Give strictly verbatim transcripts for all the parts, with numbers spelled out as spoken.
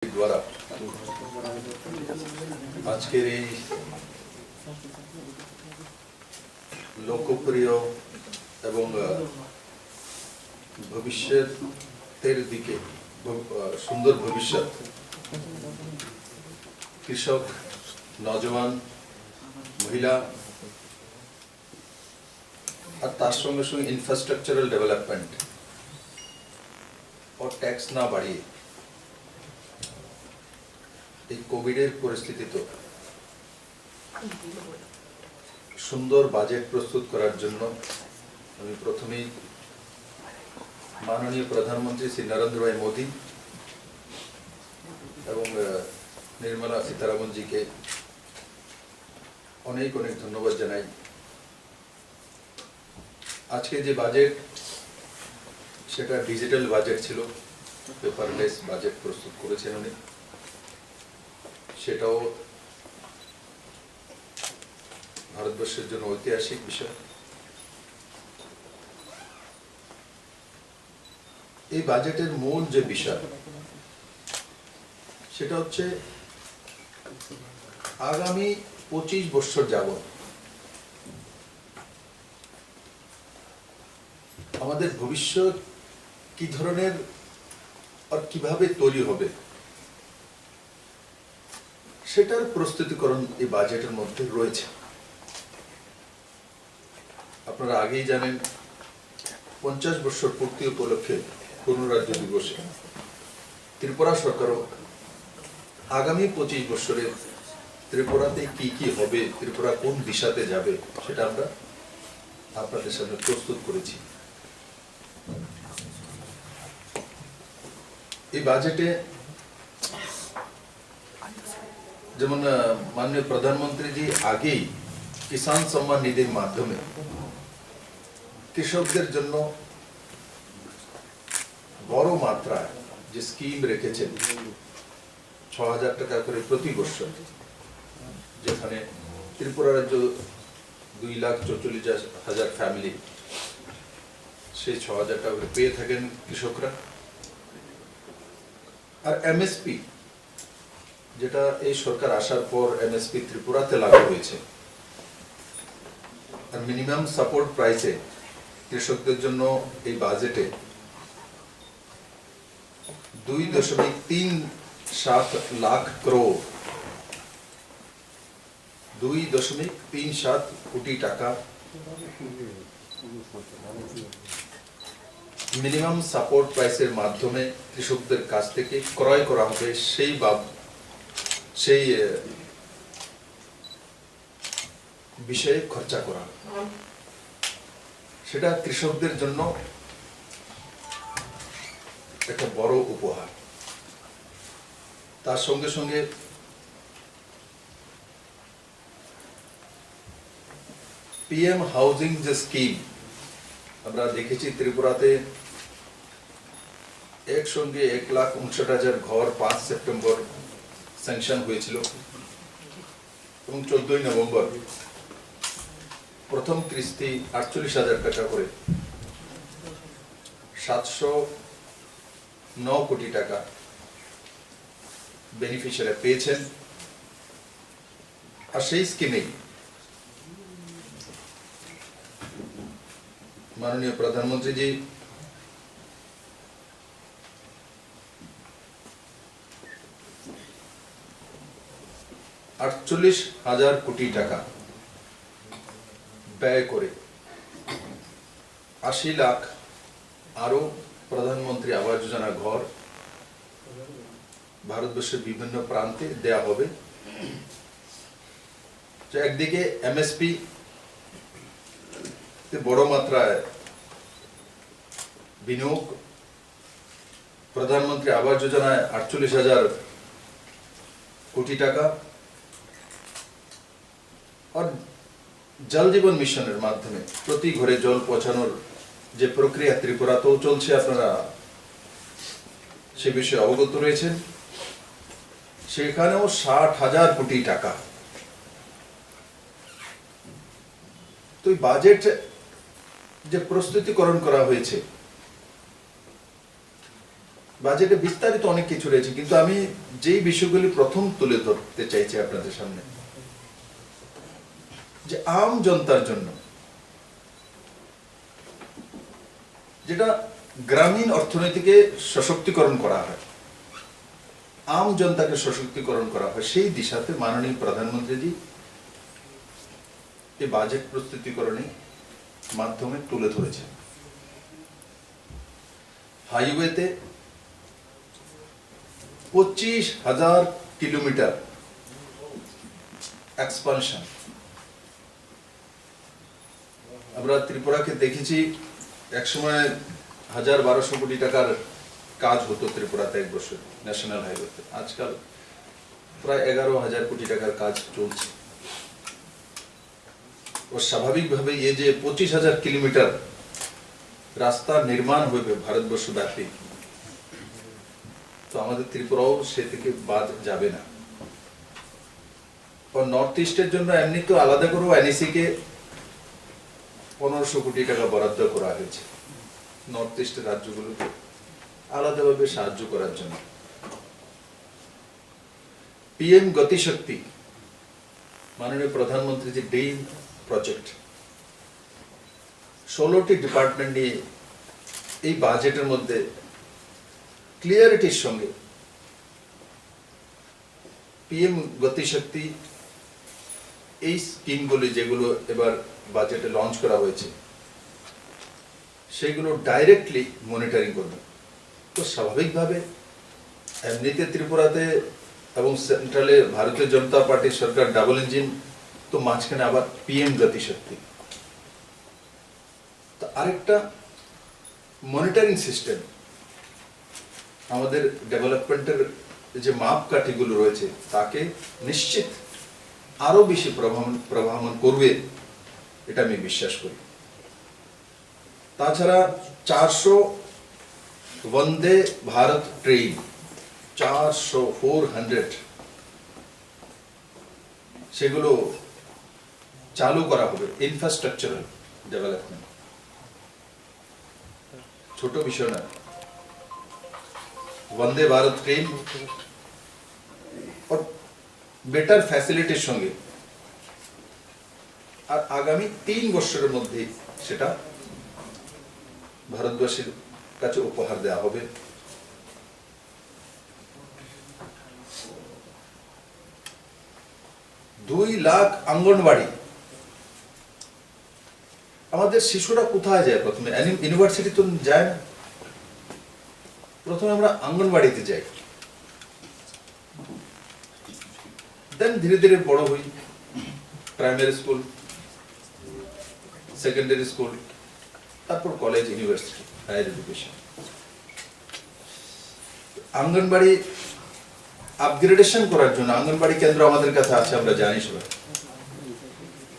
দ্বারা আজকের এই লোকপ্রিয় এবং, আহ, ভবিষ্যতের দিকে ভ-, আহ, সুন্দর ভবিষ্যৎ কৃষক, নজওয়ান, মহিলা আর তার সঙ্গে সঙ্গে ইনফ্রাস্ট্রাকচারাল ডেভেলপমেন্ট ও ট্যাক্স না বাড়িয়ে এই কোভিডের পরিস্থিতিতে সুন্দর বাজেট প্রস্তুত করার জন্য আমি প্রথমেই মাননীয় প্রধানমন্ত্রী শ্রী নরেন্দ্র ভাই মোদী এবং, আহ, নির্মলা সীতারামনজিকে অনেক অনেক ধন্যবাদ জানাই। আজকে যে বাজেট, সেটা ডিজিটাল বাজেট ছিল, পেপারলেস বাজেট প্রস্তুত করেছেন উনি। সেটাও ভারতবর্ষের জন্য ঐতিহাসিক বিষয়। এই বাজেটের মূল যে বিষয়, সেটা হচ্ছে আগামী পঁচিশ বছর যাবত আমাদের ভবিষ্যৎ কি ধরনের আর কিভাবে তৈরি হবে, সেটার প্রস্তুতিকরণ এই বাজেটের মধ্যে রয়েছে। আপনারা আগেই জানেন, পঞ্চাশ বছর পূর্তি উপলক্ষে পূর্ণরাজ্য দিবসে ত্রিপুরা সরকারও আগামী পঁচিশ বছরে ত্রিপুরাতে কি কি হবে, ত্রিপুরা কোন দিশাতে যাবে, সেটা আমরা আপনাদের সামনে প্রস্তুত করেছি। এই বাজেটে যেমন, আহ, মাননীয় প্রধানমন্ত্রীজি আগেই কিষাণ সম্মান নিধির মাধ্যমে কৃষকদের জন্য বড় মাত্রায় যে স্কিম রেখেছেন, ছ হাজার টাকা করে প্রতি বছর, যেখানে ত্রিপুরা রাজ্য দুই লাখ চৌচল্লিশ হাজার ফ্যামিলি সেই ছ হাজার টাকা করে পেয়ে থাকেন কৃষকরা। আর এমএসপি, যেটা এই সরকার আসার পর এমএসপি ত্রিপুরাতে লাগু হয়েছে, আর মিনিমাম সাপোর্ট প্রাইসে কৃষকদের জন্য এই বাজেটে দুই দশমিক তিন সাত লাখ ক্রোড়, দুই দশমিক তিন সাত কোটি টাকা মিনিমাম সাপোর্ট প্রাইসের মাধ্যমে কৃষকদের কাছ থেকে ক্রয় করা হবে, সেই বাব-, সেই, আহ, বিষয়ে খরচা করা। সেটা কৃষকদের জন্য একটা বড় উপহার। তার সঙ্গে সঙ্গে পিএম হাউজিং যে স্কিম, আমরা দেখেছি ত্রিপুরাতে একসঙ্গে এক লাখ উনষাট হাজার ঘর পাঁচ সেপ্টেম্বর স্যাংশন হয়েছিল এবং চোদ্দই নভেম্বর প্রথম কিস্তি আটচল্লিশ হাজার টাকা করে সাতশো ন কোটি টাকা বেনিফিশিয়ারি পেয়েছেন। আর সেই স্কিমেই মাননীয় প্রধানমন্ত্রীজি আটচল্লিশ হাজার কোটি টাকা ব্যয় করে আশি লাখ আরো প্রধানমন্ত্রী আবাস যোজনা ঘর ভারতবর্ষের বিভিন্ন প্রান্তে দেয়া হবে। তো একদিকে এমএসপি তে বড় মাত্রায় বিনিয়োগ, প্রধানমন্ত্রী আবাস যোজনায় আটচল্লিশ হাজার কোটি টাকা, আর জল জীবন মিশনের মাধ্যমে প্রতি ঘরে জল পৌঁছানোর যে প্রক্রিয়া ত্রিপুরাতেও চলছে, আপনারা সে বিষয়ে অবগত রয়েছেন, সেখানেও ষাট হাজার কোটি টাকা। তো এই বাজেট যে প্রস্তুতিকরণ করা হয়েছে, বাজেটে বিস্তারিত অনেক কিছু রয়েছে, কিন্তু আমি যেই বিষয়গুলি প্রথম তুলে ধরতে চাইছি আপনাদের সামনে, যে আম জনতার জন্য, যেটা গ্রামীণ অর্থনীতিকে সশক্তিকরণ করা হয়, আম জনতাকে সশক্তিকরণ করা হয়, সেই দিশাতে মাননীয় প্রধানমন্ত্রীজি এই বাজেট প্রস্তুতিকরণের মাধ্যমে তুলে ধরেছেন। হাইওয়েতে পঁচিশ হাজার কিলোমিটার এক্সপানশন। আমরা ত্রিপুরাকে দেখেছি, একসময় হাজার বারোশো কোটি টাকার কাজ হতো ত্রিপুরাতে এক বছর ন্যাশনাল হাইওয়েতে। আজকাল প্রায় এগারো হাজার কোটি টাকার কাজ চলছে। ও স্বাভাবিকভাবে এই যে পঁচিশ হাজার কিলোমিটার রাস্তা নির্মাণ হবে ভারতবর্ষব্যাপী, তো আমাদের ত্রিপুরাও সে থেকে বাদ যাবে না। ও নর্থ ইস্টের জন্য এমনি তো আলাদা করেও এনইসি কে পনেরোশো কোটি টাকা বরাদ্দ করা হয়েছে নর্থ ইস্টের রাজ্যগুলোকে আলাদাভাবে সাহায্য করার জন্য। পিএম গতিশক্তি, মাননীয় প্রধানমন্ত্রী যে ড্রিম প্রজেক্ট, ষোলোটি ডিপার্টমেন্ট নিয়ে এই বাজেটের মধ্যে ক্লিয়ারিটির সঙ্গে পিএম গতিশক্তি এই স্কিমগুলি যেগুলো এবার বাজেটে লঞ্চ করা হয়েছে, সেগুলো ডাইরেক্টলি মনিটরিং করবে। তো স্বাভাবিকভাবে এমনিতে ত্রিপুরাতে এবং সেন্ট্রালে ভারতীয় জনতা পার্টির সরকার ডাবল ইঞ্জিন, তো মাঝখানে আবার পিএম গতিশক্তি। তো আরেকটা মনিটরিং সিস্টেম, আমাদের ডেভেলপমেন্টের যে মাপকাঠিগুলো রয়েছে তাকে নিশ্চিত আরও বেশি প্রভাবন প্রভাবমান করবে, এটা আমি বিশ্বাস করি। তাছাড়া চারশো বন্দে ভারত ট্রেন, চারশো, ফোর হান্ড্রেড, সেগুলো চালু করা হবে। ইনফ্রাস্ট্রাকচারাল ডেভেলপমেন্ট ছোট বিষয় না। বন্দে ভারত ট্রেন বেটার ফ্যাসিলিটির সঙ্গে আর আগামী তিন বছরের মধ্যে সেটা ভারতবাসীর কাছে উপহার দেওয়া হবে। দুই লাখ অঙ্গনবাড়ি। আমাদের শিশুরা কোথায় যায় প্রথমে? ইউনিভার্সিটি তো যায় না। প্রথমে আমরা অঙ্গনবাড়িতে যাই, দেন ধীরে ধীরে বড় হই, প্রাইমারি স্কুল, সেকেন্ডারি স্কুল, তারপর college, university, higher education. Anganwadi upgradation করার জন্য, অঙ্গনবাড়ি কেন্দ্র আমাদের কাছে আছে, আমরা জানি সবাই,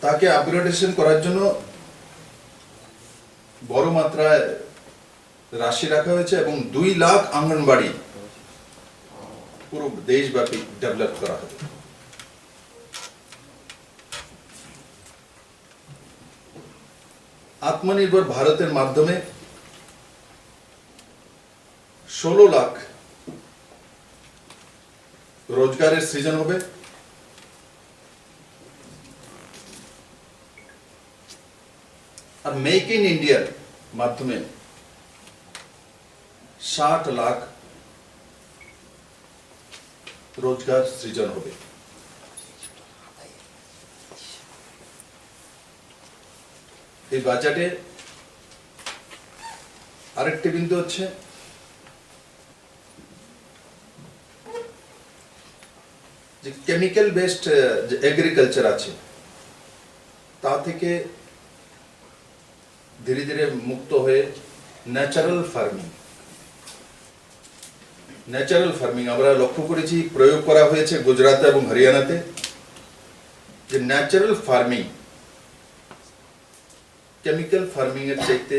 তাকে আপগ্রেডেশন করার জন্য বড় মাত্রায় রাশি রাখা হয়েছে এবং দুই লাখ অঙ্গনবাড়ি পুরো দেশব্যাপী ডেভেলপ করা হবে। আত্মনির্ভর ভারতের মাধ্যমে ষোলো লাখ রোজগারের সৃজন হবে। আর মেক ইন ইন্ডিয়ার মাধ্যমে ষাট লাখ রোজগার সৃজন হবে। এই বাজেটে আরেকটি বিন্দু হচ্ছে যে কেমিক্যাল বেসড যে এগ্রিকালচার আছে, তা থেকে ধীরে ধীরে মুক্ত হয়ে ন্যাচারাল ফার্মিং, ন্যাচারাল ফার্মিং আমরা লক্ষ্য করেছি, প্রয়োগ করা হয়েছে গুজরাতে এবং হরিয়ানাতে, যে ন্যাচারাল ফার্মিং কেমিক্যাল ফার্মিং এর চাইতে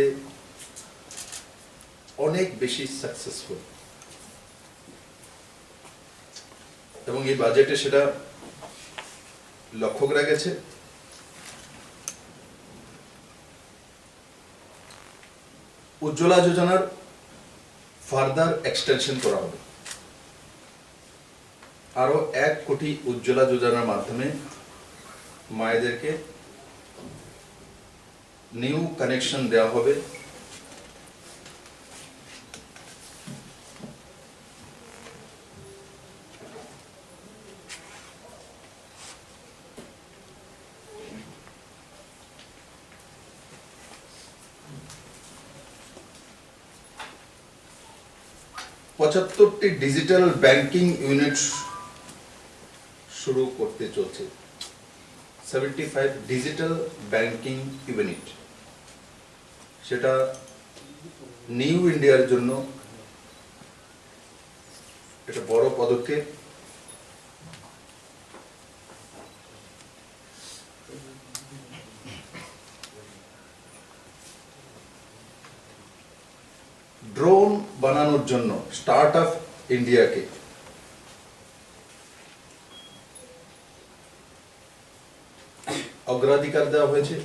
অনেক বেশি সাকসেসফুল, এবং এই বাজেটে সেটা লক্ষ্য করা গেছে। উজ্জ্বলা যোজনার ফার্দার এক্সটেনশন করা হবে। আরও এক কোটি উজ্জ্বলা যোজনার মাধ্যমে মায়েদেরকে নিউ কানেকশন দেওয়া হবে। পঁচাত্তরটি ডিজিটাল ব্যাংকিং ইউনিট শুরু করতে চলছে। Seventy five digital banking unit, সেটা নিউ ইন্ডিয়ার জন্য একটা বড় পদক্ষেপ। ড্রোন বানানোর জন্য স্টার্ট আপ ইন্ডিয়াকে অগ্রাধিকার দেওয়া হয়েছে।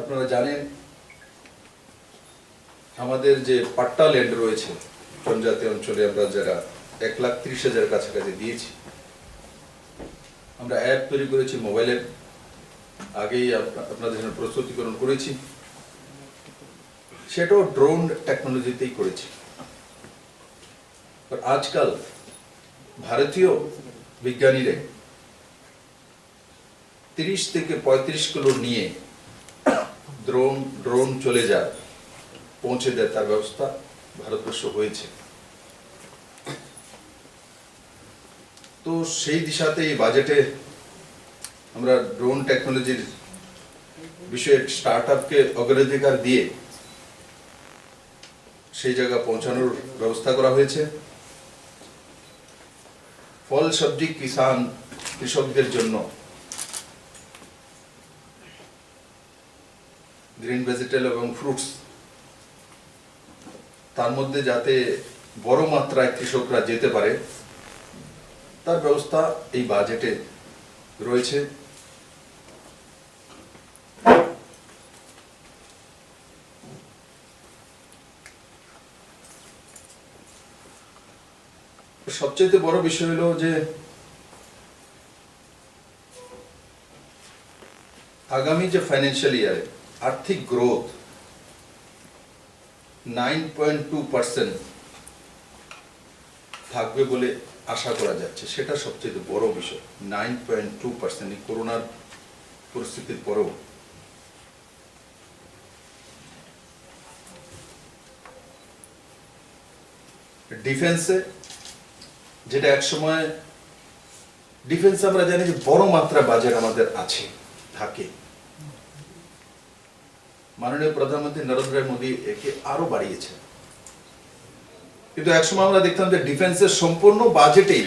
আপনারা জানেন, আমাদের যে পাট্টা ল্যান্ড রয়েছে জনজাতি অঞ্চলে, আমরা যারা এক লাখ ত্রিশ হাজার কাছাকাছি দিয়েছি, আমরা অ্যাপ তৈরি করেছি, মোবাইল অ্যাপ, আগেই আপ-, আপনাদের জন্য প্রস্তুতিকরণ করেছি, সেটাও ড্রোন টেকনোলজিতেই করেছি। আর আজকাল ভারতীয় বিজ্ঞানীরা তিরিশ থেকে পঁয়ত্রিশ কিলো নিয়ে ড্রোন, ড্রোন চলে যায়, পৌঁছে দেয়, তার ব্যবস্থা ভারতবর্ষ হয়েছে। তো সেই দিশাতে এই বাজেটে আমরা ড্রোন টেকনোলজির বিষয়ে স্টার্ট আপকে অগ্রাধিকার দিয়ে সেই জায়গা পৌঁছানোর ব্যবস্থা করা হয়েছে। ফল সবজি কিষান, কৃষকদের জন্য গ্রিন ভেজিটেবল এবং ফ্রুটস, তার মধ্যে যাতে বড় মাত্রায় কৃষকরা যেতে পারে, তার ব্যবস্থা এই বাজেটে রয়েছে। সবচেয়ে বড় বিষয় হলো যে আগামী যে ফাইন্যান্সিয়াল ইয়ারে আর্থিক growth nine point two percent থাকবে বলে আশা করা যাচ্ছে, সেটা সবচেয়ে বড় বিষয়। নাইন পয়েন্ট টু পার্সেন্ট এই করোনার পরিস্থিতির পরেও। ডিফেন্সে, যেটা একসময়, ডিফেন্সে আমরা জানি যে বড় মাত্রা বাজেট আমাদের আছে, থাকে। মাননীয় প্রধানমন্ত্রী নরেন্দ্র মোদী একে আরো বাড়িয়েছেন, কিন্তু একসময় আমরা দেখতাম যে ডিফেন্সের সম্পূর্ণ বাজেটেই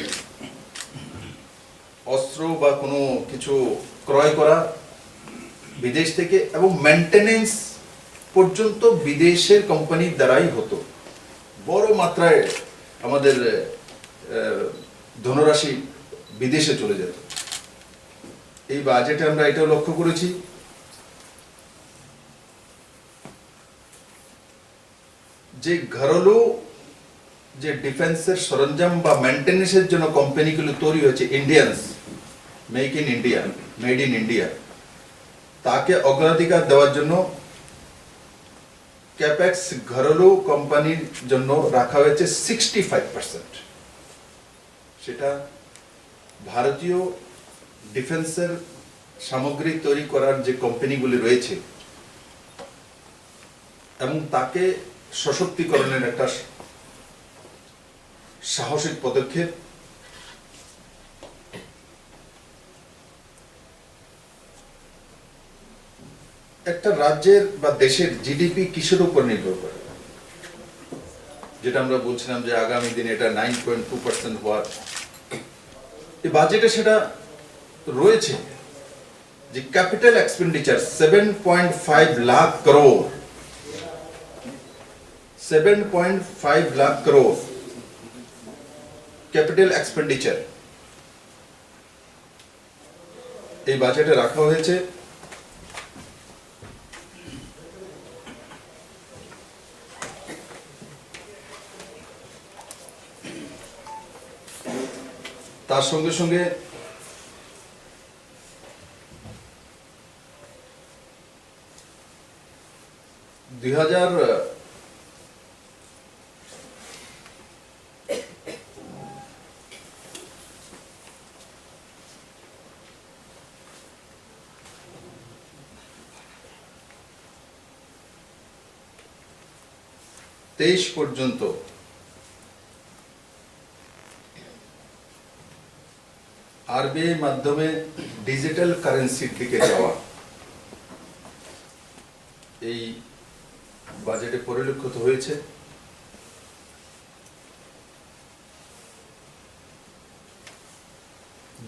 অস্ত্র বা কোনো কিছু ক্রয় করা বিদেশ থেকে এবং মেইনটেনেন্স পর্যন্ত বিদেশের কোম্পানির দ্বারাই হতো। বড় মাত্রায় আমাদের, আহ, ধনরাশি বিদেশে চলে যেত। এই বাজেটে আমরা এটাও লক্ষ্য করেছি যে ঘরেলু যে ডিফেন্সের সরঞ্জাম বা মেইনটেনেন্সের জন্য কোম্পানিগুলো তৈরি হয়েছে, Indians, make in India, made in India, তাকে অগ্রাধিকার দেওয়ার জন্য ক্যাপেক্স ঘরেলু কোম্পানির জন্য রাখা হয়েছে সিক্সটি ফাইভ পার্সেন্ট। সেটা ভারতীয় ডিফেন্সের সামগ্রী তৈরি করার যে কোম্পানিগুলি রয়েছে এবং তাকে সশক্তিকরণের একটা সাহসিক পদক্ষেপ। একটা রাজ্যের বা দেশের জিডিপি কিসের উপর নির্ভর করে? যেটা আমরা বলছিলাম যে আগামী দিনে এটা নাইন পয়েন্ট টু পার্সেন্ট হওয়ার, এই বাজেটে সেটা রয়েছে যে capital expenditure seven point five lakh crore, seven point five lakh crore capital expenditure এই বাজেটে রাখা হয়েছে। তার সঙ্গে সঙ্গে দুই হাজার তেইশ পর্যন্ত আরবিআই মাধ্যমে ডিজিটাল কারেন্সির দিকে যাওয়া এই বাজেটে পরিলক্ষিত হয়েছে।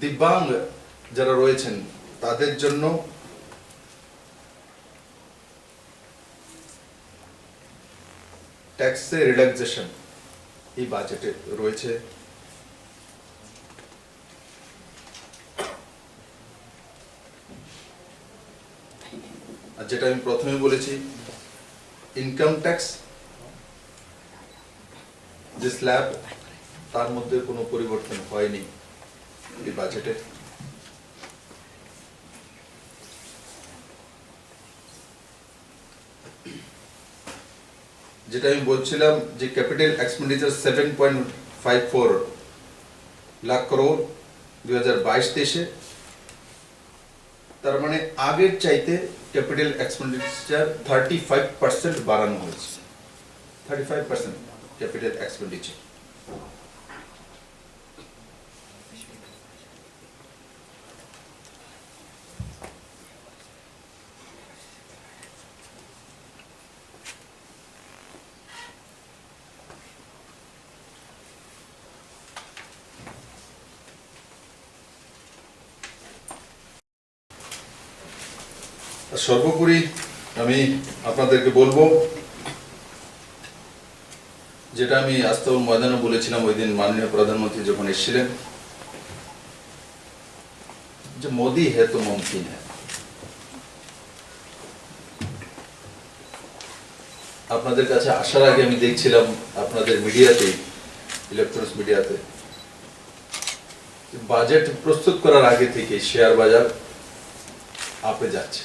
দিব্যাঙ্গ যারা রয়েছেন তাদের জন্য ট্যাক্সে রিল্যাক্সেশন এই বাজেটে রয়েছে। আর যেটা আমি প্রথমে বলেছি, ইনকাম ট্যাক্স যে স্ল্যাব, তার মধ্যে কোনো পরিবর্তন হয়নি এই বাজেটে। যেটা আমি বলছিলাম যে capital expenditure seven point five four lakh crore দুই হাজার বাইশ তেইশে, তার মানে আগের চাইতে capital expenditure thirty five percent বাড়ানো হয়েছে। Thirty five percent capital expenditure. সর্বোপরি আমি আপনাদেরকে বলবো, যেটা আমি আস্তাবল ময়দানে বলেছিলাম ওই দিন মাননীয় প্রধানমন্ত্রী যখন এসেছিলেন, যে মোদি হে তো মুমকিন হে। আপনাদের কাছে আসার আগে আমি দেখছিলাম আপনাদের মিডিয়াতে, ইলেকট্রনিক্স মিডিয়াতে, যে বাজেট প্রস্তুত করার আগে থেকে শেয়ার বাজার আপে যাচ্ছে।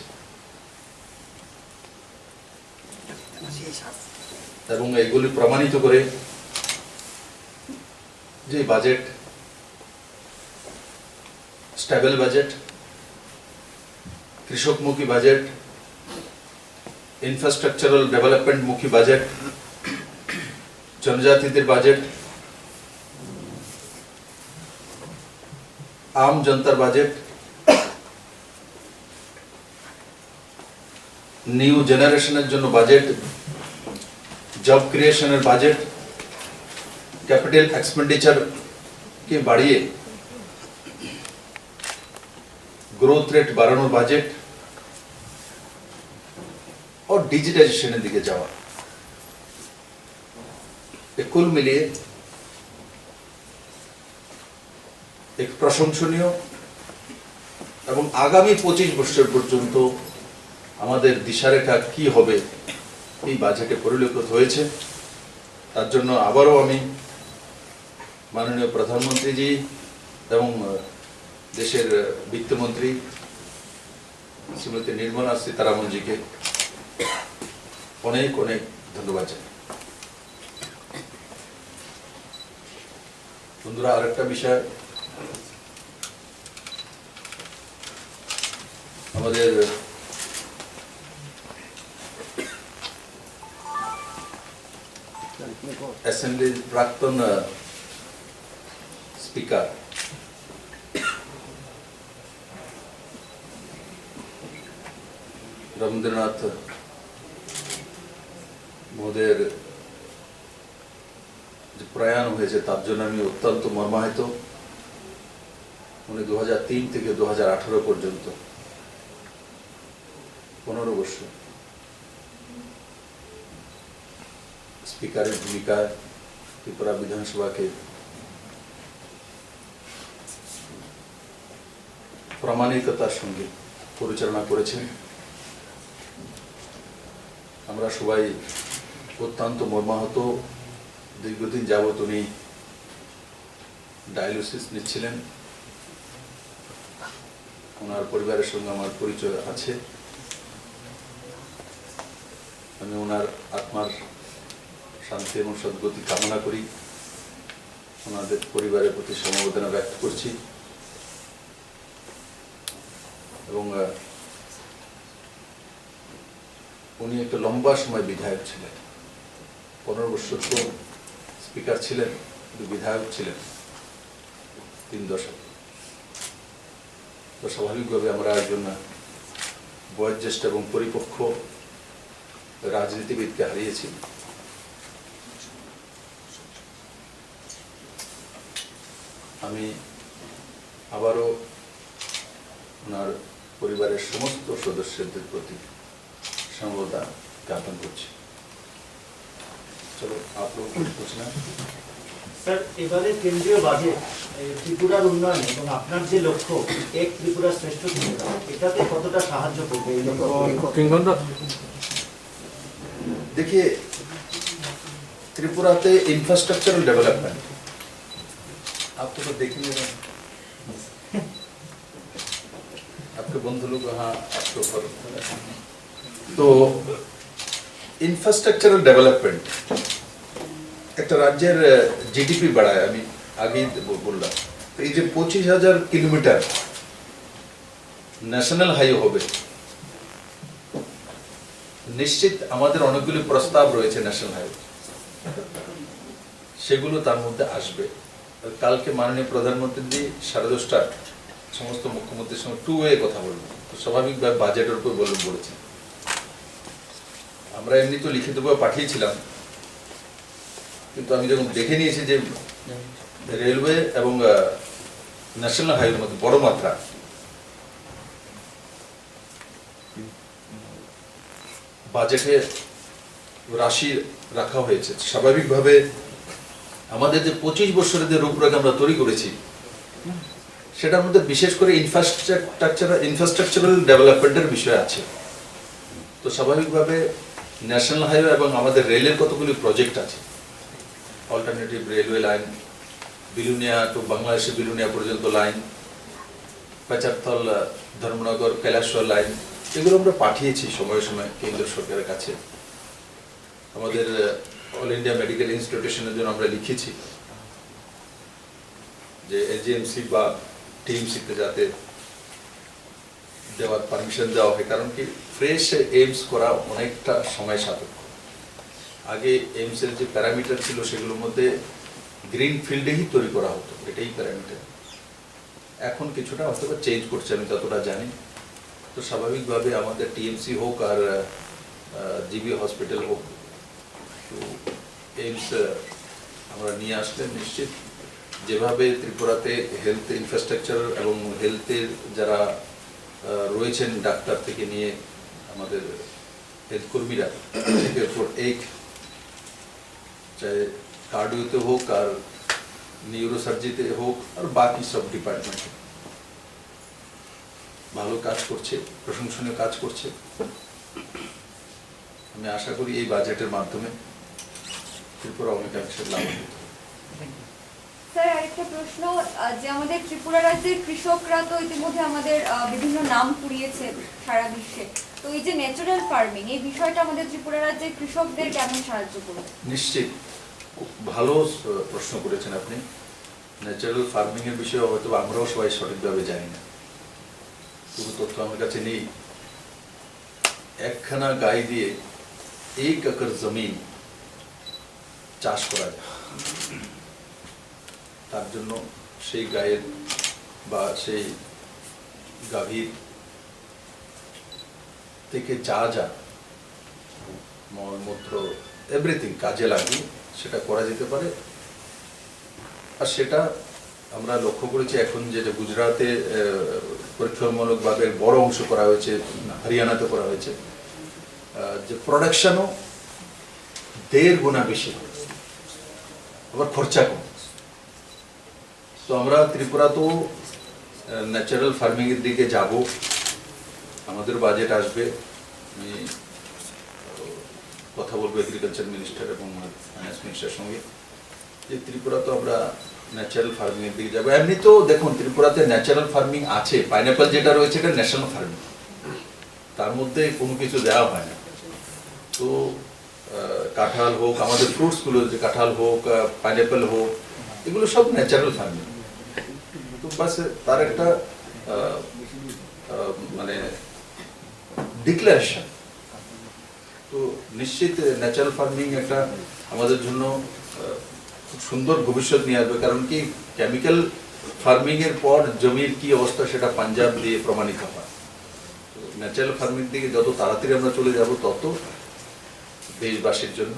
এবং এইগুলি প্রমাণিত করে যে বাজেট স্টেবল বাজেট, কৃষকমুখী বাজেট, ইনফ্রাস্ট্রাকচারাল ডেভেলপমেন্টমুখী বাজেট, জনজাতিদের বাজেট, আম জনতার বাজেট, নিউ জেনারেশনের জন্য বাজেট, জব ক্রিয়েশনের বাজেট, ক্যাপিটাল এক্সপেন্ডিচারকে বাড়িয়ে গ্রোথ রেট বাড়ানোর বাজেট ও ডিজিটাইজেশনের দিকে যাওয়া, এ কুল মিলিয়ে এক প্রশংসনীয় এবং আগামী পঁচিশ বছর পর্যন্ত আমাদের দিশারেখা কি হবে এই বাজেটে পরিলক্ষিত হয়েছে। তার জন্য আবারও আমি মাননীয় প্রধানমন্ত্রীজি এবং, আহ, দেশের, আহ, বিত্তমন্ত্রী শ্রীমতী নির্মলা সীতারামনজিকে অনেক অনেক ধন্যবাদ জানাই। বন্ধুরা, আরেকটা বিষয়, আমাদের অ্যাসেম্বলির প্রাক্তন, আহ, স্পিকার রবীন্দ্রনাথ মহোদয়ের যে প্রয়াণ হয়েছে, তার জন্য আমি অত্যন্ত মর্মাহত। উনি দু হাজার তিন থেকে দু হাজার আঠারো পর্যন্ত পনেরো বছর স্পিকারের ভূমিকায় ত্রিপুরা বিধানসভাকে প্রামাণিকতার সঙ্গে পরিচালনা করেছেন। আমরা সবাই অত্যন্ত মর্মাহত। দীর্ঘদিন যাবৎ উনি ডায়ালিসিস নিচ্ছিলেন। ওনার পরিবারের সঙ্গে আমার পরিচয় আছে। আমি ওনার আত্মার শান্তি এবং সদ্গতি কামনা করি। ওনাদের পরিবারের প্রতি সমবেদনা ব্যক্ত করছি। এবং, আহ, উনি একটা লম্বা সময় বিধায়ক ছিলেন, পনেরো বছর তো স্পিকার ছিলেন, কিন্তু বিধায়ক ছিলেন তিন দশক। তো স্বাভাবিকভাবে আমরা একজন বয়োজ্যেষ্ঠ এবং পরিপক্ক রাজনীতিবিদকে হারিয়েছি। আমি আবারও ওনার পরিবারের সমস্ত সদস্যদের প্রতি সমবেদনা জ্ঞাপন করছি। চলো, আপ লোগ কুছ পুছনা। স্যার, এবারে কেন্দ্রীয় বাজেট, এই ত্রিপুরার উন্নয়ন এবং আপনার যে লক্ষ্য, এক ত্রিপুরা শ্রেষ্ঠ ত্রিপুরা, এটাতে কতটা সাহায্য করবে এই লক্ষ্য? देखिए, त्रिपुरा ते इंफ्रास्ट्रक्चरल डेवलपमेंट, आप तो देखेंगे, आपके बंधु लोग, हाँ, आपके ऊपर। তো ইনফ্রাস্ট্রাকচারাল ডেভেলপমেন্ট একটা রাজ্যের জিডিপি বাড়ায়। আমি আগেই ব- বললাম, তো এই যে পঁচিশ হাজার কিলোমিটার ন্যাশনাল হাইওয়ে হবে, নিশ্চিত আমাদের অনেকগুলি প্রস্তাব রয়েছে ন্যাশনাল হাইওয়ে, সেগুলো তার মধ্যে আসবে। কালকে মাননীয় প্রধানমন্ত্রীজি সাড়ে দশটার সমস্ত মুখ্যমন্ত্রীর সঙ্গে টু ওয়ে কথা বলবেন। তো স্বাভাবিকভাবে বাজেটের উপর বলবেন বলেছেন। আমরা এমনি তো লিখিতভাবে পাঠিয়েছিলাম, কিন্তু আমি যখন দেখে নিয়েছি যে রেলওয়ে এবং ন্যাশনাল হাইওয়ের মধ্যে বড় মাত্রা বাজেটে রাশি রাখা হয়েছে। স্বাভাবিকভাবে আমাদের যে পঁচিশ বছরের যে রূপরেখা আমরা তৈরি করেছি, সেটার মধ্যে বিশেষ করে ইনফ্রাস্ট্রাকচার, ইনফ্রাস্ট্রাকচারাল ডেভেলপমেন্টের বিষয় আছে। তো স্বাভাবিকভাবে ন্যাশনাল হাইওয়ে এবং আমাদের রেলের কতগুলি প্রজেক্ট আছে, অল্টারনেটিভ রেলওয়ে লাইন, বিলুনিয়া টু বাংলাদেশে বিলুনিয়া পর্যন্ত লাইন, পেচারথল, আহ, ধর্মনগর, কৈলাসহর লাইন, এগুলো আমরা পাঠিয়েছি সময়ে সময়ে কেন্দ্র সরকারের কাছে। আমাদের, আহ, অল ইন্ডিয়া মেডিকেল ইনস্টিটিউশনের জন্য আমরা লিখেছি যে এলজিএমসি বা টিএমসিতে যাতে দেওয়ার পারমিশন দেওয়া হয়, কারণ কি, ফ্রেশ এইমস করা অনেকটা সময় সাপেক্ষ। আগে এইমসের যে প্যারামিটার ছিল, সেগুলোর মধ্যে গ্রিন ফিল্ডেই তৈরি করা হতো, এটাই প্যারামিটার। এখন কিছুটা হয়তো বা চেঞ্জ করছে, আমি যতটা জানি। তো স্বাভাবিকভাবে আমাদের টিএমসি হোক আর, আহ, জিবি হসপিটাল হোক, তো এইমস, আহ, আমরা নিয়ে আসলে নিশ্চিত যেভাবে ত্রিপুরাতে হেলথ ইনফ্রাস্ট্রাকচার এবং হেলথের যারা, আহ, রয়েছেন, ডাক্তার থেকে নিয়ে আমাদের হেলথ কর্মীরা, থেকে ফর এক, চাই কার্ডিওতে হোক আর নিউরোসার্জিতে হোক আর বাকি সব ডিপার্টমেন্টে ভালো কাজ করছে, প্রশংসনীয় কাজ করছে। আমি আশা করি এই বাজেটের মাধ্যমে ত্রিপুরা অনেকাংশে লাভান্বিত হবে। স্যার, আরেকটা প্রশ্ন, আহ, যে আমাদের ত্রিপুরা রাজ্যের কৃষকরা তো ইতিমধ্যে আমাদের, আহ, বিভিন্ন নাম কুড়িয়েছে সারা বিশ্বে, তো এই যে ন্যাচারাল ফার্মিং, এই বিষয়টা আমাদের ত্রিপুরা রাজ্যের কৃষকদের কেমন সাহায্য করবে? নিশ্চিত, খুব ভালো, আহ, প্রশ্ন করেছেন আপনি। ন্যাচারাল ফার্মিং এর বিষয়ে হয়তো আমরাও সবাই সঠিকভাবে জানি না, কোনো তথ্য আমার কাছে নেই। একখানা গাই দিয়ে এক একর জমিন চাষ করা যায়। তার জন্য সেই গায়ের বা সেই গাভীর থেকে যা যা মলমূত্র, এভরিথিং কাজে লাগিয়ে সেটা করা যেতে পারে। আর সেটা আমরা লক্ষ্য করেছি, এখন যেটা গুজরাটে, আহ, পরীক্ষামূলকভাবে বড় অংশ করা হয়েছে, হরিয়ানাতে করা হয়েছে, আহ, যে প্রোডাকশনও দেড় গুণা বেশি হয়, আবার খরচা কম। তো আমরা ত্রিপুরা তো, আহ, ন্যাচারাল ফার্মিং এর দিকে যাব। আমাদের বাজেট আসবে, আমি, আহ, কথা বলবো এগ্রিকালচার মিনিস্টার এবং ফাইন্যান্স মিনিস্টার সঙ্গে, যে ত্রিপুরা তো আমরা ন্যাচারাল ফার্মিং এর দিকে যাবো। এমনি তো দেখুন, ত্রিপুরাতে ন্যাচারাল ফার্মিং আছে, পাইনঅ্যাপল যেটা রয়েছে, এটা ন্যাশনাল ফার্মিং, তার মধ্যে কোনো কিছু দেওয়া হয় না। তো আহ, কাঁঠাল হোক, আমাদের ফ্রুটসগুলো, যে কাঁঠাল হোক, পাইনঅ্যাপল হোক, এগুলো সব ন্যাচারাল ফার্মিং। তো বাস, তার একটা আহ, আহ, মানে ডিক্লারেশন। তো নিশ্চিত ন্যাচারাল ফার্মিং একটা আমাদের জন্য আহ, খুব সুন্দর ভবিষ্যৎ নিয়ে আসবে, কারণ কি, কেমিক্যাল ফার্মিং এর পর জমির কি অবস্থা, সেটা পাঞ্জাব দিয়ে প্রমাণিত হয়। তো ন্যাচারাল ফার্মিং দিকে যত তাড়াতাড়ি আমরা চলে যাব, তত দেশবাসীর জন্য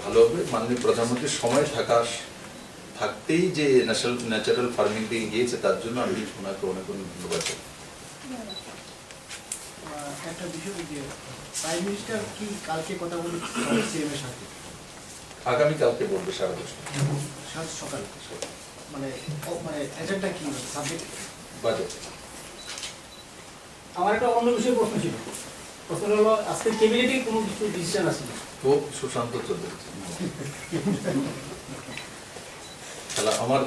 ভালো হবে। মাননীয় প্রধানমন্ত্রীর সময় থাকা, থাকতেই যে ন্যাচারাল, ন্যাচারাল ফার্মিং দিকে গিয়েছে, তার জন্য আমি ওনাকে অনেক অনেক ধন্যবাদ জানাই। আহ, একটা বিষয় যে প্রাইম মিনিস্টার কি কালকে কথা বলে সিএম এর সাথে? আগামীকালকে বলবে সারা দেশে। সাত সকালে। মানে, ও, মানে, এজেন্ডা কি, সাবজেক্ট? বাজেট। আমার একটা অন্য বিষয়ে প্রশ্ন ছিল। প্রশ্ন হলো, আজকে ক্যাবিনেটে কোনো কিছু ডিসিশন আছে না? খুব সুশান্ত চৌধুরী। তাহলে আমার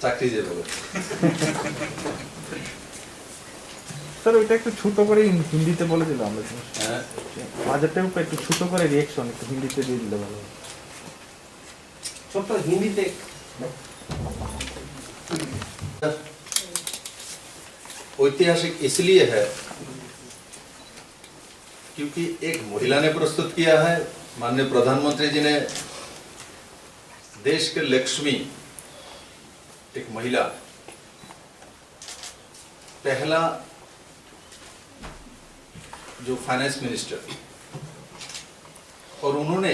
চাকরি যেভাবে। স্যার, ওইটা একটু ছোট করে হিন-, হিন্দিতে বলে দিলে আমরা একটু। হ্যাঁ। বাজেটটার উপর একটু ছোট করে রিয়াকশন একটু হিন্দিতে দিয়ে দিলে ভালো হয়। ছোট্ট হিন্দিতে। ऐतिहासिक इसलिए है क्योंकि एक महिला ने प्रस्तुत किया है, माननीय प्रधानमंत्री जी ने, देश के लक्ष्मी, एक महिला, पहला जो फाइनेंस मिनिस्टर, और उन्होंने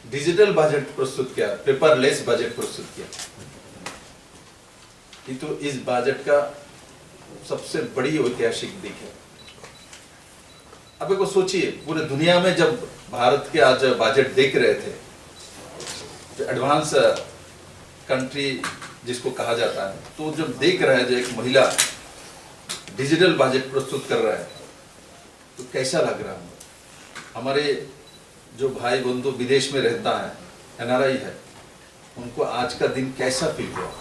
डिजिटल बजट प्रस्तुत किया, पेपरलेस बजट प्रस्तुत किया। ये तो इस बजट का सबसे बड़ी ऐतिहासिक दिक है। अब एक सोचिए, पूरे दुनिया में जब भारत के आज बजट देख रहे थे, जो एडवांस कंट्री जिसको कहा जाता है, तो जब देख रहा है जो एक महिला डिजिटल बजट प्रस्तुत कर रहा है, तो कैसा लग रहा है? हमारे जो भाई बंधु विदेश में रहता है, एनआरआई है, उनको आज का दिन कैसा फील हुआ?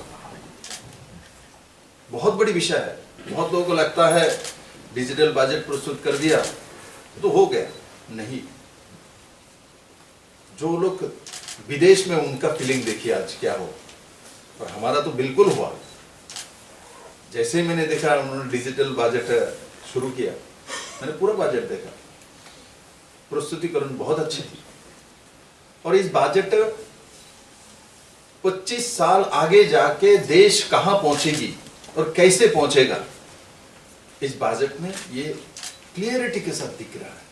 बहुत बड़ी विषय है। बहुत लोगों को लगता है डिजिटल बजट प्रस्तुत कर दिया तो हो गया, नहीं। जो लोग विदेश में, उनका फीलिंग देखिए आज क्या हो। और हमारा तो बिल्कुल हुआ। जैसे ही मैंने देखा उन्होंने डिजिटल बजट शुरू किया, मैंने पूरा बजट देखा, प्रस्तुतिकरण बहुत अच्छी थी। और इस बजट पच्चीस साल आगे जाके देश कहां पहुंचेगी और कैसे पहुंचेगा, इस बजट में ये क्लियरिटी के साथ दिख रहा है।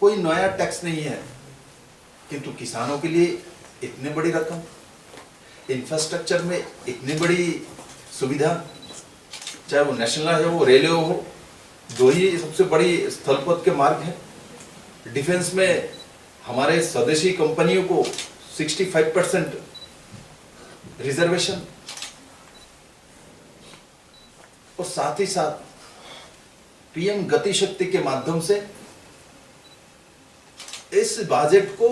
कोई नया टैक्स नहीं है, किंतु किसानों के लिए इतनी बड़ी रकम, इंफ्रास्ट्रक्चर में इतनी बड़ी सुविधा, चाहे वो नेशनल हाईवे हो, रेलवे हो, दो ही सबसे बड़ी स्थलपथ के मार्ग है। डिफेंस में हमारे स्वदेशी कंपनियों को सिक्सटी फ़ाइव परसेंट रिजर्वेशन, और साथ ही साथ पीएम गति शक्ति के माध्यम से इस बजट को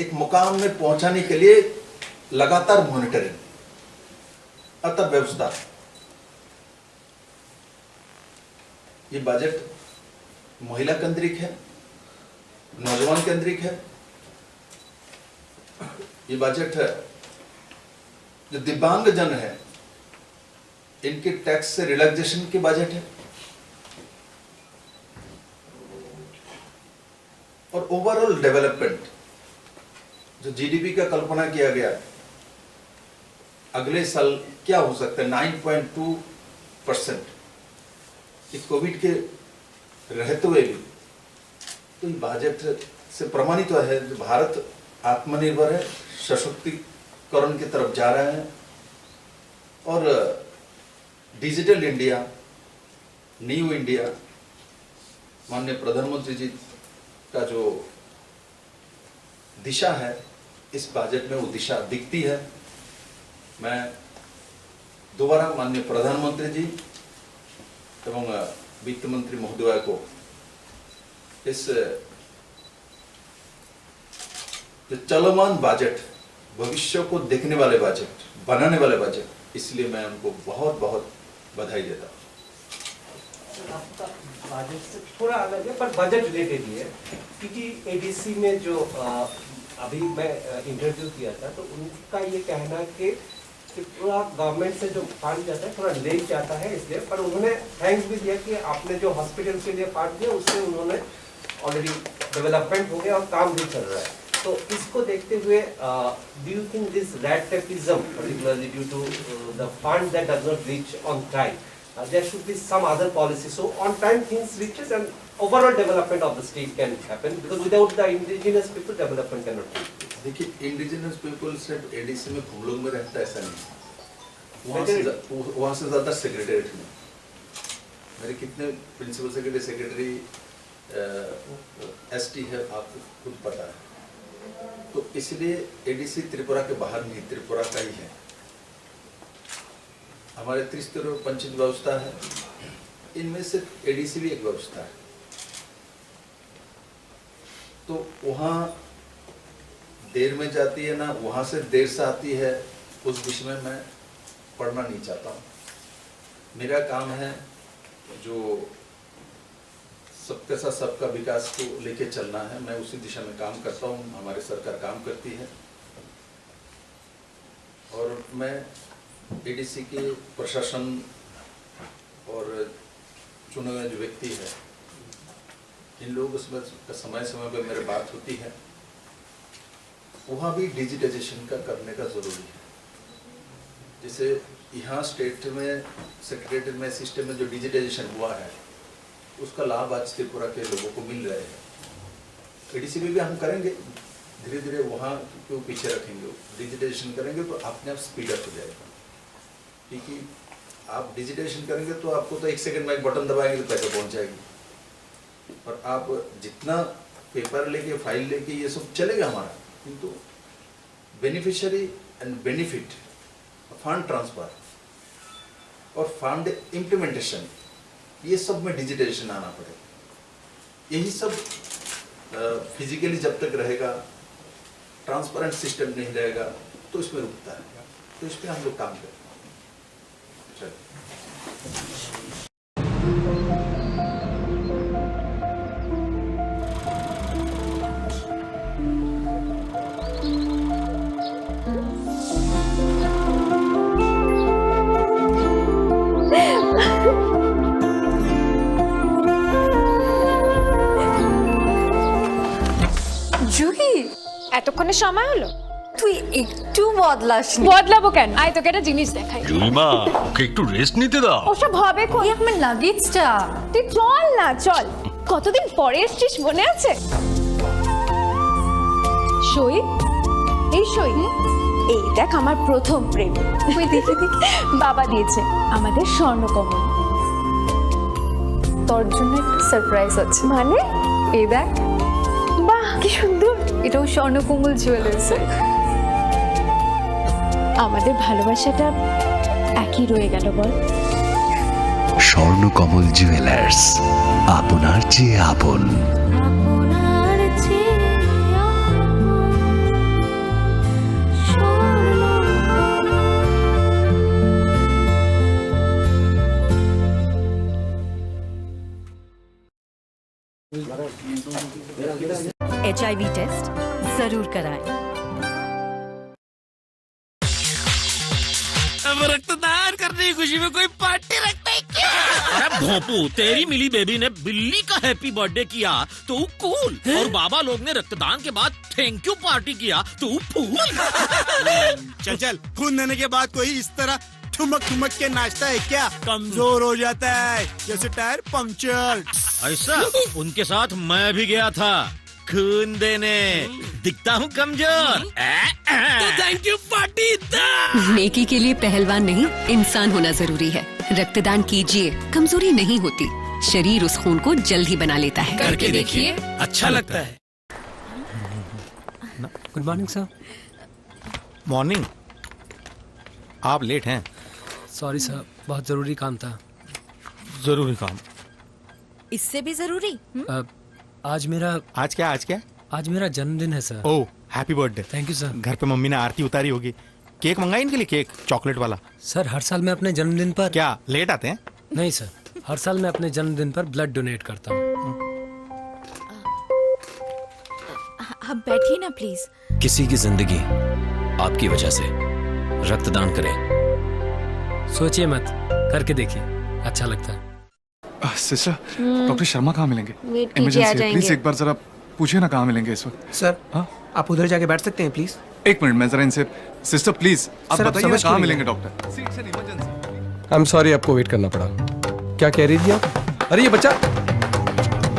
एक मुकाम में पहुंचाने के लिए लगातार मॉनिटरिंग, अर्थात व्यवस्था। ये बजट महिला केंद्रित है, नौजवान केंद्रित है। ये बजट है जो दिव्यांग जन है, इनके टैक्स से रिलैक्सेशन के बजट है। और ओवरऑल डेवलपमेंट, जो जीडीपी का कल्पना किया गया, अगले साल क्या हो सकता है, नाइन पॉइंट टू परसेंट, ये कोविड के रहते हुए भी, तो ये बजट से प्रमाणित हुआ है जो भारत आत्मनिर्भर है, सशक्तिकरण की तरफ जा रहा है। और डिजिटल इंडिया, न्यू इंडिया, माननीय प्रधानमंत्री जी का जो दिशा है, इस बजट में वो दिशा दिखती है। मैं दोबारा माननीय प्रधानमंत्री जी एवं, अ, वित्त मंत्री महोदया को इस तो चलमान बजट, भविष्य को देखने वाले बजट, बनाने वाले बजट, इसलिए मैं उनको बहुत बहुत बधाई देता हूँ। आपका बजट से थोड़ा अलग है, पर बजट रिलेटेड ही है, क्योंकि एडीसी में जो अ, अभी मैं इंटरव्यू किया था, तो उनका ये कहना कि त्रिपुरा गवर्नमेंट से जो फंड जाता है, थोड़ा लेट जाता है, इसलिए। पर उन्होंने थैंक्स भी दिया कि आपने जो हॉस्पिटल के लिए फंड दिया, उससे उन्होंने ऑलरेडी डेवलपमेंट हो गया और काम भी चल रहा है। तो इसको देखते हुए, do you think this rat tapeism, particularly due to the fund that does not reach on time, there should be some other policy, so on time things reaches and overall development of the state can happen, because without the indigenous people, development cannot take place. देखिए, indigenous people सिर्फ एडीसी में, खुमलोंग में रहता है, ऐसा नहीं। वहाँ से, वहाँ से ज़्यादा सेक्रेटेरिएट में। मेरे कितने प्रिंसिपल सेक्रेटरी, सेक्रेटरी एसटी है, आपको खुद पता है। तो इसलिए एडीसी त्रिपुरा के बाहर नहीं, त्रिपुरा का ही है। हमारे त्रिस्तरीय पंचायत व्यवस्था है, इनमें से एडीसी भी एक व्यवस्था है। तो वहाँ देर में जाती है ना, वहाँ से देर से आती है, उस विषय में मैं पढ़ना नहीं चाहता हूँ। मेरा काम है जो सबके साथ सबका विकास को लेके चलना है, मैं उसी दिशा में काम करता हूँ, हमारी सरकार काम करती है। और मैं एडीसी के प्रशासन और चुने हुए जो व्यक्ति है, इन लोगों से समय समय पर मेरी बात होती है। वहाँ भी डिजिटाइजेशन का करने का ज़रूरी है। जैसे यहाँ स्टेट में सेक्रेटरी में सिस्टम में जो डिजिटाइजेशन हुआ है, उसका लाभ आज त्रिपुरा के लोगों को मिल रहे हैं। एडीसी में भी हम करेंगे, धीरे धीरे वहाँ क्यों पीछे रखेंगे, डिजिटाइजेशन करेंगे तो अपने आप स्पीड अप हो जाएगा। क्योंकि आप डिजिटाइजेशन करेंगे तो आपको तो एक सेकंड में एक बटन दबाएंगे तो पैसा पहुँच जाएगी। और आप जितना पेपर लेके, फाइल लेके, ये सब चलेगा हमारा, किंतु beneficiary and benefit, fund transfer और फंड इम्प्लीमेंटेशन, ये सब में डिजिटाइजेशन आना पड़ेगा। यही सब फिजिकली जब तक रहेगा, ट्रांसपेरेंट सिस्टम नहीं रहेगा, तो इसमें रुकता है। तो इस पर हम लोग काम करें। चलो। জুহি, এতক্ষণে সময় হলো? তুই একটু বদলাসনি। বদলাবো কেন? আয়, তোকে একটা জিনিস দেখাই। জুইমা, ওকে একটু রেস্ট নিতে দাও। ওসব হবে কই? এই আমার লাগেজটা। তুই চল না, চল। কতদিন পরে এসছিস, মনে আছে? সই, এই সই, এই দেখ আমার প্রথম প্রেম। ওই দেখি, দেখি। বাবা দিয়েছে আমাদের স্বর্ণকমল। তোর জন্য একটা সারপ্রাইজ আছে। মানে? এই দেখ। বাহ, কি সুন্দর। এটাও স্বর্ণকমল জুয়েলার্সের। আমাদের ভালোবাসাটা একই রয়ে গেল, বল? স্বর্ণকমল জুয়েলার্স, আপনার চেয়ে আপন। एचआईवी टेस्ट जरूर कराएं। अब रक्तदान करने की खुशी में कोई पार्टी रखता है क्या? अरे भोपू, तेरी मिली बेबी ने बिल्ली का हैप्पी बर्थडे किया तो कूल, और बाबा लोग ने रक्तदान के बाद थैंक यू पार्टी किया तो फूल। चल चल, खून देने के बाद कोई इस तरह ठुमक ठुमक के नाचता है क्या? कमजोर हो जाता है जैसे टायर पंक्चर। ऐसा? उनके साथ मैं भी गया था खून देने। दिखता हूँ कमजोर। तो थैंक यू पार्टी दा। नेकी के लिए पहलवान नहीं, इंसान होना जरूरी है। रक्तदान कीजिए, कमजोरी नहीं होती। शरीर उस खून को जल्द ही बना लेता है। करके देखिए, अच्छा लगता है। Good morning sir. मॉर्निंग? आप लेट हैं। सॉरी सर, बहुत जरूरी काम था। जरूरी काम? इससे भी जरूरी? हम्म? अ, आज मेरा आज क्या, आज क्या? आज मेरा जन्मदिन है सर। ओ, Happy birthday. Thank you, sir. घर पे मम्मी ने आरती उतारी होगी। केक मंगाई इनके लिए, केक, चॉकलेट वाला। सर, हर साल मैं अपने जन्मदिन पर क्या लेट आते हैं? नहीं, सर, हर साल मैं अपने जन्मदिन पर ब्लड डोनेट करता हूँ। आप बैठिए ना, प्लीज। किसी की जिंदगी आपकी वजह से। रक्तदान करें। सोचिए मत, करके देखिए, अच्छा लगता है। सिस्टर, डॉक्टर शर्मा कहाँ मिलेंगे? वेट कीजिए, आ इमरजेंसी है, जाएंगे। प्लीज एक बार जरा पूछिए ना कहाँ मिलेंगे इस वक्त। सर, हाँ? आप उधर जाके बैठ सकते हैं, प्लीज। एक मिनट, मैं जरा इनसे, सिस्टर, प्लीज, आप सर, आप बताइए ना समझ क्यों कहाँ नहीं मिलेंगे रहे? Doctor? Seats and emergency. I am sorry, आपको वेट करना पड़ा। क्या कह रही थी आप? अरे, ये बच्चा,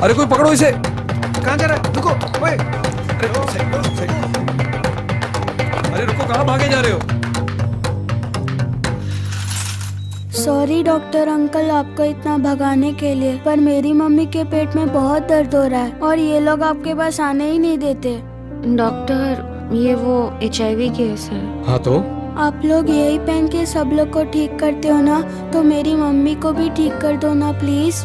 अरे, कोई पकड़ो इसे। कहाँ जा रहा है? रुको, ओए। अरे, रुको, साइड, साइड। अरे, रुको, कहाँ भागे जा रहे हो? सॉरी डॉक्टर अंकल, आपको इतना भगाने के लिए, पर मेरी मम्मी के पेट में बहुत दर्द हो रहा है और ये लोग आपके पास आने ही नहीं देते। डॉक्टर, ये वो एचआईवी केस है। हाँ तो? आप लोग यही पहन के सब लोग को ठीक करते हो ना, तो मेरी मम्मी को भी ठीक कर दो ना प्लीज।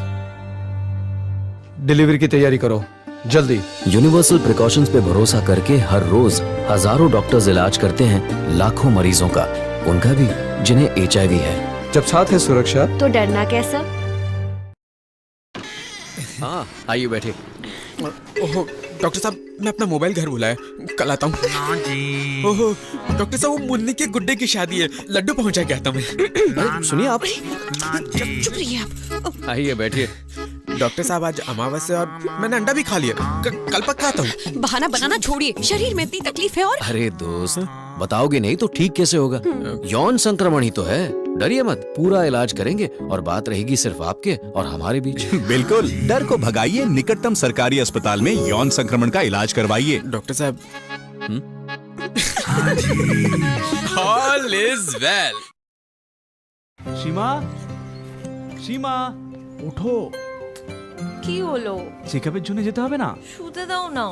डिलीवरी की तैयारी करो, जल्दी। यूनिवर्सल प्रिकॉशंस पे भरोसा करके हर रोज हजारों डॉक्टर्स इलाज करते हैं लाखों मरीजों का, उनका भी जिन्हें एचआईवी है। जब साथ है सुरक्षा, तो डरना कैसा? हाँ, आइए बैठे। ओहो, डॉक्टर साहब, मैं अपना मोबाइल घर भुलाया, कल आता हूँ। ओहो, डॉक्टर साहब, वो मुन्नी के गुड्डे की शादी है, लड्डू पहुंचा के आता हूँ मैं। अरे, सुनिए आप। चुप, चुप रहिए आप। आइए, बैठिए। डॉक्टर साहब, आज अमावस्या और मैंने अंडा भी खा लिया। क-, कल पक्का आता हूँ। बहाना बनाना छोड़िए, शरीर में इतनी तकलीफ है और अरे दोस्त, बताओगे नहीं तो ठीक कैसे होगा? यौन संक्रमण ही तो है। डरिए मत, पूरा इलाज करेंगे और बात रहेगी सिर्फ आपके और हमारे बीच। बिल्कुल, डर को भगाइए, निकटतम सरकारी अस्पताल में यौन संक्रमण का इलाज करवाइए। डॉक्टर साहब। हम्म? All is well। সীমা, সীমা, ওঠো। কি হলো? চেকআপের জন্য যেতে হবে না? শুতে দাও না।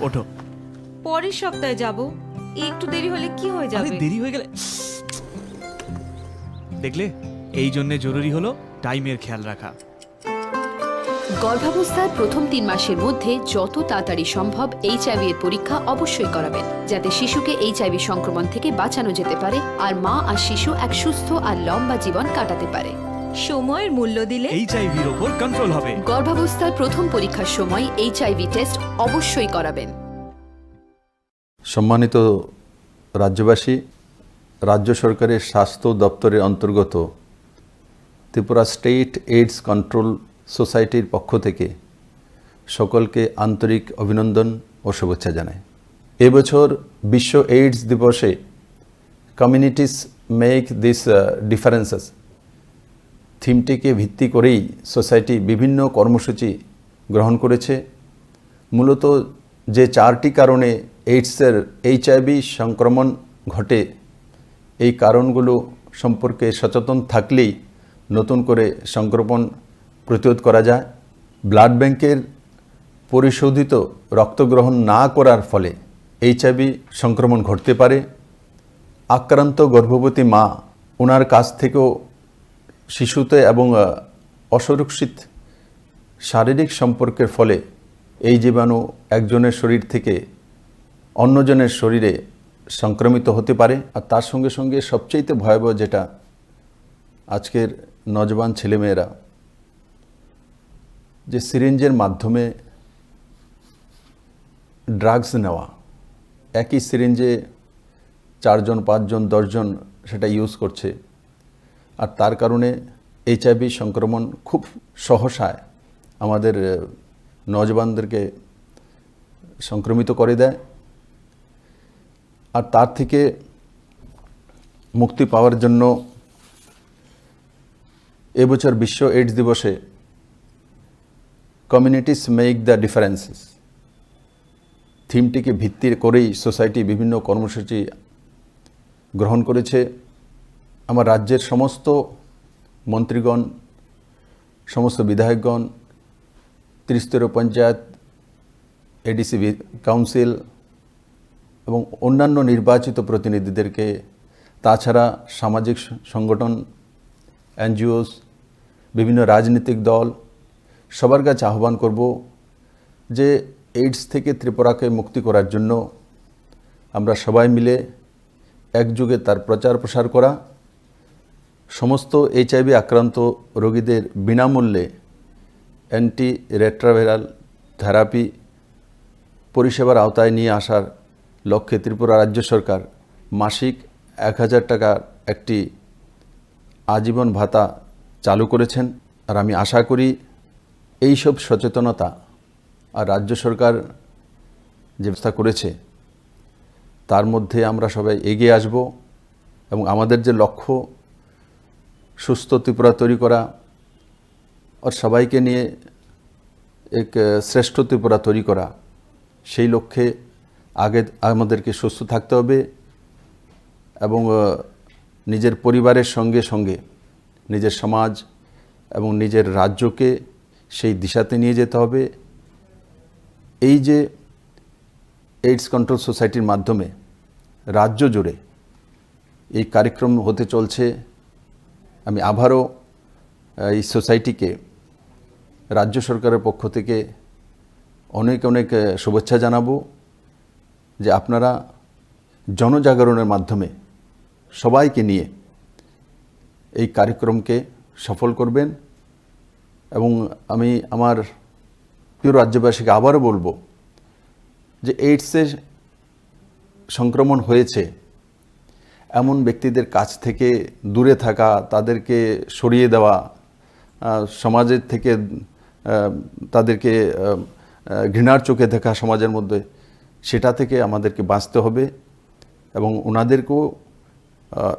ওঠো। পরের সপ্তাহে যাব। একটু দেরি হলে কি হয়ে আরে, যাবে? দেরি হয়ে গেলে, দেখলে, এই জন্য জরুরি হলো টাইমের খেয়াল রাখা। গর্ভাবস্থার প্রথম তিন মাসের মধ্যে যত তাড়াতাড়ি সম্ভব এইচআইভি এর পরীক্ষা অবশ্যই করাবেন, যাতে শিশুকে এইচআইভি সংক্রমণ থেকে বাঁচানো যেতে পারে আর মা আর শিশু এক সুস্থ আর লম্বা জীবন কাটাতে পারে। সময়ের মূল্য দিলে এইচআইভির ওপর কন্ট্রোল হবে। গর্ভাবস্থার প্রথম পরীক্ষার সময় এইচআইভি টেস্ট অবশ্যই করাবেন। সম্মানিত রাজ্যবাসী, রাজ্য সরকারের স্বাস্থ্য দপ্তরের অন্তর্গত ত্রিপুরা স্টেট এইডস কন্ট্রোল সোসাইটির পক্ষ থেকে সকলকে আন্তরিক অভিনন্দন ও শুভেচ্ছা জানাই। এবছর বিশ্ব এইডস দিবসে Communities Make These Differences থিমটিকে ভিত্তি করেই সোসাইটি বিভিন্ন কর্মসূচি গ্রহণ করেছে। মূলত যে চারটি কারণে এইডসের, এইচআইভি সংক্রমণ ঘটে, এই কারণগুলো সম্পর্কে সচেতন থাকলেই নতুন করে সংক্রমণ প্রতিরোধ করা যায়। ব্লাড ব্যাংকের পরিশোধিত রক্ত গ্রহণ না করার ফলে এইচআইভি সংক্রমণ ঘটতে পারে। আক্রান্ত গর্ভবতী মা, ওনার কাছ থেকেও শিশুতে এবং, আহ, অসুরক্ষিত শারীরিক সম্পর্কের ফলে এই জীবাণু একজনের শরীর থেকে অন্যজনের শরীরে সংক্রমিত হতে পারে। আর তার সঙ্গে সঙ্গে সবচেয়ে ভয়াবহ যেটা, আজকের নজওয়ান ছেলেমেয়েরা যে সিরিঞ্জের মাধ্যমে ড্রাগস নেওয়া, একই সিরিঞ্জে চারজন, পাঁচজন, দশজন সেটা ইউজ করছে। আর তার কারণে এইচআইভি সংক্রমণ খুব সহসায় আমাদের, আহ, নজওয়ানদেরকে সংক্রমিত করে দেয়। আর তার থেকে মুক্তি পাওয়ার জন্য এবছর বিশ্ব এইডস দিবসে Communities Make the Differences থিমটিকে ভিত্তি করেই সোসাইটি বিভিন্ন কর্মসূচি গ্রহণ করেছে। আমার রাজ্যের সমস্ত মন্ত্রীগণ, সমস্ত বিধায়কগণ, ত্রিস্তরীয় পঞ্চায়েত, এডিসি বি-, কাউন্সিল এবং অন্যান্য নির্বাচিত প্রতিনিধিদেরকে, তাছাড়া সামাজিক স-, সংগঠন, এনজিওস, বিভিন্ন রাজনৈতিক দল, সবার কাছে আহ্বান করব যে এইডস থেকে ত্রিপুরাকে মুক্তি করার জন্য আমরা সবাই মিলে একযোগে তার প্রচার প্রসার করা, সমস্ত এইচআইভি আক্রান্ত রোগীদের বিনামূল্যে অ্যান্টি রেট্রোভাইরাল থেরাপি পরিষেবার আওতায় নিয়ে আসার লক্ষ্যে ত্রিপুরা রাজ্য সরকার মাসিক এক হাজার টাকার একটি আজীবন ভাতা চালু করেছেন। আর আমি আশা করি এইসব সচেতনতা আর রাজ্য সরকার যে ব্যবস্থা করেছে, তার মধ্যে আমরা সবাই এগিয়ে আসব এবং আমাদের যে লক্ষ্য সুস্থ ত্রিপুরা তৈরি করা আর সবাইকে নিয়ে এক, আহ, শ্রেষ্ঠ ত্রিপুরা তৈরি করা, সেই লক্ষ্যে আগে আমাদেরকে সুস্থ থাকতে হবে এবং, আহ, নিজের পরিবারের সঙ্গে সঙ্গে নিজের সমাজ এবং নিজের রাজ্যকে সেই দিশাতে নিয়ে যেতে হবে। এই যে এইডস কন্ট্রোল সোসাইটির মাধ্যমে রাজ্য জুড়ে এই কার্যক্রম হতে চলছে, আমি আবারও, আহ, এই সোসাইটিকে রাজ্য সরকারের পক্ষ থেকে অনেক অনেক, আহ, শুভেচ্ছা জানাবো যে আপনারা জনজাগরণের মাধ্যমে সবাইকে নিয়ে এই কার্যক্রমকে সফল করবেন। এবং আমি আমার প্রিয় রাজ্যবাসীকে আবারও বলবো যে এইডসের সংক্রমণ হয়েছে এমন ব্যক্তিদের কাছ থেকে দূরে থাকা, তাদেরকে সরিয়ে দেওয়া, আহ, সমাজের থেকে, আহ, তাদেরকে, আহ, আহ, ঘৃণার চোখে দেখা সমাজের মধ্যে, সেটা থেকে আমাদেরকে বাঁচতে হবে এবং ওনাদেরকেও, আহ,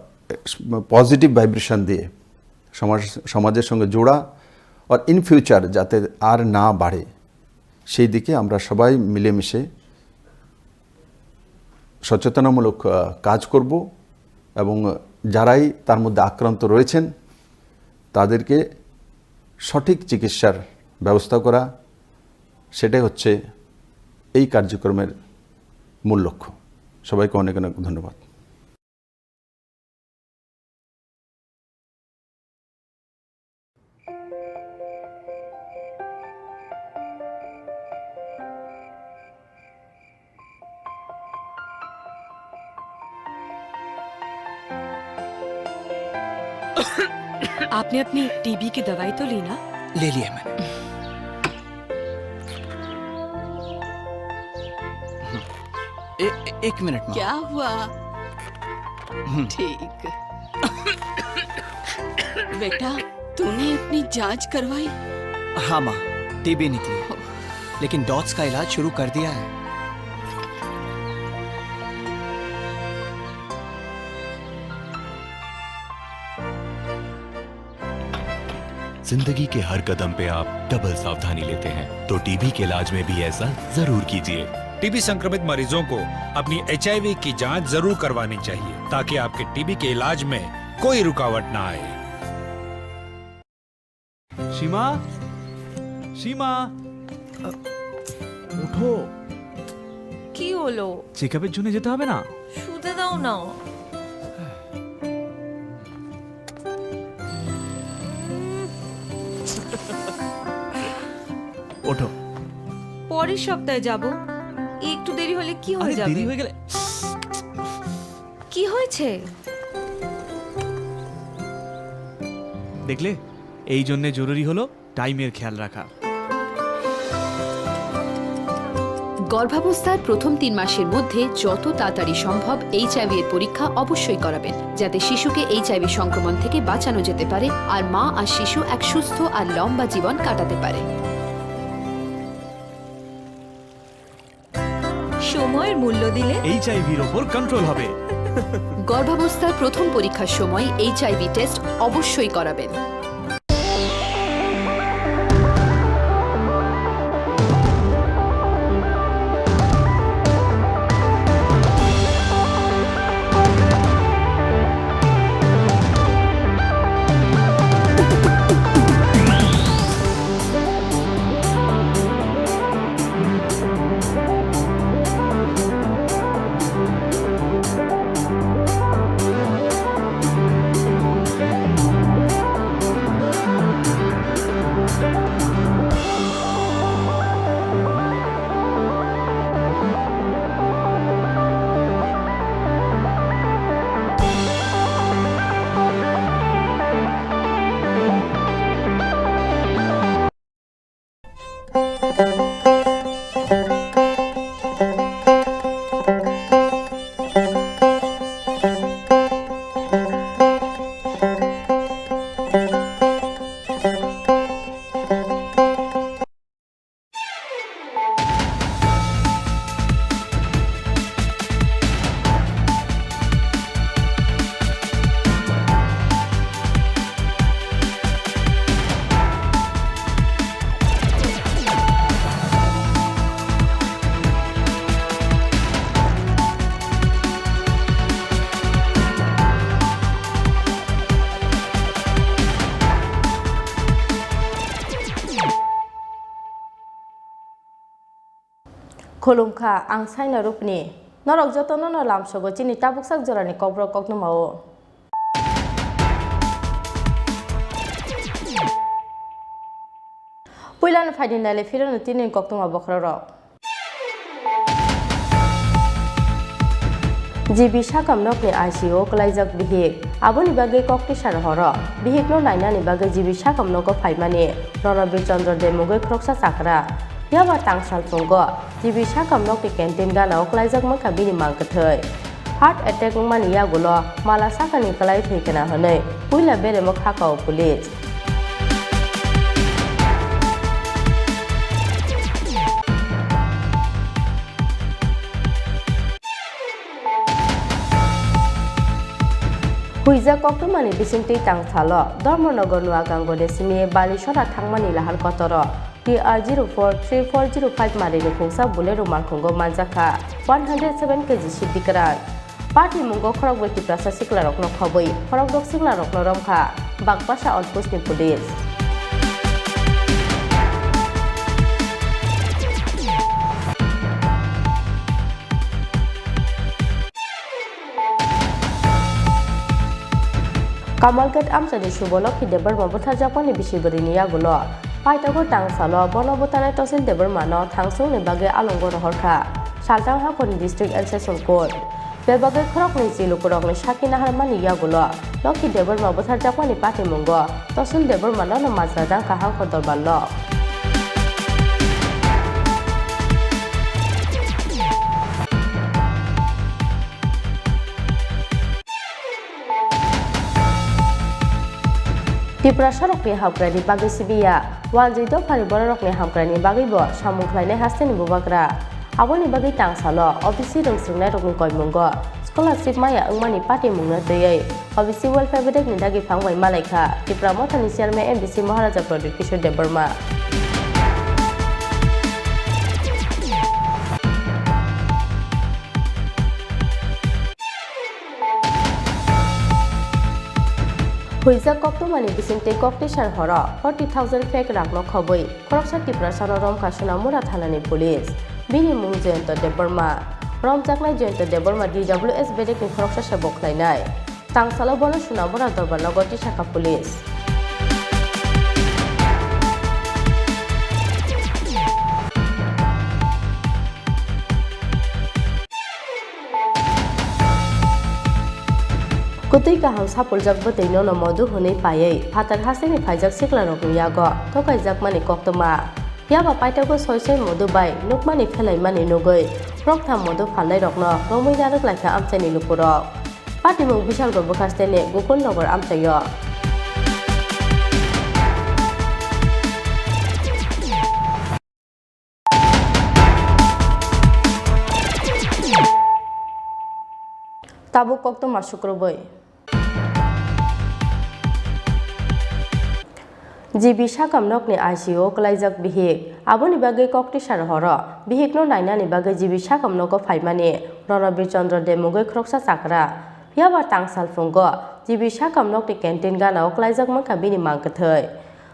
পজিটিভ ভাইব্রেশন দিয়ে সমাজ, সমাজের সঙ্গে জোড়া আর ইন ফিউচার যাতে আর না বাড়ে, সেই দিকে আমরা সবাই মিলেমিশে সচেতনামূলক, আহ, কাজ করব এবং যারাই তার মধ্যে আক্রান্ত রয়েছেন তাদেরকে সঠিক চিকিৎসার ব্যবস্থা করা, সেটাই হচ্ছে এই কার্যক্রমের মূল লক্ষ্য। সবাইকে অনেক অনেক ধন্যবাদ। आपने अपनी टीबी की दवाई तो ली ना? ले ली है मैंने। ए, ए, एक मिनट, माँ। क्या हुआ? हम्म। ठीक। बेटा, तूने अपनी जांच करवाई? हाँ, माँ, टीबी निकली। लेकिन डॉट्स का इलाज शुरू कर दिया है। जिंदगी के हर कदम पे आप डबल सावधानी लेते हैं, तो टीबी के इलाज में भी ऐसा जरूर कीजिए। टीबी संक्रमित मरीजों को अपनी एचआईवी की जांच जरूर करवानी चाहिए, ताकि आपके टीबी के इलाज में कोई रुकावट ना आए। সীমা, সীমা, আ, ওঠো। কি হলো? চেকআপের জন্য যেতে হবে না? শুতে দাও না। ওঠো। পরের সপ্তাহে যাব। একটু দেরি হলে কি হয়ে আরে, যাবে? দেরি হয়ে গেলে। কি হয়েছে? দেখলে, এই জন্যে জরুরি হলো টাইমের খেয়াল রাখা। গর্ভাবস্থার প্রথম তিন মাসের মধ্যে যত তাড়াতাড়ি সম্ভব এইচআইভি এর পরীক্ষা অবশ্যই করাবেন, যাতে শিশুকে এইচআইভি সংক্রমণ থেকে বাঁচানো যেতে পারে আর মা আর শিশু এক সুস্থ আর লম্বা জীবন কাটাতে পারে। সময়ের মূল্য দিলে এইচআইভির ওপর কন্ট্রোল হবে। গর্ভাবস্থার প্রথম পরীক্ষার সময় এইচআইভি টেস্ট অবশ্যই করাবেন। Khulumkha, ang Saina Rupni. Norok jotono no lamsogo chini tabuksak jorani kokborok koktwma o. Puilano phaidi naile phirano tini koktwma bokhorok. G B sakam nokni I C U o kwlaijak bihik, aboni bagwi kok tisa rohoro. Bihikno nainani bagwi G B sakam nogo phaimani Ronobir Chandra Demugwi khoroksa chakra. Phiya ba tang salphungo G B sakam nokni canteen ganao kwlaijak mankha bini mang kwthwi. Heart attack wngmani yagulo mala sakani kwlai thwi khna hwnwi puila beremo kha kao police. Huijak koktwmani bisingtwi tang salo Dharmanagar Nuagang Gode simi Balisora thangmani lahar kotoro T R zero four three four zero five marini khungsa Bolero malkhungo manjakha one hundred seven K G siddi kwran. Patimungo khorokbrwi Tiprasa siklarokno khobwi khorokdok siklarokno romkha Bagpasa outpostni police. Kamalghat amchaini subo Lokhi Debbarma butharjakmani bisi bwrwini yagulo paithago tang salo bono butharnai Tosil Debbarmano thangsongni bagwi alongo rohorkha Salthang haphorni District and Session Court. Bebagwi khoroknwi chi lukurokni sakhi naharmani yagulo Lokhi Debbarma butharjakmani patimungo Tosil Debbarmano no majra jang kaham kho dorbarno. Tiprasarokni hamkraini bagwi sibiya, wanjwi dophani bororokni hamkraini bagwibo samung khlainai hasteni bubagra. Aboni bagwi tang salo O B C rwngswrwngnairokni koimungo scholarship maya wngmani patimungno twiwi O B C Welfare Bedekni dagi phang bai malaikha Tipra Mothani Chairman M B C Maharaja Pradyut Kishore Debbarma. Huijak koktwmani bisingtwi kok tisar horo forty thousand fake rakno khobwi khoroksa Tiprasano romkha Sonamura thanani police. Bini mung Jayanta Debbarma. Romjaknai Jayanta Debbarma D W S bedekni khoroksa se bo khlainai. Tangsalo bono Sonamura dorbarnogo tisakha police. Kwtwi kaham sapuljak bwtwi nono modu hwnwi paiwi phatar hasteni phaijak siklarokni yago thokaijakmani koktwma. Phiya ba paithago soi soi modu bai nukmani phelaimani nugwi roktham modu phalnairokno romwi narwk laikha amchaini lukurok. Patimung Bisalgo bwkhasteni Gokul Nagar amchaio. Tabuk koktwma sukrubwi. G B sakam nokni I C U o kwlaijak bihik. Aboni bagwi kok tisar horo bihikno nainani bagwi G B sakam nogo phaimani Ronobir Chandra Demugwi khoroksa chakra. Phiya ba tang salphungo G B sakam nokni canteen ganao kwlaijak mankha bini mang kwthwi.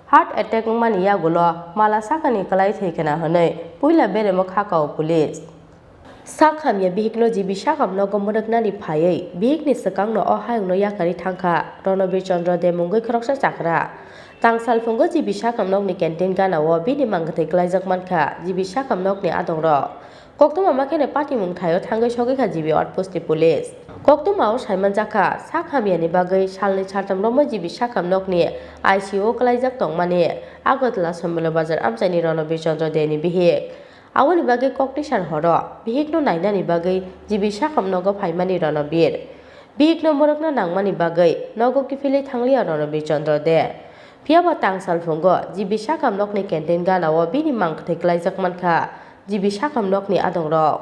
Heart attack wngmani yagulo mala sakani kwlai thwi khna hwnwi puila beremo kha kao police. Sak hamya bihikno G B sakam nogo mwrwknani phaiwi bihikni swkangno o hayungno yakarwi thangkha Ronobir Chandra Demungwi khoroksa chakra. Tangsalphungo G B Sakamnokni canteen ganao bini mangkwthwi kwlaijak mankha G B Sakamnokni adongrok. Koktwma makheno patimung thaio thangwi sogwikha G B outpost ni police. Koktwmao saimanjakha, sak hamyani bagwi salni saltham romwi G B Sakamnokni I C U o kwlaijak tongmani Agartala Somilo Bazar amchaini Ronobir Chandra Deni bihik. Aboni bagwi kokni sar horo bihikno nainani bagwi G B Sakamnogo phaimani Ronobir. Bihikno mwrwkna nangmani bagwi nogo kiphilwi thangliya Ronobir Chandra De. Phiyaba tangsalphungo G B Sakamnokni canteen ganao bini mangkwthwi kwlaijak mankha G B Sakamnokni adongrok.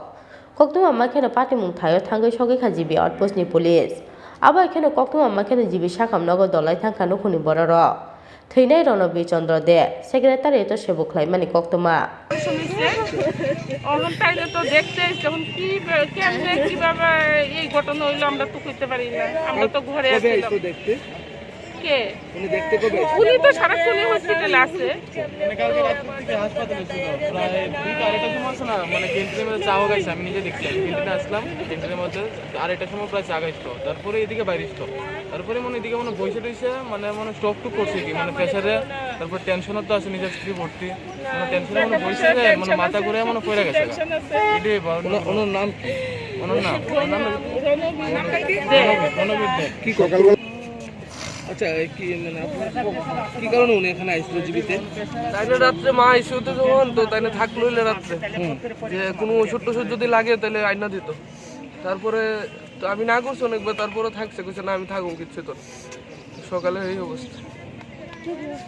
Koktwma makheno patimung thaio thangwi sogwikha G B outpost ni police. Abo hai kheno koktwma makheno G B Sakamnogo dolai thangkha nukhungni bororok. Thwinai Ronobir Chandra De, secretariat o sebo khlaimani koktwma. অহন তাইলে তো দেখতে এসছে, এখন কি বা-, কেমনে কিভাবে এই ঘটনা হইলো আমরা তো কইতে পারি না, আমরা তো ঘরে কবে আছিলাম। আইছো দেখতে? কে? উনি দেখতে কবে আইছো? উনি তো সারাক্ষণই হসপিটালে আছে। মানে কালকে রাত্রে থেকে হাসপাতালে ছিল, প্রায় দুইটা আড়াইটার সময় আছে না, মানে ক্যান্টিনের মধ্যে চা খাইছে, আমি নিজে দেখছি, ক্যান্টিনে আসলাম, ক্যান্টিনের মধ্যে আড়াইটার সময় প্রায় চা খাইছিল, তারপরে এদিকে বাইরে ছিল, তারপরে মানে এদিকে মানে বইসে টইসে মানে মানে স্ট্রোক টুক করছে কি মানে প্রেশারে, তারপর টেনশনও তো আছে, নিজের স্ত্রী ভর্তি, মানে টেনশনে মানে বইসে যায় মানে মাথা ঘুরে মানে পড়ে গেছে। এটাই বা- ওনার, ওনার নাম কি? ওনার নাম, ওনার নাম রণবীর, রণবীর দে। কি সকালবেলা আচ্ছা, এই কি মানে আপনার কি কারণে উনি এখানে আইছিল জিবিতে? তাইলে রাত্রে মা আইসিইউতে যখন তো তাইলে থাকলো হইলে রাত্রে। হুম। যে কোনো ওষুধ টষুধ যদি লাগে তাহলে আইনা দিত। তারপরে তো আমি না করছি অনেকবার, তারপরে থাকছে, কইছে না আমি থাকুম কিচ্ছু তো। সকালে এই অবস্থা।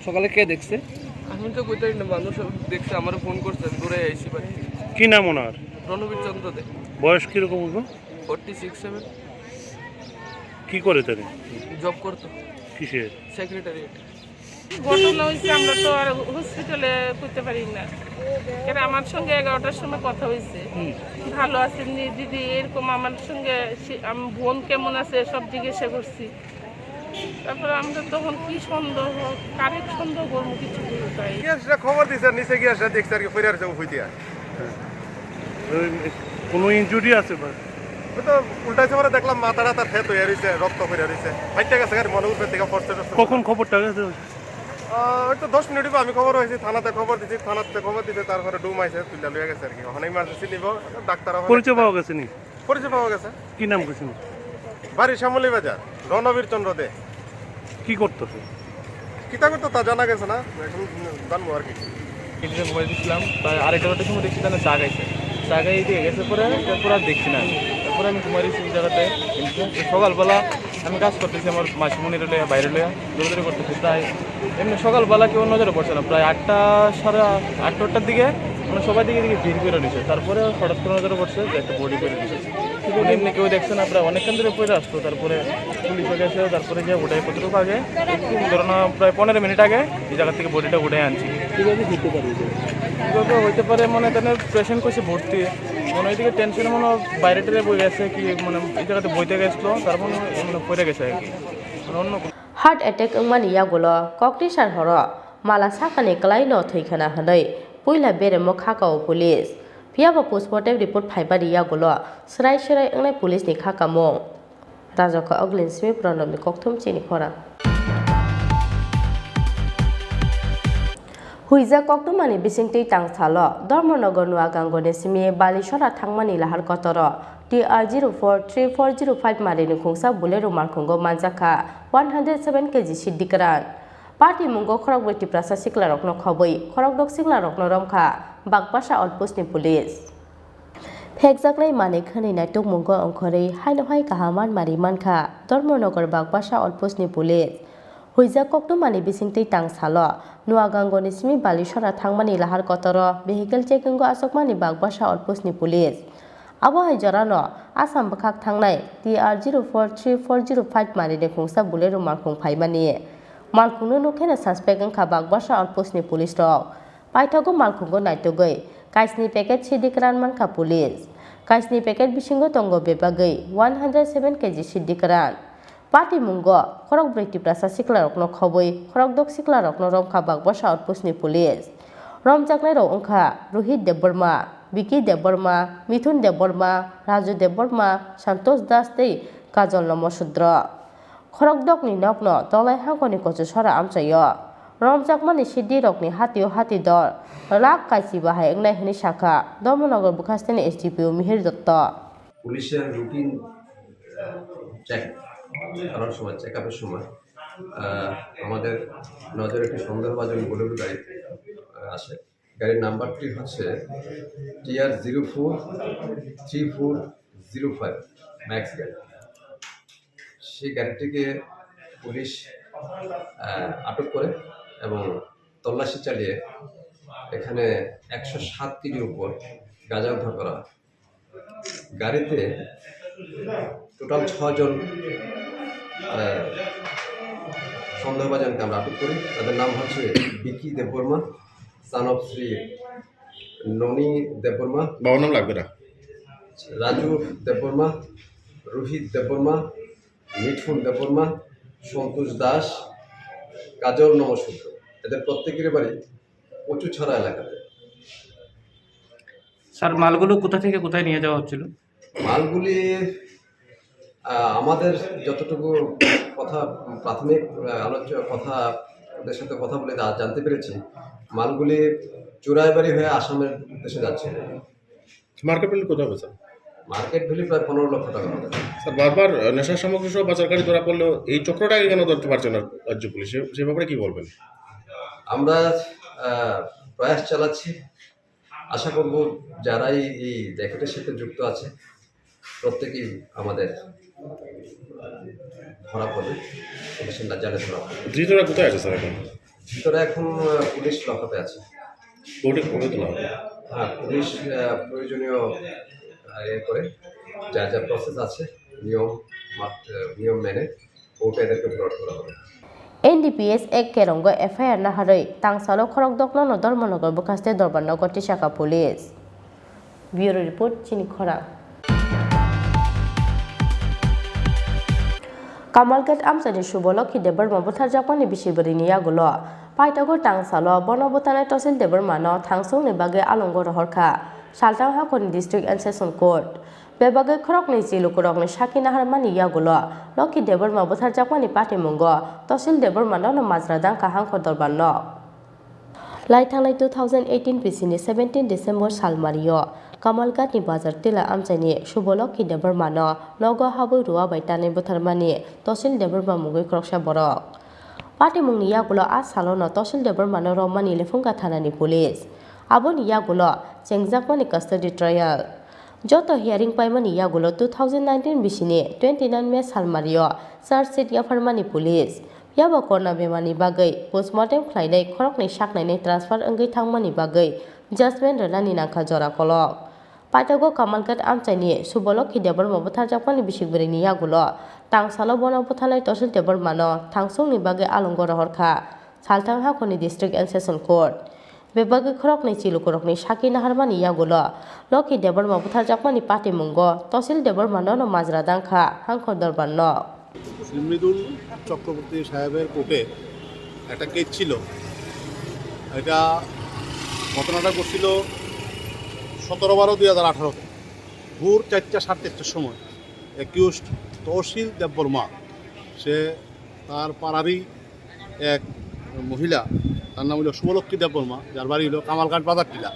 সকালে কে দেখছে? আমি তো কইতাই না, মানুষ দেখছে, আমারে ফোন করছে, আমি দৌড়ে আইছি বাড়ি। কি নাম ওনার? রণবীর চন্দ্র দে। বয়স কিরকম হইব? Forty six seven. কি করে তারা? জব করতো। কিসের? সেক্রেটারিয়েট। ঘটনা হইছে, আমরা তো আর হসপিটালে করতে পারি না। এরা আমার সঙ্গে এগারোটার সময় কথা হইছে। হুম। ভালো আছেন নি দিদি, এরকম আমার সঙ্গে সে-, আম-, বোন কেমন আছে সব জিজ্ঞাসা করছি। তারপরে আমরা তখন কি সন্দেহ, কারে সন্দেহ করবো কিছু বুঝতে পারি না। গিয়া সেটা খবর দিছে, নিচে গিয়া সেটা দেখছে আর কি, ফিরে আসছে উফুই দিয়া। ওই কোনো ইনজুরি আছে বা? ওই তো উল্টাইছে পরে দেখলাম মাথা টাথা ফেট হয়ে রয়েছে, রক্ত হয়ে রয়েছে। ফাইটটা গেছে গাড়ি মনে উপরে থেকে ফোর্সে টর্সে। কখন খবরটা গেছে? আহ, ওই তো দশ মিনিট হইবো আমি খবর হয়েছি, থানাতে খবর দিছি, থানাতে খবর দিতে তারপরে ডুম আইছে, তুইলা লইয়া গেছে আর কি। ওখানে ইমার্জেন্সি নিব, ডাক্তার ওখানে পরিচয় পাওয়া গেছে নি? পরিচয় পাওয়া গেছে। কি নাম কইছেন? বাড়ি শ্যামলী বাজার, রণবীর চন্দ্র দে। কি করতো সে? কিতা করতো তা জানা গেছে না, এখন জানবো আর কি। কিছুদিন ঘুমাই দিছিলাম, প্রায় আড়াইটা বারোটার সময় দেখছি তাহলে চা খাইছে। চা খাই দিয়ে গেছে পরে, তারপর আর দেখছি না। তারপরে আমি ঘুমাই দিচ্ছি ওই জায়গাতে। কিন্তু সকালবেলা আমি কাজ করতেছি আমার মাসিমণির লইয়া, বাইরে লইয়া দৌড়াদৌড়ি করতেছি। প্রায় এমনি সকালবেলা কেউ নজরে পড়ছে না, প্রায় আটটা, সাড়ে আটটার দিকে মানে সবাই দিকে দিকে ভিড় করে নিছে। তারপরে হঠাৎ করে নজরে পড়ছে যে একটা বডি করে নিছে। মানে এমনি কেউ দেখছে না, প্রায় অনেকক্ষণ ধরে পড়ে আসতো। তারপরে পুলিশও গেছে, তারপরে গিয়ে উঠে কতটুকু আগে, একটু ধরো না, প্রায় পনেরো মিনিট আগে এই জায়গা থেকে বডিটা উঠে আনছি। কিভাবে হইতে পারে এটা? কিভাবে হইতে পারে মানে এখানে পেশেন্ট কইছে ভর্তি, মানে ওইদিকে টেনশনে মনে হয় বাইরে টেরে বই গেছে কি, মানে এই জায়গাতে বইতে গেছিলো, তার মানে মানে পড়ে গেছে আর কি, মানে অন্য কোনো heart attack wngmani yagulo kokni sar horo mala sakani kwlaino thwi khna hwnwi puila beremo khakao police. Phiyaba postmortem report phaimani yagulo swrai swrai wngnai police ni khakamung. Rajokha Oglin simi Pranobni kokthum chini khorang. Huijak koktwmani bisingtwi tangsalo Dharmanagar Nuagangoni simi Balisora thangmani lahar kotoro T R zero four three four zero five marini khungsa Bolero malkhungo manjakha one hundred seven K G siddi kwran. Patimungo khorokbrwi Tiprasa siklarokno khobwi khorokdok siklarokno romkha Bakbasa outpostni police. Phekjaknai manwi khwnwi naitukmungo ongkhorwi haino hai kaham manmari mankha Dharmanagar Bakbasa outpostni police. Huijak koktwmani bisingtwi tangsalo Nuagangoni simi Balisora thangmani lahar kotoro vehicle checkingo achukmani Bakbasa outpostni police. Abo hai jorano Assam bwkhak thangnai T R zero four three four zero five marini khungsa Bolero malkhung phaimani. Malkhungno nukkheno suspect wngkha Bakbasa outpostni police rok. Paithago malkhungo naitugwi kaisni packet siddi kwran mankha police. Kaisni packet bisingo tongo bebagwi one hundred seven K G siddi kwran. Patimungo khorokbrwi Tiprasa siklarokno khobwi khorokdok siklarokno romkha Bakbasa outpostni police. Romjaknairok wngkha Rohit Debbarma, Vicky Debbarma, Mithun Debbarma, Raju Debbarma, Santosh Das tei Kajol Nomo Sudro. Khorokdokni nokno tolai hangkoni kochosora amchaio. Romjakmani siddhi rokni hatio hati dor lak kaichi bahai wngnai hwnwi sakha Dharmanagar bwkhasteni S D P O Mihir Dotto. পুলিশের routine check করার সময়, চেক আপের সময় আহ, আমাদের নজরে একটি সন্দেহভাজন বোলেরো গাড়ি আহ, আসে। গাড়ির নাম্বারটি হচ্ছে T R zero four three four zero five, max গাড়ি। সেই গাড়িটিকে পুলিশ আহ, আটক করে এবং তল্লাশি চালিয়ে এখানে একশো সাত কেজির উপর গাঁজা উদ্ধার করা হয়। গাড়িতে টোটাল ছজন আহ, সন্দেহভাজনকে আমরা আটক করি। তাদের নাম হচ্ছে বিকি দেববর্মা, সন অফ শ্রী ননী দেববর্মা, বাবার নাম লাগবে না। রাজু দেববর্মা, রোহিত দেববর্মা, মিঠুন দেববর্মা, সন্তোষ দাস, কাজল নমঃশূদ্র। এদের প্রত্যেকের বাড়ি কচুছড়া এলাকাতে। স্যার, মালগুলো কোথা থেকে কোথায় নিয়ে যাওয়া হচ্ছিল? মালগুলি আহ, আমাদের যতটুকু কথা, প্রাথমিক আহ, আলোচ কথা, ওদের সাথে কথা বলে যা জানতে পেরেছি, মালগুলি চোরাইবাড়ি হয়ে আসামের উদ্দেশ্যে যাচ্ছে। মার্কেট ভ্যালু কত হবে, স্যার? মার্কেট ভ্যালু প্রায় পনেরো লক্ষ টাকা হবে। স্যার, বারবার আহ, নেশা সামগ্রী সহ পাচারকারী ধরা পড়লেও এই চক্রটাকে কেন ধরতে পারছে না রাজ্য পুলিশ? সে- সে ব্যাপারে কি বলবেন? আমরা আহ, প্রয়াস চালাচ্ছি। আশা করব যারাই এই র্যাকেটের সাথে যুক্ত আছে, প্রত্যেকেই আমাদের ধরা পড়বে, পুলিশের নজরে ধরা পড়বে। ধৃতরা কোথায় আছে, স্যার, এখন? ধৃতরা এখন আহ, পুলিশ লকআপে আছে। কোর্টে কবে তোলা হবে? হ্যাঁ, পুলিশ আহ, প্রয়োজনীয় আহ, এ করে যা যা প্রসেস আছে, নিয়ম মাত- আহ, নিয়ম মেনে কোর্টে এদেরকে ব্রড করা হবে। N D P S Act kerongwi F I R naharwi tangsalo khorokdokno no Dharmanagar bwkhaste dorbar nogo tisaka police. Bureau report, chini khorang. Kamalghat amchaini Suboloki Debbarma butharjakmani bisi bwrwini yagulo paithago tangsalo bono butharnai Tosil Debbarmano thangsongni bagwi alongo rohorkha. Salthang hakhorni District and Session Court. Bebagwi khoroknwi chilukurokni sakhi naharmani yagulo Loki Debbarma butharjakmani patimungo Tosil Debbarmano no majra dangkha hangkor dorbarno. Lai thangnai two thousand eighteen bisini seventeen December salmario Kamalghatni bazar tila amchaini Suboloki Debbarmano nogo habwi rua bai tanwi butharmani Tosil Debbarma mungwi khoroksa borok. Patimungni yagulo a salono Tosil Debbarmano romani Lephunga thanani police. Aboni yagulo chengjakmani custody trial. Joto hearing paimani yagulo two thousand nineteen bisini twenty nine May salmario charge sheet yapharmani police. Yaba korna bemani bagwi postmortem khlainai khoroknwi saknainai transfer wngwi thangmani bagwi judgment rwnani nangkha jora kolok. Paithago Kamalghat amchaini Suboloki Debbarma butharjakmani bisi bwrwini yagulo tangsalo bono butharnai Tosil Debbarmano thangsongni bagwi alongo rohorkha Salthang hakhorni District and Session Court. Bebagwi khoroknwi chilukurokni sakhi naharmani yagulo Loki Debbarma butharjakmani patimungo Tosil Debbarmano no majra dangkha hangkor dorbarno. Shri Mridul Chakraborty সাহেবের কোর্টে একটা কেস ছিল। এটা ঘটনাটা ঘটছিল সতেরো বারো দুই হাজার আঠারোতে, ভোর চারটা সাড়ে চারটার সময় অ্যাকিউজড তহসিল দেববর্মা, সে তার পাড়ারই এক মহিলা, তার নাম হলো শুভলক্ষ্মী দেববর্মা, যার বাড়ি হলো কামালঘাট বাজার টিলা।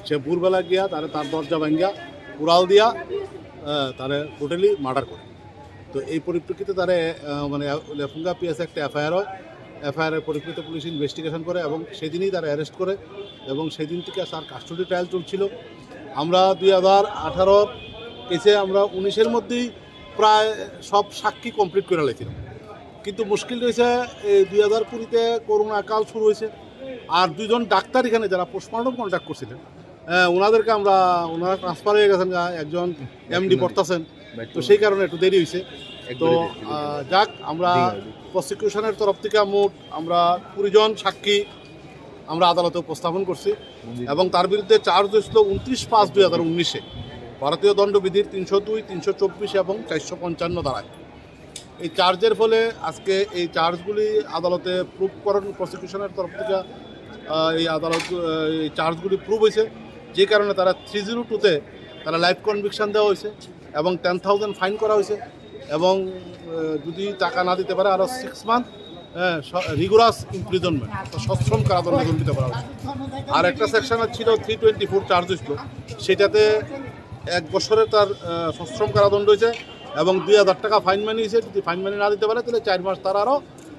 সে ভোরবেলা গিয়া তারে তার দরজা ভাঙ্গিয়া কুড়াল দিয়া আহ, তারে ব্রুটালি মার্ডার করে। তো এই পরিপ্রেক্ষিতে তারে আহ, মানে লেফুঙ্গা পিএস একটা এফআইআর হয়। এফআইআর এর পরিপ্রেক্ষিতে পুলিশ ইনভেস্টিগেশন করে এবং সেদিনই তারা অ্যারেস্ট করে এবং সেদিন থেকে তার কাস্টডি ট্রায়াল চলছিল। আমরা দুই হাজার আঠারোর কেসে আমরা উনিশের মধ্যেই প্রায় সব সাক্ষী কমপ্লিট করে লাইছিলাম, কিন্তু মুশকিল রয়েছে এই দুই হাজার কুড়িতে করোনা কাল শুরু হয়েছে। আর দুইজন ডাক্তার এখানে যারা পোস্টমর্টম কন্ডাক্ট করছিলেন, আহ, ওনাদেরকে আমরা, ওনারা ট্রান্সফার হয়ে গেছেন গা, একজন এমডি পড়তাছেন, তো সেই কারণে একটু দেরি হয়েছে। তো আহ, যাক, আমরা প্রসিকিউশনের তরফ থেকে মোট আমরা কুড়ি জন সাক্ষী আমরা আদালতে উপস্থাপন করছি এবং তার বিরুদ্ধে চার্জ হয়েছিল উনত্রিশ পাঁচ দুই হাজার উনিশে ভারতীয় দণ্ডবিধির তিনশো দুই, তিনশো চব্বিশ এবং চারশো পঞ্চান্ন ধারায়। এই চার্জের ফলে আজকে এই চার্জগুলি আদালতে প্রুভ করেন, প্রসিকিউশনের তরফ থেকে আহ, এই আদালত আহ, এই চার্জগুলি প্রুভ হয়েছে, যে কারণে তারা থ্রি জিরো টুতে তারা লাইফ কনভিকশন দেওয়া হয়েছে এবং টেন থাউজেন্ড ফাইন করা হয়েছে এবং আহ, যদি টাকা না দিতে পারে আরও সিক্স মান্থ হ্যাঁ, স-, রিগোরাস ইমপ্রিজনমেন্ট, অর্থাৎ সশ্রম কারাদণ্ড দণ্ডিত করা হয়েছে। আর একটা সেকশন ছিল, থ্রি টোয়েন্টি ফোর চার্জ হয়েছিল, সেটাতে এক বছরে তার আহ, সশ্রম কারাদণ্ড হয়েছে এবং দুই হাজার টাকা ফাইন মানি হয়েছে। যদি ফাইন মানি না দিতে পারে, তাহলে চার মাস তার আরও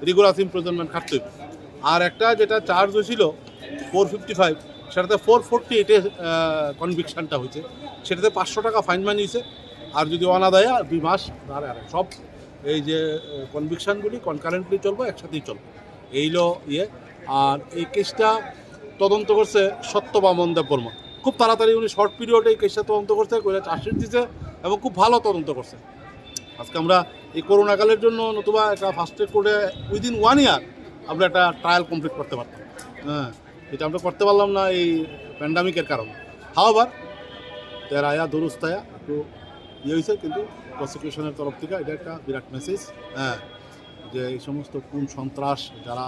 রিগোরাস ইমপ্রিজনমেন্ট খাটতে হবে। আর একটা যেটা চার্জ হয়েছিল, ফোর ফিফটি ফাইভ, সেটাতে ফোর ফোর্টি এইটে কনভিকশনটা হয়েছে, সেটাতে পাঁচশো টাকা ফাইন মানি হয়েছে। আর যদি অনাদায়ে দুই মাস, আর আর সব এই যে কনভিকশনগুলি কনকারেন্টলি চলবো, একসাথেই চলবো। এই হলো ইয়ে। আর এই কেসটা তদন্ত করছে সত্যবামন দেববর্মা। খুব তাড়াতাড়ি উনি শর্ট পিরিয়ডে এই কেসটা তদন্ত করছে, করে চার্জশিট দিছে এবং খুব ভালো তদন্ত করছে। আজকে আমরা এই করোনাকালের জন্য নতুবা একটা ফাস্ট ট্র্যাক কোর্টে উইদিন ওয়ান ইয়ার আমরা একটা ট্রায়াল কমপ্লিট করতে পারতাম। হ্যাঁ, এটা আমরা করতে পারলাম না এই প্যান্ডামিকের কারণে। হাওয়াবার, তেরা আয়া দুরুস্তায়া একটু ইয়ে হয়েছে, কিন্তু প্রসিকিউশনের তরফ থেকে এটা একটা বিরাট মেসেজ। হ্যাঁ, যে এই সমস্ত খুন সন্ত্রাস যারা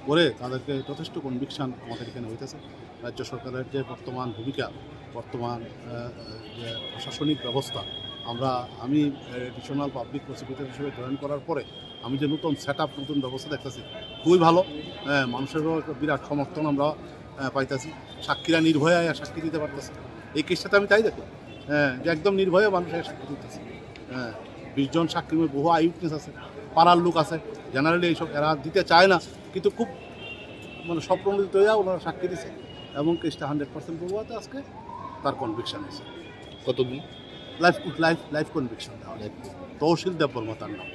করে, তাদেরকে যথেষ্ট কনভিকশন আমাদের এখানে হইতেছে। রাজ্য সরকারের যে বর্তমান ভূমিকা, বর্তমান আহ, যে প্রশাসনিক ব্যবস্থা, আমরা, আমি অ্যাডিশনাল পাবলিক প্রসিকিউটর হিসেবে জয়েন করার পরে আমি যে নতুন সেট আপ, নতুন ব্যবস্থা দেখতেছি, খুবই ভালো। হ্যাঁ, মানুষেরও একটা বিরাট সমর্থন আমরা আহ, পাইতেছি। সাক্ষীরা নির্ভয়ে আয়া সাক্ষী দিতে পারতেছে। এই কেসটাতে আমি তাই দেখলাম, হ্যাঁ, যে একদম নির্ভয়ে মানুষ আয়া সাক্ষী দিতেছে। হ্যাঁ, বিশ জন সাক্ষীর মধ্যে বহু আই উইটনেস আছে, পাড়ার লোক আছে। জেনারেলি এইসব এরা দিতে চায় না, কিন্তু খুব মানে স্বপ্রণোদিত হইয়া ওনারা সাক্ষী দিছে এবং কেসটা হান্ড্রেড পার্সেন্ট প্রমাণিত। আজকে তার কনভিকশন হয়েছে। কতদিন? লাইফ, লাইফ, লাইফ কনভিকশন দেওয়া হয়েছে। তহসিল দেববর্মা তার নাম।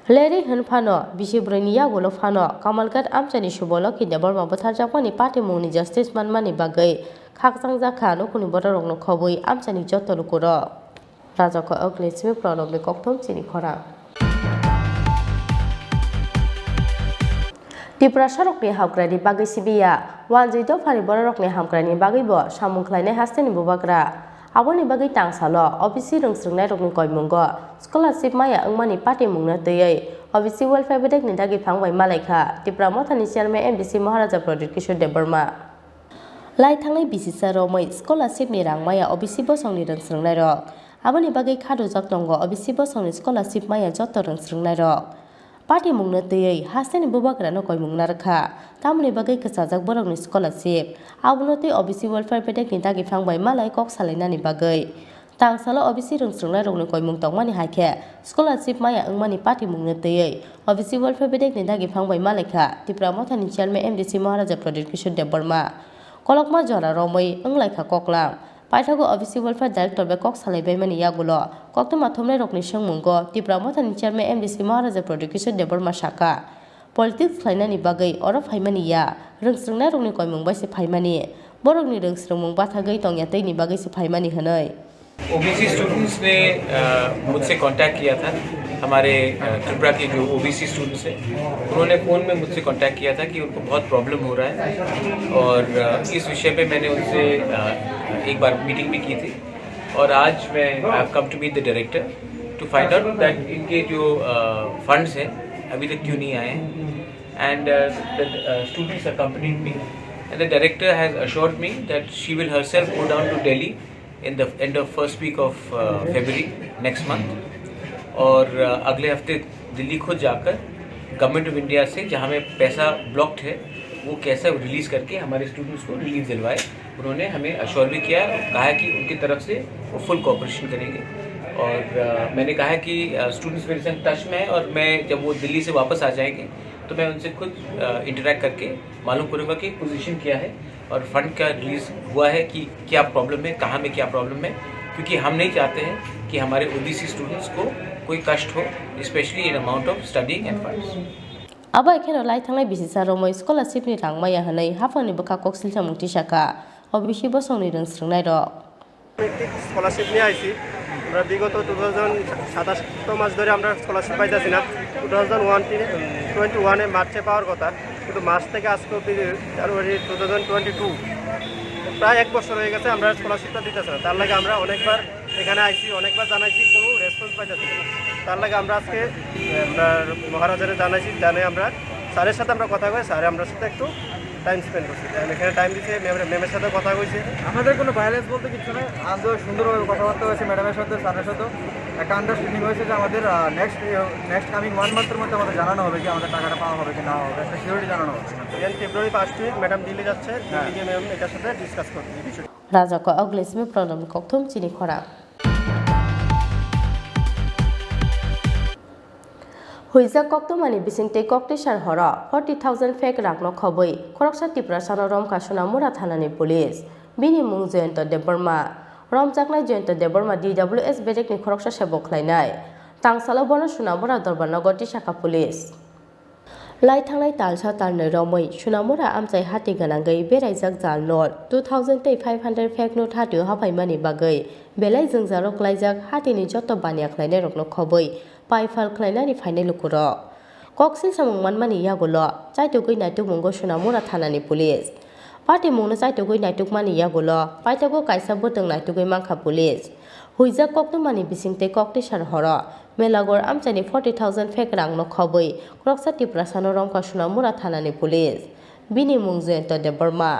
Leri hwn phano, bisi brwi ni yagulo phano Kamalghat amchaini subolo Kindeborma bwtharjakmani patimungni justice manmani bagwi khakchangjakha nukhungni bororokno khobwi amchaini joto lukurok. Rajako Oklesmi Pranobni kokthom chini khorang. Tiprasarokni hamkraini bagwi sibiya, wanjwi dophani bororokni hamkraini bagwibo samung khlainai hasteni bubagra. Aboni bagwi tangsalo O B C rwngsrwngnairokni koimungo scholarship maya wngmani patimungno twiwi O B C Welfare Bedekni dagi phang bai malaikha Tipra Mothani Chairman M D C Maharaja Pradyut Kishore Debbarma. Lai thangnai bisisa romwi scholarship ni rang maya O B C bosongni rwngsrwngnairok. Aboni bagwi kha rwjak tongo O B C bosongni scholarship maya joto rwngsrwngnairok. Patimungno twiwi hasteni bubagrano koimung narwkha, tamoni bagwi kwchajak borokni scholarship. Abono twi O B C Welfare Bedekni dagi phang bai malai kok salainani bagwi. Tangsalo O B C rwngsrwngnairokni koimung tongmani hai khe scholarship maya wngmani patimungno twiwi O B C Welfare Bedekni dagi phang bai malaikha Tipra Mothani Chairman M D C Maharaja Pradyut Kishore Debbarma. Kolokma jora romwi wnglaikha koklam. Paithago O B C Welfare Director bai kok salaibaimani yagulo koktwma thumnairokni swngmungo Tipra Mothani Chairman M D C Maharaja Pradyut Kishore Debbarma sakha, politics khlainani bagwi oro phaimani ya, rwngsrwngnairokni koimung bai se phaimani, borokni rwngsrwngmung bathagwi tongya twini bagwi se phaimani hwnwi. OBC students ने अ, मुझसे कांटेक्ट किया था। हमारे अ, त्रिपुरा के जो OBC students हैं, उन्होंने फ़ोन में मुझसे कांटेक्ट किया था कि उनको बहुत प्रॉब्लम हो रहा है और अ, इस विषय पे मैंने उनसे अ, एक बार मीटिंग भी की थी और आज मैं, I have come to meet the director to find out that इनके जो फंड्स हैं, अभी तक क्यों नहीं आए हैं। And uh, the uh, students accompanied me, and the director has assured me that she will herself go down to Delhi in the end of first week of uh, February next month. और uh, अगले हफ्ते दिल्ली खुद जाकर government of India से, जहाँ में पैसा ब्लॉक्ड है, वो कैसे रिलीज करके हमारे स्टूडेंट्स को रिलीफ दिलवाए। उन्होंने हमें अश्योर भी किया, कहा है कि उनकी तरफ से वो फुल कोऑपरेशन करेंगे। और uh, मैंने कहा है कि स्टूडेंट्स मेरे संग टच में है और मैं, जब वो दिल्ली से वापस आ जाएंगे, तो मैं उनसे खुद इंटरेक्ट करके मालूम करूँगा कि पोजीशन क्या है और फंड क्या रिलीज हुआ है, कि क्या प्रॉब्लम है, कहाँ में क्या प्रॉब्लम है, क्योंकि हम नहीं चाहते हैं कि हमारे ओबीसी स्टूडेंट्स को कोई कष्ट हो, especially in amount of studying and funds. Abo hai kheno lai thangnai bisisa romwi scholarship ni rang maya hwnwi haphangni bwkha kok silsamung tisakha O B C bosongni rwngsrwngnairok. একটি স্কলারশিপ নিয়ে আইছি। আমরা বিগত two thousand সাতাশ মাস ধরে আমরা স্কলারশিপ পাইতেছি না। টু থাউজেন্ড ওয়ান টোয়েন্টি ওয়ানে মার্চে পাওয়ার কথা, কিন্তু মার্চ থেকে আজকে অবধি, জানুয়ারি টু থাউজেন্ড টোয়েন্টি টু, প্রায় এক বছর হয়ে গেছে আমরা স্কলারশিপটা দিতেছে না। তার লাগে আমরা অনেকবার এখানে আইছি, অনেকবার জানাইছি, কোনো রেসপন্স পাইতেছি না। তার লাগে আমরা আজকে, আহ, আমরা মহারাজারে জানাইছি, জানে আমরা স্যারের সাথে আমরা কথা কই, স্যারে আমরা সাথে একটু টাইম স্পেন্ড করছি, টাইম, এখানে টাইম দিছে, ম্যামের, ম্যামের সাথে কথা হয়েছে। আমাদের কোনো ভায়োলেন্স বলতে কিছু নাই। আমাদের সুন্দরভাবে কথাবার্তা হয়েছে ম্যাডামের সাথে, স্যারের সাথে। একটা আন্ডারস্ট্যান্ডিং হয়েছে যে আমাদের নেক্সট নেক্সট কামিং ওয়ান মান্থের মধ্যে আমাদের জানানো হবে কি আমাদের টাকাটা পাওয়া হবে কি না হবে, একটা সিওরিটি জানানো হবে। Then February first week madam Delhi যাচ্ছে, হ্যাঁ। দিল্লি গিয়ে ম্যাম এটার সাথে ডিসকাস করবে এই বিষয়টা। Raja ko August mi program ni kokthum chini khorang. Huijak koktwmani bisingtwi koktwisa horo forty thousand fake rangno khobwi khoroksa Tiprasano romkha Sonamura thanani police. Bini mung Jayanta Debbarma. Romjaknai Jayanta Debbarma D W S bedekni khoroksa se bo khlainai. Tangsalo bono Sonamura Dorbar nogo tisakha police. Lai thangnai talsa talnwi romwi Sonamura amchai hati gwnangwi beraijak jal note two thousand tei five hundred fake note hatio haphaimani bagwi belai jwngjalo klaijak hatini joto baniya khlainairokno khobwi paifal khlainani phainai lukurok. Koksil samung manmani yagulo chaitugwi naitukmungo Sonamura thanani police. Patimungno chaitugwi naitukmani yagulo paithago kaisa bwtwng naitugwi mankha police. Huijak koktwmani bisingtwi koktwisa horo Melagor amchaini forty thousand fake rangno khobwi khoroksa Tiprasano romkha Sonamura thanani police. Bini mung Jayanta Debbarma.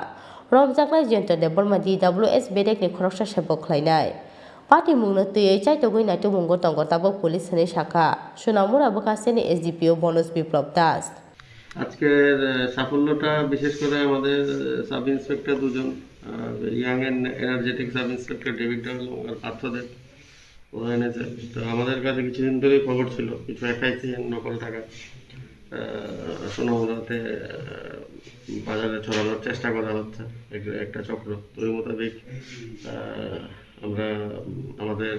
Romjaknai Jayanta Debbarma D W S bedekni khoroksa se bo khlainai. Patimungno twiwi chaitugwi naitukmungo tongo tabuk police hwnwi sakha Sonamura bwkhasteni S D P O Bonoj Biplab Das. আজকের, আহ, সাফল্যটা বিশেষ করে আমাদের, আহ, sub inspector দুজন, আহ, young and energetic sub inspector David ডাবল এবং আর পার্থদেব, ওরা এনেছে। তো আমাদের কাছে কিছুদিন ধরেই খবর ছিল, কিছু এফআইসি নকল টাকা, আহ, সোনামুড়াতে, আহ, বাজারে ছড়ানোর চেষ্টা করা হচ্ছে, এক-, একটা চক্র। তো ওই মোতাবেক, আহ, আমরা, উম, আমাদের,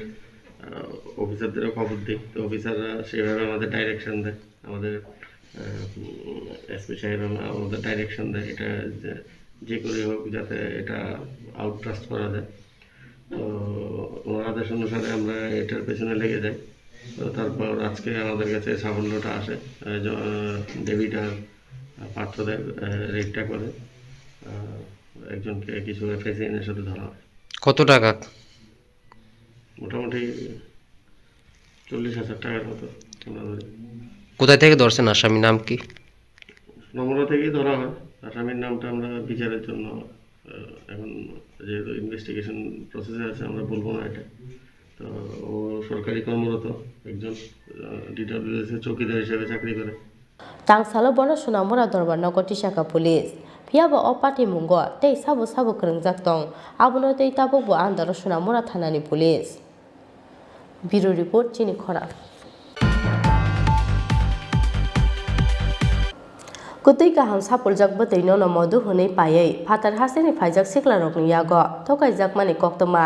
আহ, অফিসারদেরও খবর দিই। তো অফিসাররা সেভাবে আমাদের ডাইরেকশন দেয়। আমাদের, আহ, উম, এসপি সাহেব আমা-, আমাদের ডাইরেকশন দেয়, এটা যে, যে করে হোক যাতে এটা আউটবাস্ট করা যায়। তো ওনার আদেশ অনুসারে আমরা এটার পেছনে লেগে যাই। তো তারপর আজকে আমাদের কাছে সাফল্যটা আসে, আহ, জ-, আহ, ডেভিড আর পার্থদেব, আহ, রেডটা করে, আহ, একজনকে কিছু এফআইসি এর সাথে ধরা হয়। কত টাকা? মোটামুটি চল্লিশ হাজার টাকার মতো আমরা ধরি। কোথায় থেকে ধরছেন আসামি, নাম কি? নম্র থেকেই ধরা হয়। আসামির নামটা আমরা বিচারের জন্য, আহ, এখন যেহেতু ইনভেস্টিগেশন প্রসেসে আছে, আমরা বলবো না এটা। তো ও সরকারি কর্মরত একজন, আহ, ডিডাব্লিউএস এ চৌকিদার হিসেবে চাকরি করে। Tangsalo bono Sonamura Dorbar nogo tisakha police. Phiya ba o patimungo tei sabo sabo kwrwngjak tong, abono tei tabukbo andaro Sonamura thanani police. Bureau report, chini khorang. Kwtwi kaham sapuljak bwtwi nono modu hwnwi paiwi phatar hasteni phaijak siklarokni yago thokaijakmani koktwma.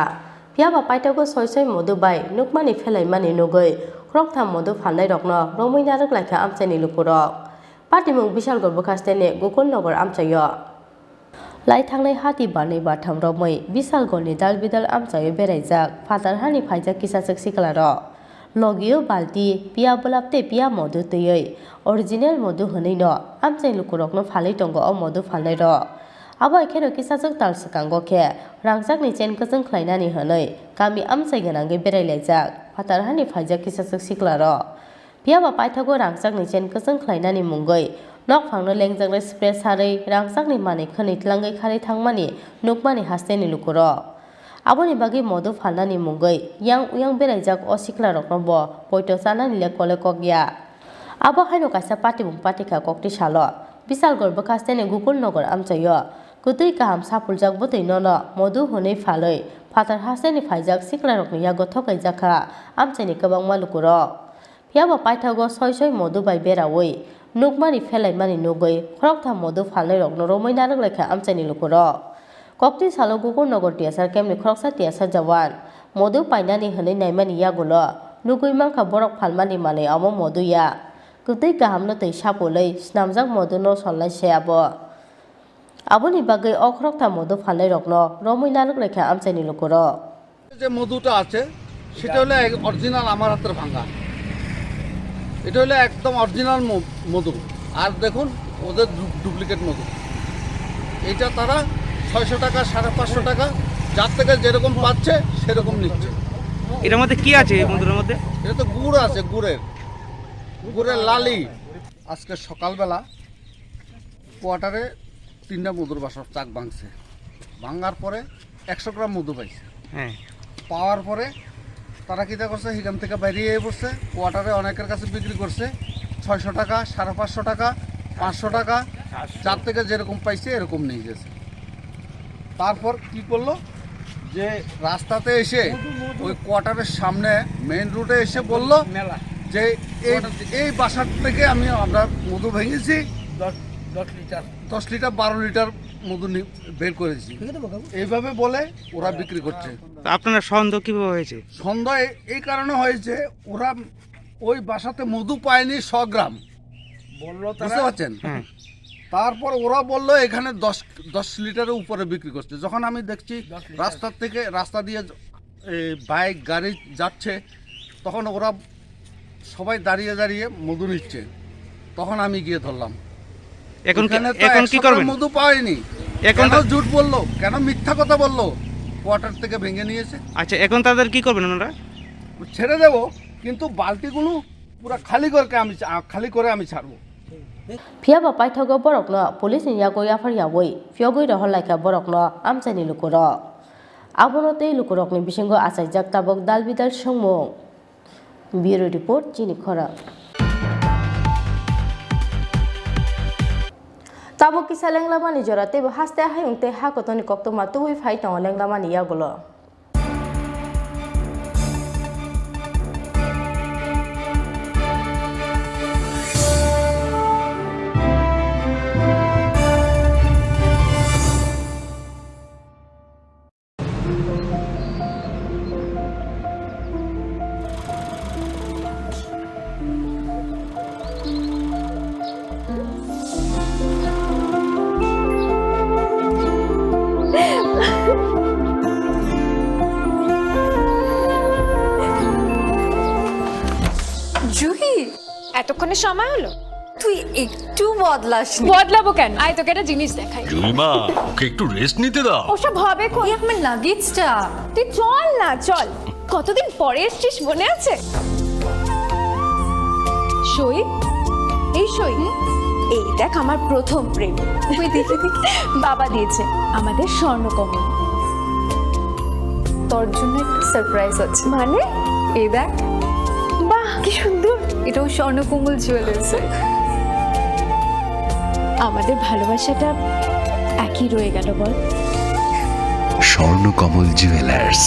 Phiya ba paithago soi soi modu bai nukmani phelaimani nugwi khoroktham modu phalnairokno romwi narwk laikha amchaini lukurok. Patimung Bisalgor bwkhasteni Gokul Nogor amchaio. Lai thangnai hati barnwi bartham romwi Bisalgorni dal bidal amchaio beraijak phatar hani phaijak kisachwk siklarok. Logio balti, piya bwlap tei piya modu twiwi original modu hwnwino amchai lukurokno phalwi tongo o modu phalnairok. Abo hai kheno kisachwk tal swkango khe rangchakni chen kwchwng khlainani hwnwi kami amchai gwnangwi berailaijak phatar hani phaijak kisachwk siklarok. Phiya ba paithago rangchakni chen kwchwng khlainani mungwi nokphangno lengjaknai spray sarwi rangchakni manwi khwnwi tlangwi kharwi thangmani nukmani hasteni lukurok. Aboni bagwi modu phalnani mungwi yang uyang beraijak o siklarokno bo poito chanani le kole kok ya. Abo haino kaisa patimung patikha kokti salo Bisalgor bwkhasteni Gokul Nogor amchaio kwtwi kaham sapuljak bwtwi nono modu hwnwi phalwi phatar hasteni phaijak siklarokni yago thokaijakha amchaini kwbangma lukurok. Phiya ba paithago soi soi modu bai beraui nukmani phelaimani nugwi khoroktham modu phalnairokno romwi narwk laikha amchaini lukurok. Kokti salo Gokul Nogor T S R camp ni khoroksa T S R jawan modu painani hwnwi naimani yagulo nugwi mankha borok phalmani manwi omo modu ya. Kwtwi kahamno twi sapulwi snamjak modu no solnai se abo. Aboni bagwi o khoroktham modu phalnairokno romwi narwk laikha amchaini lukurok. যে মধুটা আছে, সেটা হলো এক অরিজিনাল আমার হাতের ভাঙা। এটা হলো একদম অরিজিনাল ম-, মধু। আর দেখুন, ওদের ডু-, ডুপ্লিকেট মধু। এটা তারা ছয়শো টাকা, সাড়ে পাঁচশো টাকা, যার থেকে যেরকম পাচ্ছে, সেরকম নিচ্ছে। এটার মধ্যে কি আছে, এই মধুর মধ্যে? এটা তো গুড় আছে, গুড়ের, গুড়ের লালি। আজকে সকালবেলা কোয়ার্টারে তিনটা মধুর বাসা চাক ভাঙছে। ভাঙার পরে একশো গ্রাম মধু পাইছে। হ্যাঁ। পাওয়ার পরে তারা কিতা করছে, সেখান থেকে বাইরে এসে পড়ছে, কোয়ার্টারে অনেকের কাছে বিক্রি করছে ছয়শো টাকা, সাড়ে পাঁচশো টাকা, পাঁচশো টাকা, যার থেকে যেরকম পাইছে এরকম নিয়ে গেছে। তারপর কি করলো, যে রাস্তাতে এসে ওই কোয়ার্টারের সামনে মেইন রোডে এসে বলল মেলা। যে এই, এই বাসার থেকে আমি, আমরা মধু ভেঙেছি, দশ, দশ লিটার। দশ লিটার, বারো লিটার মধু নি-, বের করেছি। এইভাবে বলে ওরা বিক্রি করছে। তা আপনার সন্দেহ কিভাবে হয়েছে? সন্দেহ এ-, এই কারণে হয়েছে, ওরা ওই বাসাতে মধু পায়নি শ গ্রাম। বললো তারা। বুঝতে পারছেন? হ্যাঁ। তারপর ওরা বললো এখানে দশ, দশ লিটারের উপরে বিক্রি করছে। যখন আমি দেখছি দশ লিটার। রাস্তার থেকে, রাস্তা দিয়ে য-, এ, বাইক, গাড়ি যাচ্ছে, তখন ওরা সবাই দাঁড়িয়ে দাঁড়িয়ে মধু নিচ্ছে। তখন আমি গিয়ে ধরলাম। এখন কি, ওখানে তো এখন একশো কি গ্রাম করবেন? মধু পায়নি। এখন কেন তো জুট বললো, কেন মিথ্যা কথা বললো? কোয়ার্টার থেকে ভেঙে নিয়েছে। আচ্ছা, এখন তাদের কি করবেন আপনারা? ছেড়ে দেবো, কিন্তু বালতিগুলো পুরা খালি করে আমি চা-, খালি করে আমি ছাড়বো। Phiya ba paithago borokno police ni yago yaphar yawi phiyogwi rohor laikha borokno amchaini lukurok. Abono tei lukurokni bisingo achaijak tabuk dal bidal swngmung. Bureau report, chini khorang. Tabuk kisa lenglamani jora teibo haste hayung tei ha kotorni koktwma tubui phai tongo lenglamani yagulo. Juhi, এতক্ষণে সময় হলো? তুই একটু বদলাসনি। বদলাবো কেন? আয়, তোকে একটা জিনিস দেখাই। জুলিমা, ওকে একটু রেস্ট নিতে দাও। ওসব হবে কোন? এই আমার লাগেজটা। তুই চল না, চল। কতদিন পরে এসছিস, মনে আছে? সই, এই সই। হুম? এই দেখ, আমার প্রথম প্রেম। তুই দেখে দেখে। বাবা দিয়েছে আমাদের স্বর্ণকমল। তোর জন্য একটা সারপ্রাইজ আছে। মানে? এই দেখ। বাহ, কি সুন্দর। এটাও স্বর্ণকমল জুয়েলার্সের। আমাদের ভালোবাসাটা একই রয়ে গেল, বল? স্বর্ণকমল জুয়েলার্স,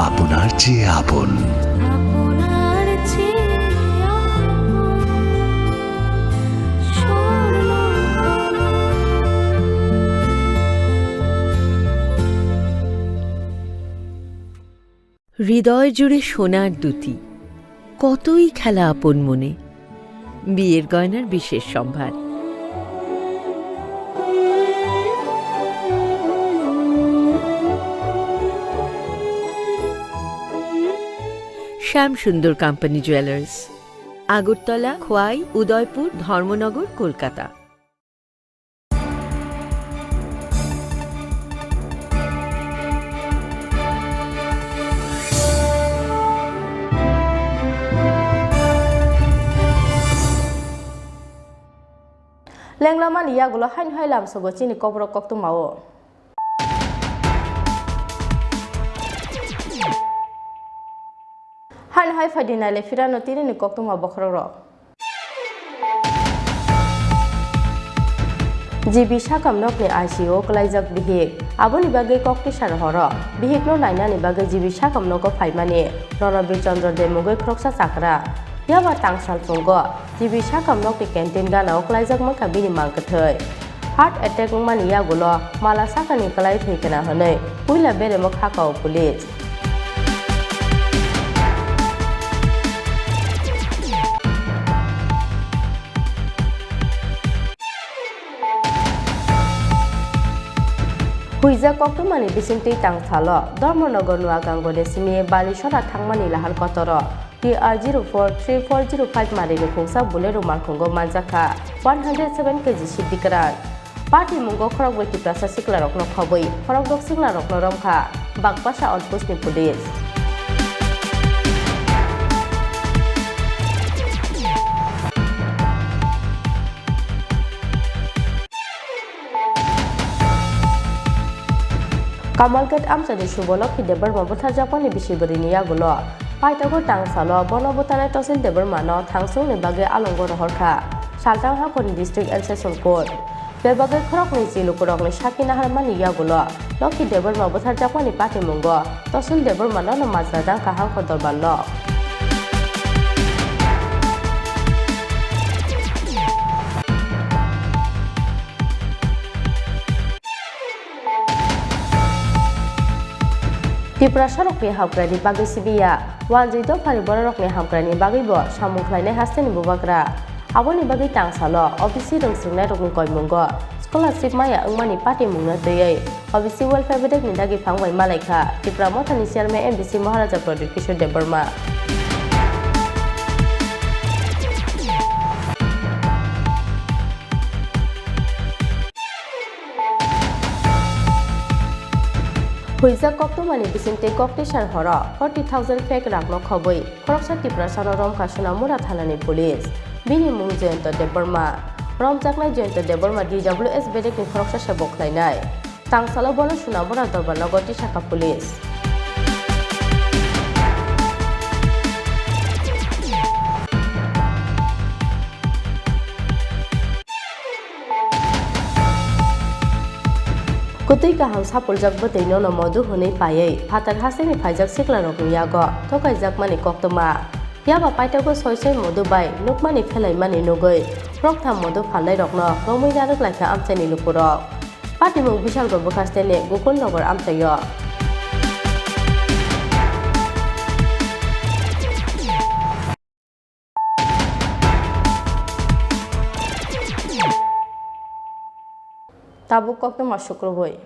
আপনার চেয়ে আপন। হৃদয় জুড়ে সোনার দুতি, কতই খেলা আপন মনে। বিয়ের গয়নার বিশেষ সম্ভার। শ্যাম সুন্দর কোম্পানি জুয়েলার্স, আগরতলা, খোয়াই, উদয়পুর, ধর্মনগর, Kolkata. Lenglamani yagulo haino hai lamsogo chini koborok koktwmao. Haino hai phaidi naile phirano tinini koktwma bokhorokrok. G B sakam nokni I C U o kwlaijak bihik. Aboni bagwi kok tisa rohoro. Bihikno nainani bagwi G B sakam nogo phaimani Ronobir Chandra Debbarma mungwi khoroksa chakra. Phiya ba tang salphungo G B sakam nokni canteen gana o kwlaijak mankha bini mang kwthwi. Heart attack wngmani yagulo mala sakani kwlai thwi kana hwnwi puila beremo kha kao police. Huijak koktwmani bisingtwi tang salo Dharmanagar Nuagang gode simi Balisora thangmani lahar kotoro T R zero four three four zero five marini khungsa Bolero malkhungo manjakha one hundred seven K G siddi kwran. Party mungo khorokbrwi Tiprasa siklarokno khobwi, khorokdok siklarokno romkha Bagpasa outpost ni police. Kamalghat amchaini subo Lokhi Debbarma butharjakmani bisi bwrwini yagulo paithago tangsalo bono butharnai Tosil Debbarmano thangsungni bagwi alongo rohorkha Saltang haphorni District and Session Court. Bebagwi khoroknwi chi lukurokni sakhi naharmani yagulo Lokhi Debbarma butharjakmani patimungo Tosil Debbarmano no majra dangkha hangkho dorbarno. Tiprasarokni hamkraini bagwi sibiya, wanjwi dophani bororokni hamkraini bagwibo samung khlainai hasteni bubagra. Aboni bagwi tangsalo O B C rwngswrwngnairokni koimungo scholarship maya wngmani patimungno twiwi O B C Welfare Bedekni dagi phang bai malaikha Tipra Mothani Chairman M B C Maharaja Pradyut Kishore Debbarma. Huijak koktwmani bisingtwi koktisar horo forty thousand fake rakno khobwi khoroksa Tiprasano romkha Sonamura thanani police. Bini mung Jayanta Debbarma. Romjaknai Jayanta Debbarma D W S bedekni khoroksa se bo khlainai. Tangsalo bono Sonamura dorbarnogo tisakha police. Kwtwi kaham sapuljak bwtwi nono modu hwnwi paiwi phatar hasteni phaijak siklarokni yago thokaijakmani koktwma. Phiya ba paithago soi soi modu bai nukmani phelaimani nugwi roktham modu phalnairokno romwi narwk laikha amchaini lukurok. Patimung Bishalpur bwkhasteni Gokul Nagar amchaio. Tabuk koktwma sukrubwi.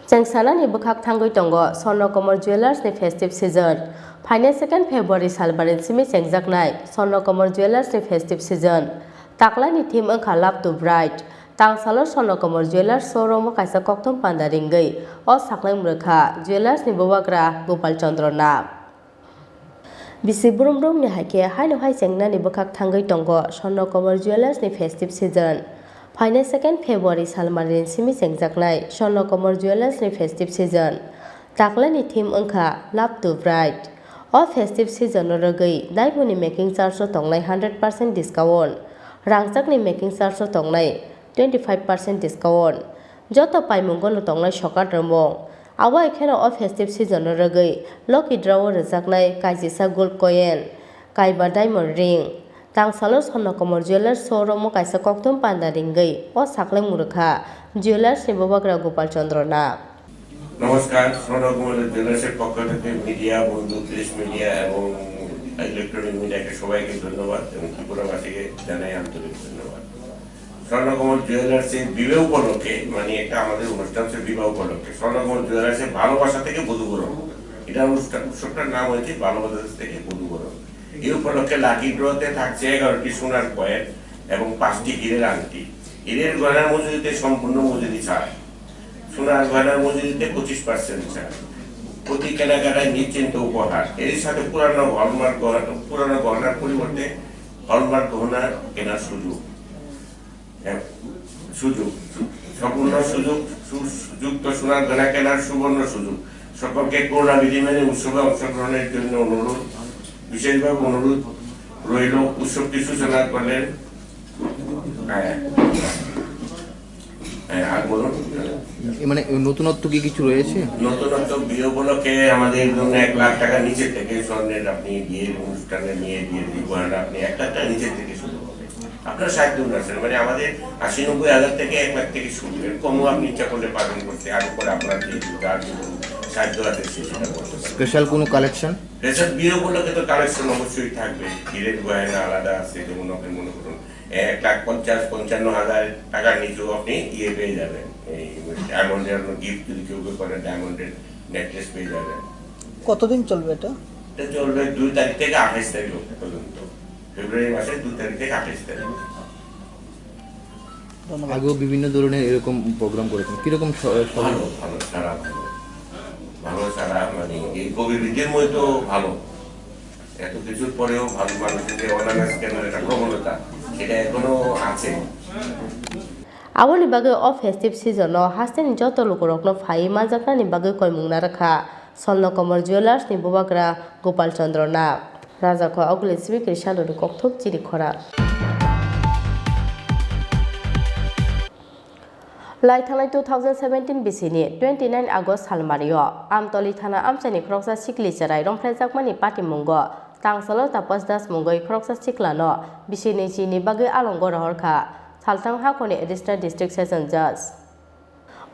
Chengsanani bwkhak thangwi tongo Swarnakomor Jewellers ni festive season. Phainai second February salbarni simi chengjaknai Swarnakomor Jewellers ni festive season. Taklaini theme wngkha Love to Bright. Tangsalo Swarnakomor Jewellers showroom o kaisa kokthum panda ringwi o saklai mwrwkha Jewellers ni bubagra Gopal Chandra Nath. Bisi brum brumni hai khe haino hai chengnani bwkhak thangwi tongo Swarnakomor Jewellers ni festive season. Phainai second February salmarini simi chengjaknai Swarnakomor Jewellers ni festive season. Taklaini theme wngkha Love to Bright. O festive season o rwgwi diamond ni making charge o tongnai hundred percent discount. Rangchakni making charge o tongnai twenty five percent discount. Joto paimungo no tongnai sokat rwmung. Abo hai kheno o festive season o rwgwi lucky draw o rwjaknai kaisisa gold coin, kaiba diamond ring. Tangsalo Swarnakomor Jewellers showroom o kaisa kokthum panda ringwi o saklai mwrwkha Jewellers ni bubagra Gopal Chandra Nath. নমস্কার, স্বর্ণকুমার জুয়েলার্সের পক্ষ থেকে মিডিয়া বন্ধু, press media এবং ইলেকট্রনিক মিডিয়াকে সবাইকে ধন্যবাদ এবং ত্রিপুরাবাসীকে জানাই আন্তরিক ধন্যবাদ। স্বর্ণকমল জুয়েলার্সের বিবাহ উপলক্ষে, মানে একটা আমাদের অনুষ্ঠান হচ্ছে বিবাহ উপলক্ষে, স্বর্ণকমল জুয়েলার্সের ভালোবাসা থেকে বধূবরণ, এটা অনুষ্ঠান, উৎসবটার নাম হয়েছে ভালোবাসা থেকে বধূবরণ। এই উপলক্ষে লাকি ড্রতে থাকছে এগারোটি সোনার কয়েন এবং পাঁচটি হীরের আংটি। হীরের গয়নার মজুরিতে সম্পূর্ণ মজুরি ছাড়, সোনার গয়নার মজুরিতে পঁচিশ পার্সেন্ট ছাড়, প্রতি কেনাকাটায় নিশ্চিন্ত উপহার, এর সাথে পুরানো হলমার্ক গহনা, পুরানো গহনার পরিবর্তে হলমার্ক গহনা কেনার সুযোগ। এক, সুযোগ, সু-, সম্পূর্ণ সুযোগ, সু-, যুক্ত সোনার গয়না কেনার সুবর্ণ সুযোগ। সকলকে করোনা বিধি মেনে উৎসবে অংশগ্রহণের জন্য অনুরোধ, বিশেষভাবে অনুরোধ রইল। উৎসবটি সূচনা করলেন, হ্যাঁ, হ্যাঁ, আর বলুন। এ, মানে, নতুনত্ব কি কিছু রয়েছে? নতুনত্ব বিয়ে উপলক্ষে আমাদের জন্য এক লাখ টাকা নিচে থেকে স্বর্ণের আপনি বিয়ের অনুষ্ঠানে নিয়ে বিয়ের উপহারটা আপনি এক লাখ টাকা নিচে থেকে শুরু হবে। আপনার সাধ্য অনুসারে, মানে, আমাদের আশি নব্বই হাজার থেকে এক লাখ থেকে শুরু। এর কমও আপনি ইচ্ছা করলে পাবেন করতে, আর উপরে আপনার যে যার যে সাধ্য আছে সে সেটা করতে পারেন। স্পেশাল কোনো কালেকশন? স্পেশাল বিয়ে উপলক্ষে তো কালেকশন অবশ্যই থাকবে। হীরের গয়না আলাদা আছে, যেমন আপনি মনে করুন এক লাখ পঞ্চাশ, পঞ্চান্ন হাজার টাকার নিচেও আপনি ইয়ে পেয়ে যাবেন। এই ডায়মন্ডের গিফট যদি কেউ কেউ করে, ডায়মন্ডের নেকলেস পেয়ে যাবেন। কতদিন চলবে এটা? এটা চলবে দুই তারিখ থেকে আঠাশ তারিখ পর্যন্ত। ফেব্রুয়ারি মাসের দুই তারিখ থেকে আঠাশ তারিখ। ধন্যবাদ। আগেও বিভিন্ন ধরনের এরকম প্রোগ্রাম করেছেন, কিরকম স-, সব? ভালো, ভালো, সারা ভালো। ভালো সারা, মানে, এই কোভিড বিধির মধ্যে তো ভালো। এত কিছুর পরেও ভালো মানুষের যে অ্যাওয়ারনেস কেনার একটা প্রবণতা, সেটা এখনো আছে। Aboni bagwi o festive season-o hasteni joto lukurokno phaiwi manjaknani bagwi koimung narwkha Swarnakomor Jewellers-ni bubagra Gopal Chandra Nag. Rajakho Oguli Simi Krisanoni kokthum chini khorang. Lai thangnai two thousand seventeen bisini twenty nine August salmario Amtoli thana amchaini khoroksa sikli cherai romphrejakmani patimungo tangsalo Tapas Das mungwi khoroksa siklano bisini chini bagwi alongo rohorkha Salthang hakhorni Additional District Session Judge.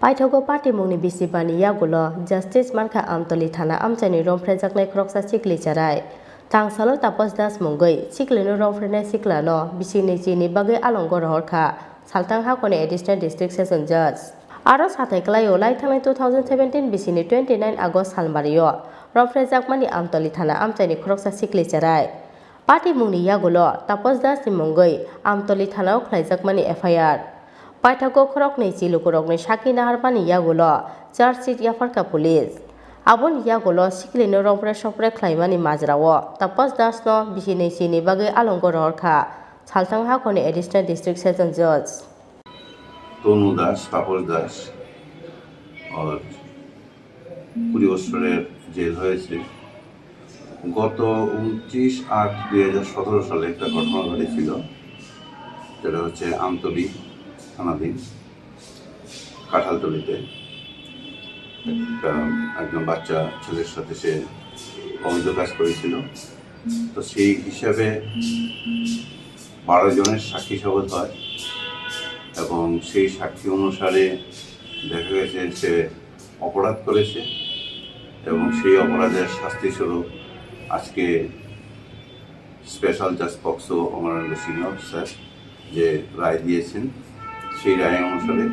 Paithago patimungni bisibani yagulo justice mankha Amtoli thana amchaini romphrejaknai khoroksa sikli cherai. Tangsalo Tapas Das mungwi siklino romphrwnai siklano bisini chini bagwi alongo rohorkha Salthang hakhorni Additional District Session Judge. Aro sathai kwlaio lai thangnai two thousand seventeen bisini twenty nine August salmario romphrwnaijakmani Amtoli thana amchaini khoroksa sikli cherai. Patimungni yagulo Tapas Das ni mungwi Amtoli thanao khlaijakmani F I R. Paithago khoroknwi chi lukurokni sakki naharmani yagulo charge sheet yapharkha police. Aboni yagulo siklino rompre sopre khlaimani majrao Tapas Das no bisini chini bagwi alongo rohorkha Salthang hakhorni Additional District Session Judge. তনু দাস, তাপস দাস, আর কুড়ি বছরের জেল হয়েছে। গত ঊনত্রিশ আট দুই হাজার সতেরো সালে একটা ঘটনা ঘটেছিল, যেটা হচ্ছে আমতলী থানাধীন কাঁঠালতলীতে একটা, একজন বাচ্চা ছেলের সাথে সে অবৈধ কাজ করেছিল। তো সেই হিসাবে বারো জনের সাক্ষী শপথ হয় এবং সেই সাক্ষী অনুসারে দেখা গেছে সে অপরাধ করেছে এবং সেই অপরাধের শাস্তি স্বরূপ আজকে স্পেশাল জাজ পক্সো অমরেন্দ্র সিংহ স্যার যে রায় দিয়েছেন, সেই রায় অনুসারে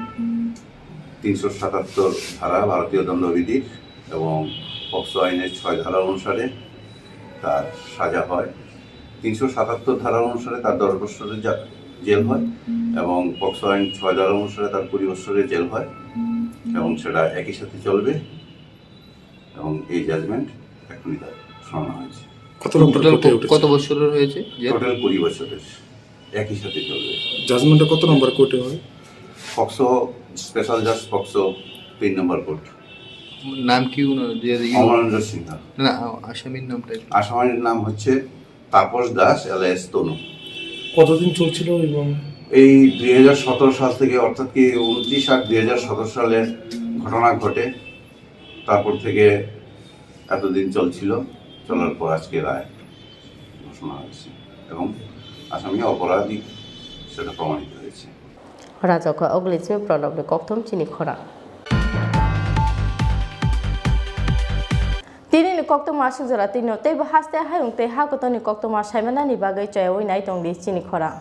তিনশো সাতাত্তর ধারা ভারতীয় দণ্ডবিধির এবং পক্সো আইনের ছয় ধারা অনুসারে তার সাজা হয়। তিনশো সাতাত্তর ধারা অনুসারে তার দশ বছরের জা-, জেল হয় এবং পক্সো আইন ছয় ধারা অনুসারে তার কুড়ি বছরের জেল হয় এবং সেটা একই সাথে চলবে এবং এই জাজমেন্ট এখনই তার শোনানো হয়েছে। কত নম্বর টোটাল কোর্টে ক-, উঠেছে? কত বছরের হয়েছে জেল? টোটাল কুড়ি বছরের, একই সাথে চলবে। জাজমেন্টটা কত নম্বর কোর্টে হয়? পক্সো, স্পেশাল জাজ পক্সো, তিন নম্বর কোর্ট। নাম কি ওনার? যে, যে, অমরেন্দ্র সিংহ। না, আসামির নামটা একটু। আসামির নাম হচ্ছে তাপস দাস, এলিয়াস তনু। কতদিন চলছিল এবং এই দুই হাজার সতেরো সাল থেকে, অর্থাৎ কি ঊনত্রিশ আট দুই হাজার সতেরো সালের ঘটনা ঘটে, তারপর থেকে এতদিন চলছিল, চলার পর আজকে রায় ঘোষণা হয়েছে এবং আসামি অপরাধী সেটা প্রমাণিত হয়েছে। Rajokha Oglismi Pranabni kokthum chini khorang. Tinini koktwma aswk jora tino teibo haste hayung tei ha kotorni koktwma saimanani bagwi choyaui nai tongdi chini khorang.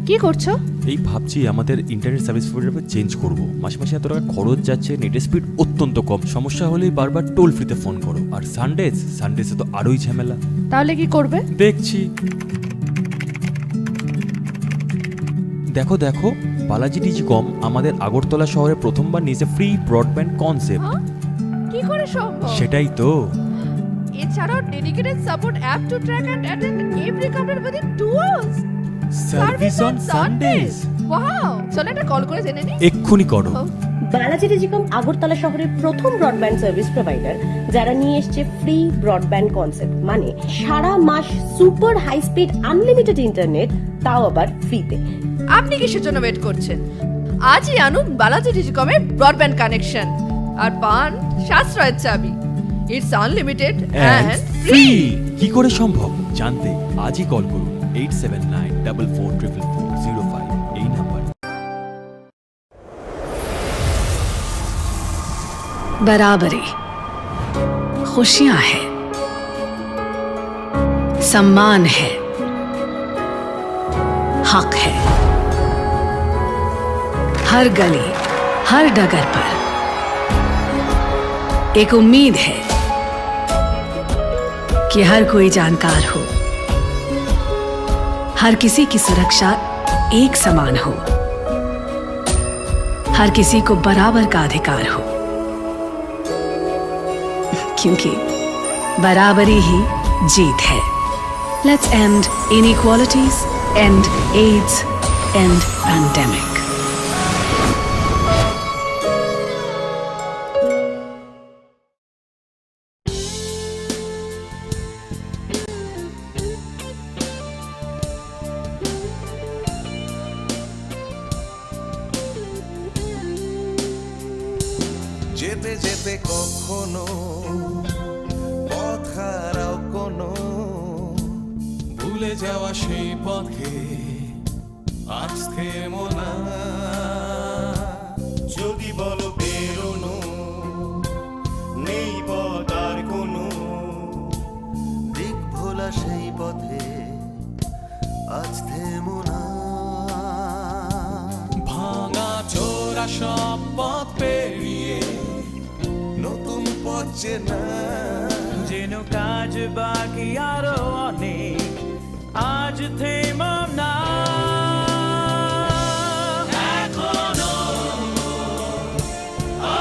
কি করছো? এই ভাবছি আমাদের ইন্টারনেট সার্ভিস প্রোভাইডার চেঞ্জ করব। মাসে মাসে এত টাকা খরচ যাচ্ছে, নেটের স্পিড অত্যন্ত কম, সমস্যা হলেই বারবার টোল ফ্রিতে ফোন করো। আর সানডেজ, সানডেজে তো আরোই ঝামেলা। তাহলে কি করবে? দেখছি। দেখো, দেখো, বালাজি টেলিকম আমাদের আগরতলা শহরে প্রথমবার নিয়েছে ফ্রি ব্রডব্যান্ড কনসেপ্ট। হ্যাঁ? কি করে সম্ভব? সেটাই তো। এছাড়াও dedicated support app to track and attend every complaint within two hours. Service on Sundays. Wow, চলো একটা কল করে জেনে নিই। এক্ষুনি করো। হ্যাঁ। বালাজি টেলিকম আগরতলা শহরের প্রথম ব্রডব্যান্ড সার্ভিস প্রোভাইডার, যারা নিয়ে এসছে ফ্রি ব্রডব্যান্ড কনসেপ্ট, মানে সারা মাস super high speed unlimited internet, তাও আবার ফ্রিতে। আপনি কিসের জন্য ওয়েট করছেন? আজই আনুন বালাজি টেলিকমের ব্রডব্যান্ড কানেকশন আর পান সাশ্রয়ের চাবি। It's unlimited and and free. Free. কি করে সম্ভব জানতে আজই কল করুন eight seven nine double four triple four zero five এই নাম্বার। बराबरी, खुशियां हैं, सम्मान है, हक है। हर गली, हर डगर पर एक उम्मीद है कि हर कोई जानकार हो, हर किसी की सुरक्षा एक समान हो, हर किसी को बराबर का अधिकार हो, क्योंकि बराबरी ही जीत है। Let's end inequalities, end AIDS, end pandemic. যেতে যেতে কখনো পথ হারাও কোনো, ভুলে যাওয়া সেই পথে আজ থেমো না। যদি বলো বেরোনো নেই পথ আর কোনো, দিক ভোলা সেই পথে আজ থেমো না। ভাঙা চোরা সব পথ পেরিয়ে নতুন পথ চেনা। যেন কাজ বাকি আরো অনেক, আজ থেমো না। এখনো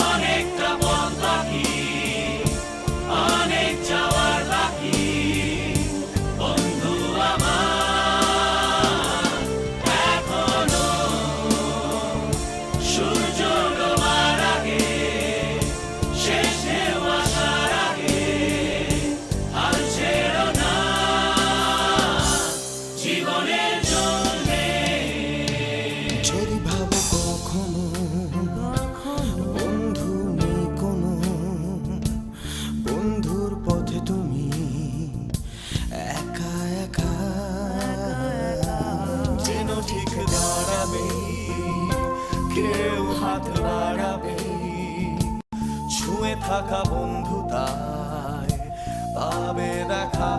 অনেকটা পথ বাকি, অনেক যাওয়ার বাকি, বন্ধু আমার। এখনো সূর্য ডোবার আগে, শেষ ঢেউ আসার আগে, হাল ছেড়ো না জীবনের জন্যে। যদি ভাবো কখনো বন্ধু নেই কোনো, বন্ধুর পথে তুমি একা একা, যেন ঠিক দাঁড়াবে, কেউ হাত বাড়াবে। ছুঁয়ে থাকা বন্ধুতায় পাবে দেখা।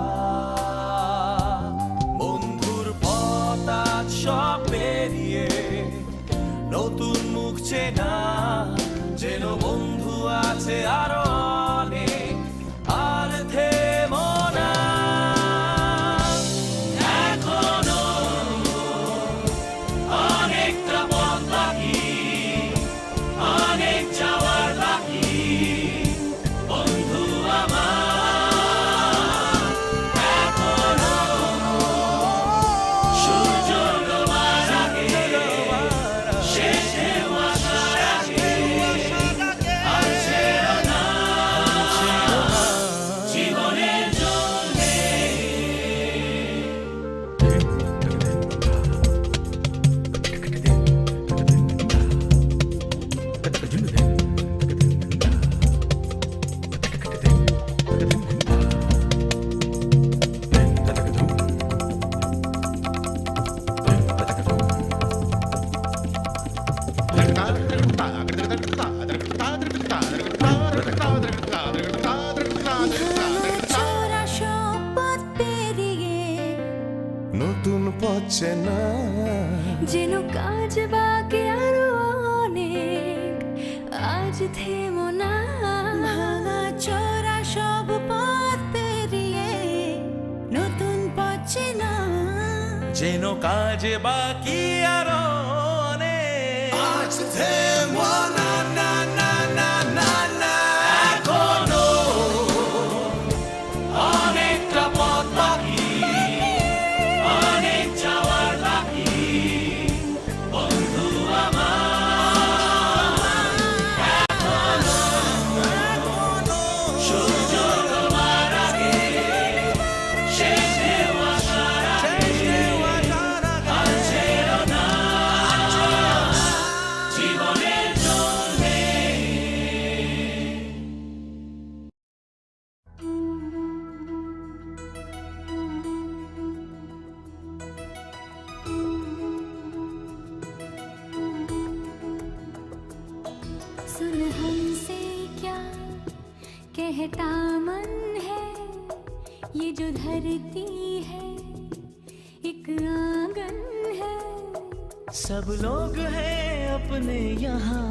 বন্ধুর পথ আজ সব পেরিয়ে নতুন মুখ চেনা। যেন বন্ধু আছে আরো অনেক, আর থেমো না। এখনো অনেকটা পথ বাকি, অনেক যাওয়ার বাকি, বন্ধু আমার। এখনো সূর্য ডোবার আগে, শেষ ঢেউ আসার আগে, আর ছেড়ো না জীবনের জন্যে। ভাঙা চোরা সব পথ পেরিয়ে নতুন পথ চেনা। যেন কাজ বাকি আরো অনেক, আজ থেমো না। ভাঙা চোরা সব পথ পেরিয়ে নতুন পথ চেনা। যেন কাজ বাকি আরো অনেক। আজ থেমো না, না, না, না, না, না। এখনো है दामन है, ये जो धरती है, एक आंगन है। सब लोग हैं अपने यहाँ,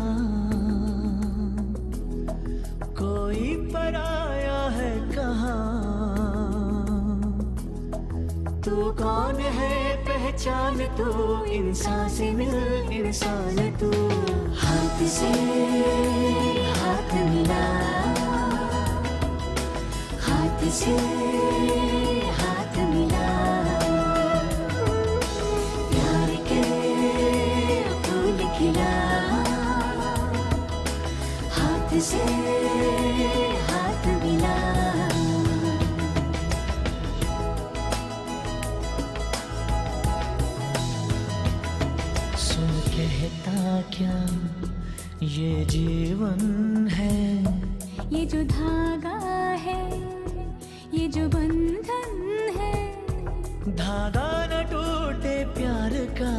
कोई पराया है कहाँ। तू कौन है पहचान तू, इंसान से मिल इंसान तू। हाथ से हाथ मिला, हाथ से हाथ मिला, प्यार के फूल खिला, हाथ से हाथ मिला। सुन कहता क्या ये जीवन है, ये जो धागा है, ये जो बंधन है। धागा न टूटे प्यार का,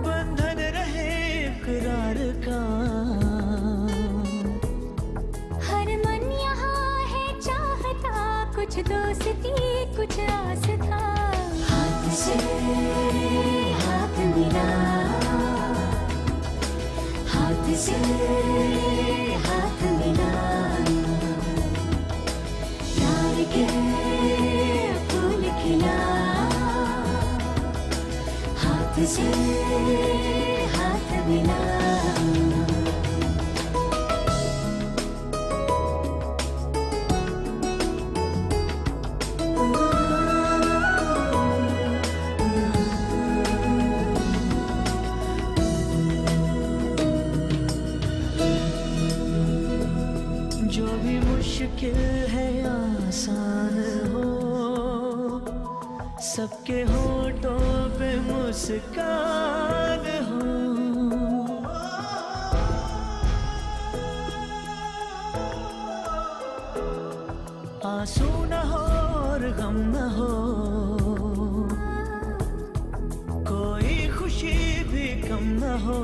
बंधन रहे इकरार का। हर मन यहाँ है चाहता, कुछ दोस्ती, कुछ आस्था। हाथ से हाथ मिला, हाथ से हाथ मिला, प्यार के फूल खिला, हाथ से हाथ मिला। जो भी मुश्किल है आसान हो, सबके होठों पे मुस्कान हो। आंसू न हो और गम न हो, कोई खुशी भी कम न हो।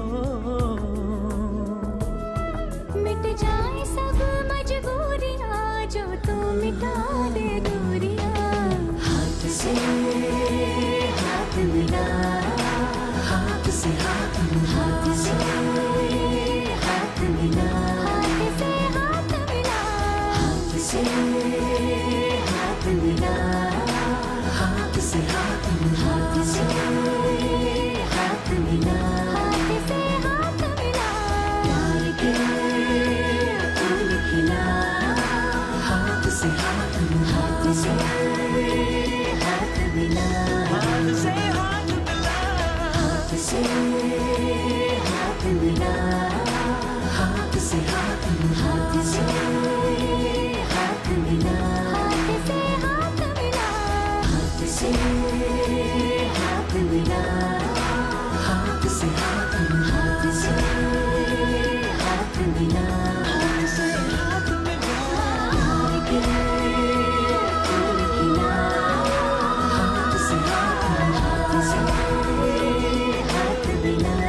मिट जाए सब मजबूरियां, जो तू मिटा दे दूरियां। हाथ से हाथ मिला, हाथ से हाथ मिला, हाथ से हाथ मिला, हाथ से हाथ मिला, हाथ से हाथ मिला, हाथ से हाथ मिला, हाथ से हाथ मिला, हाथ से हाथ मिला, प्यार के फूल खिला, हाथ से हाथ मिला, हाथ से हाथ मिला, हाथ से हाथ मिला, हाथ से हाथ मिला, हाथ से हाथ मिला, हाथ से हाथ मिला, हाथ से हाथ मिला, हाथ से हाथ मिला, हाथ से हाथ मिला, हाथ से हाथ मिला, हाथ से हाथ मिला, हाथ से हाथ मिला, हाथ से हाथ मिला, हाथ से हाथ मिला।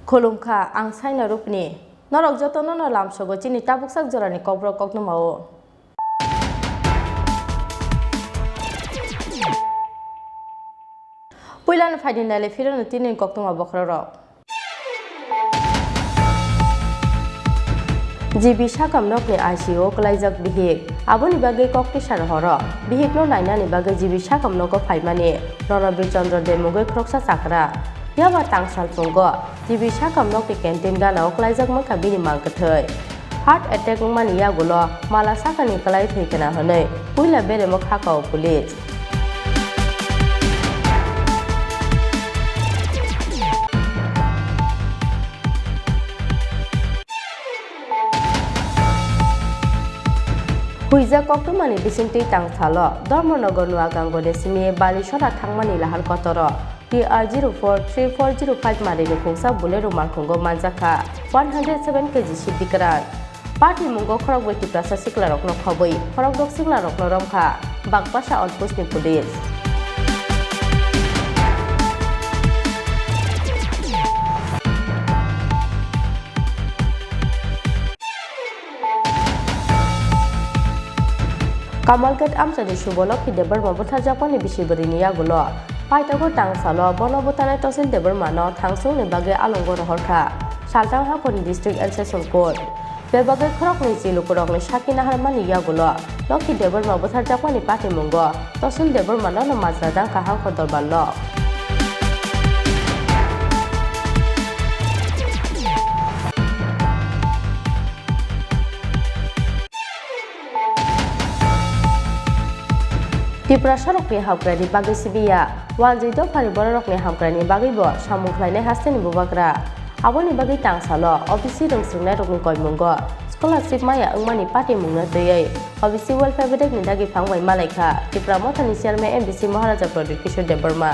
Khulumkha, ang Saina Rupni. Norok jotono no lamsogo chini tabuksak jorani kokborok koktwmao. Puilano phaidi naile phirano tini koktwma bokhorok. G B sakam nokni I C U o kwlaijak bihik. Aboni bagwi koktwisa rohoro. Bihikno nainani bagwi G B sakam nogo phaimani Ronobir Chandra Debbarma mungwi khoroksa chakra. Phiya ba tang salphungo G B sakam nokni canteen ganao kwlaijak mankha bini mang kwthwi. Heart attack wngmani yagulo mala sakani kwlai thwi kana hwnwi puila beremo kha kao police. Huijak koktwmani bisingtwi tang salo Dharmanagar Nuagangoni simi Balisora thangmani lahar kotoro T R zero four three four zero five marini khungsa Bolero malkhungo manjakha one hundred seven K G sibdi kwran. Patimungo khorokbrwi Tiprasa siklarokno khobwi khorokdok siklarokno romkha Bagpasa outpostni police. Kamalghat amchaini subo Lokhi Debbarma butharjakmani bisi bwrwini yagulo paithago tang salo bono bwtharnai Tosil Debbarmano thangsongni bagwi alongo rohorkha Salthang hakhorni District and Session Court. Bebagwi khoroknwi chi lukurokni sakhi naharmani yagulo Lokhi Debbarma butharjakmani patimungo Tosil Debbarmano no majra jangkha hangkor dorbarno. Tiprasarokni hamkraini bagwi sibiya, wanjwi dophani bororokni hamkraini bagwibo samung khlainai hasteni bubagra. Aboni bagwi tang salo O B C rwngswrwngnairokni koimungo scholarship maya wngmani patimungno twiwi O B C welfare bedekni dagi phang bai malaikha Tipra Mothani chairman M B C Maharaja Pradyut Kishore Debbarma.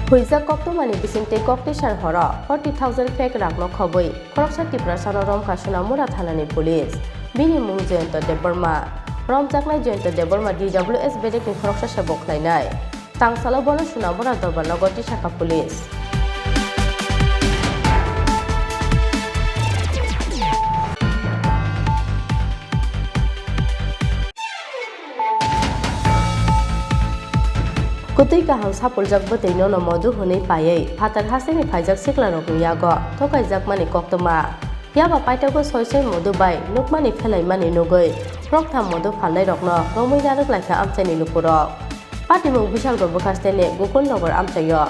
Huijak koktwmani bisingtwi koktwisa rohoro forty thousand fake rakno khobwi khoroksa Tiprasano romkha Sonamura thanani police. Bini mung Jayanta Debbarma. Romjaknai Jayanta Debbarma D W S bedekni khoroksa se bo khlainai. Tang salo bono Sonamura dorbarnogo tisakha police. Kwtwi kaham sapuljak bwtwi nono modu hwnwi paiwi phatar hasteni phaijak siklarokni yago thokaijakmani koktwma. Phiya ba paithago soi soi modu bai nukmani phelaimani nugwi phoroktham modu phalnairokno romwi narwk laikha amchaini lukurok. Patimung Bishalgarh bwkhasteni Gokulnagar amchaio.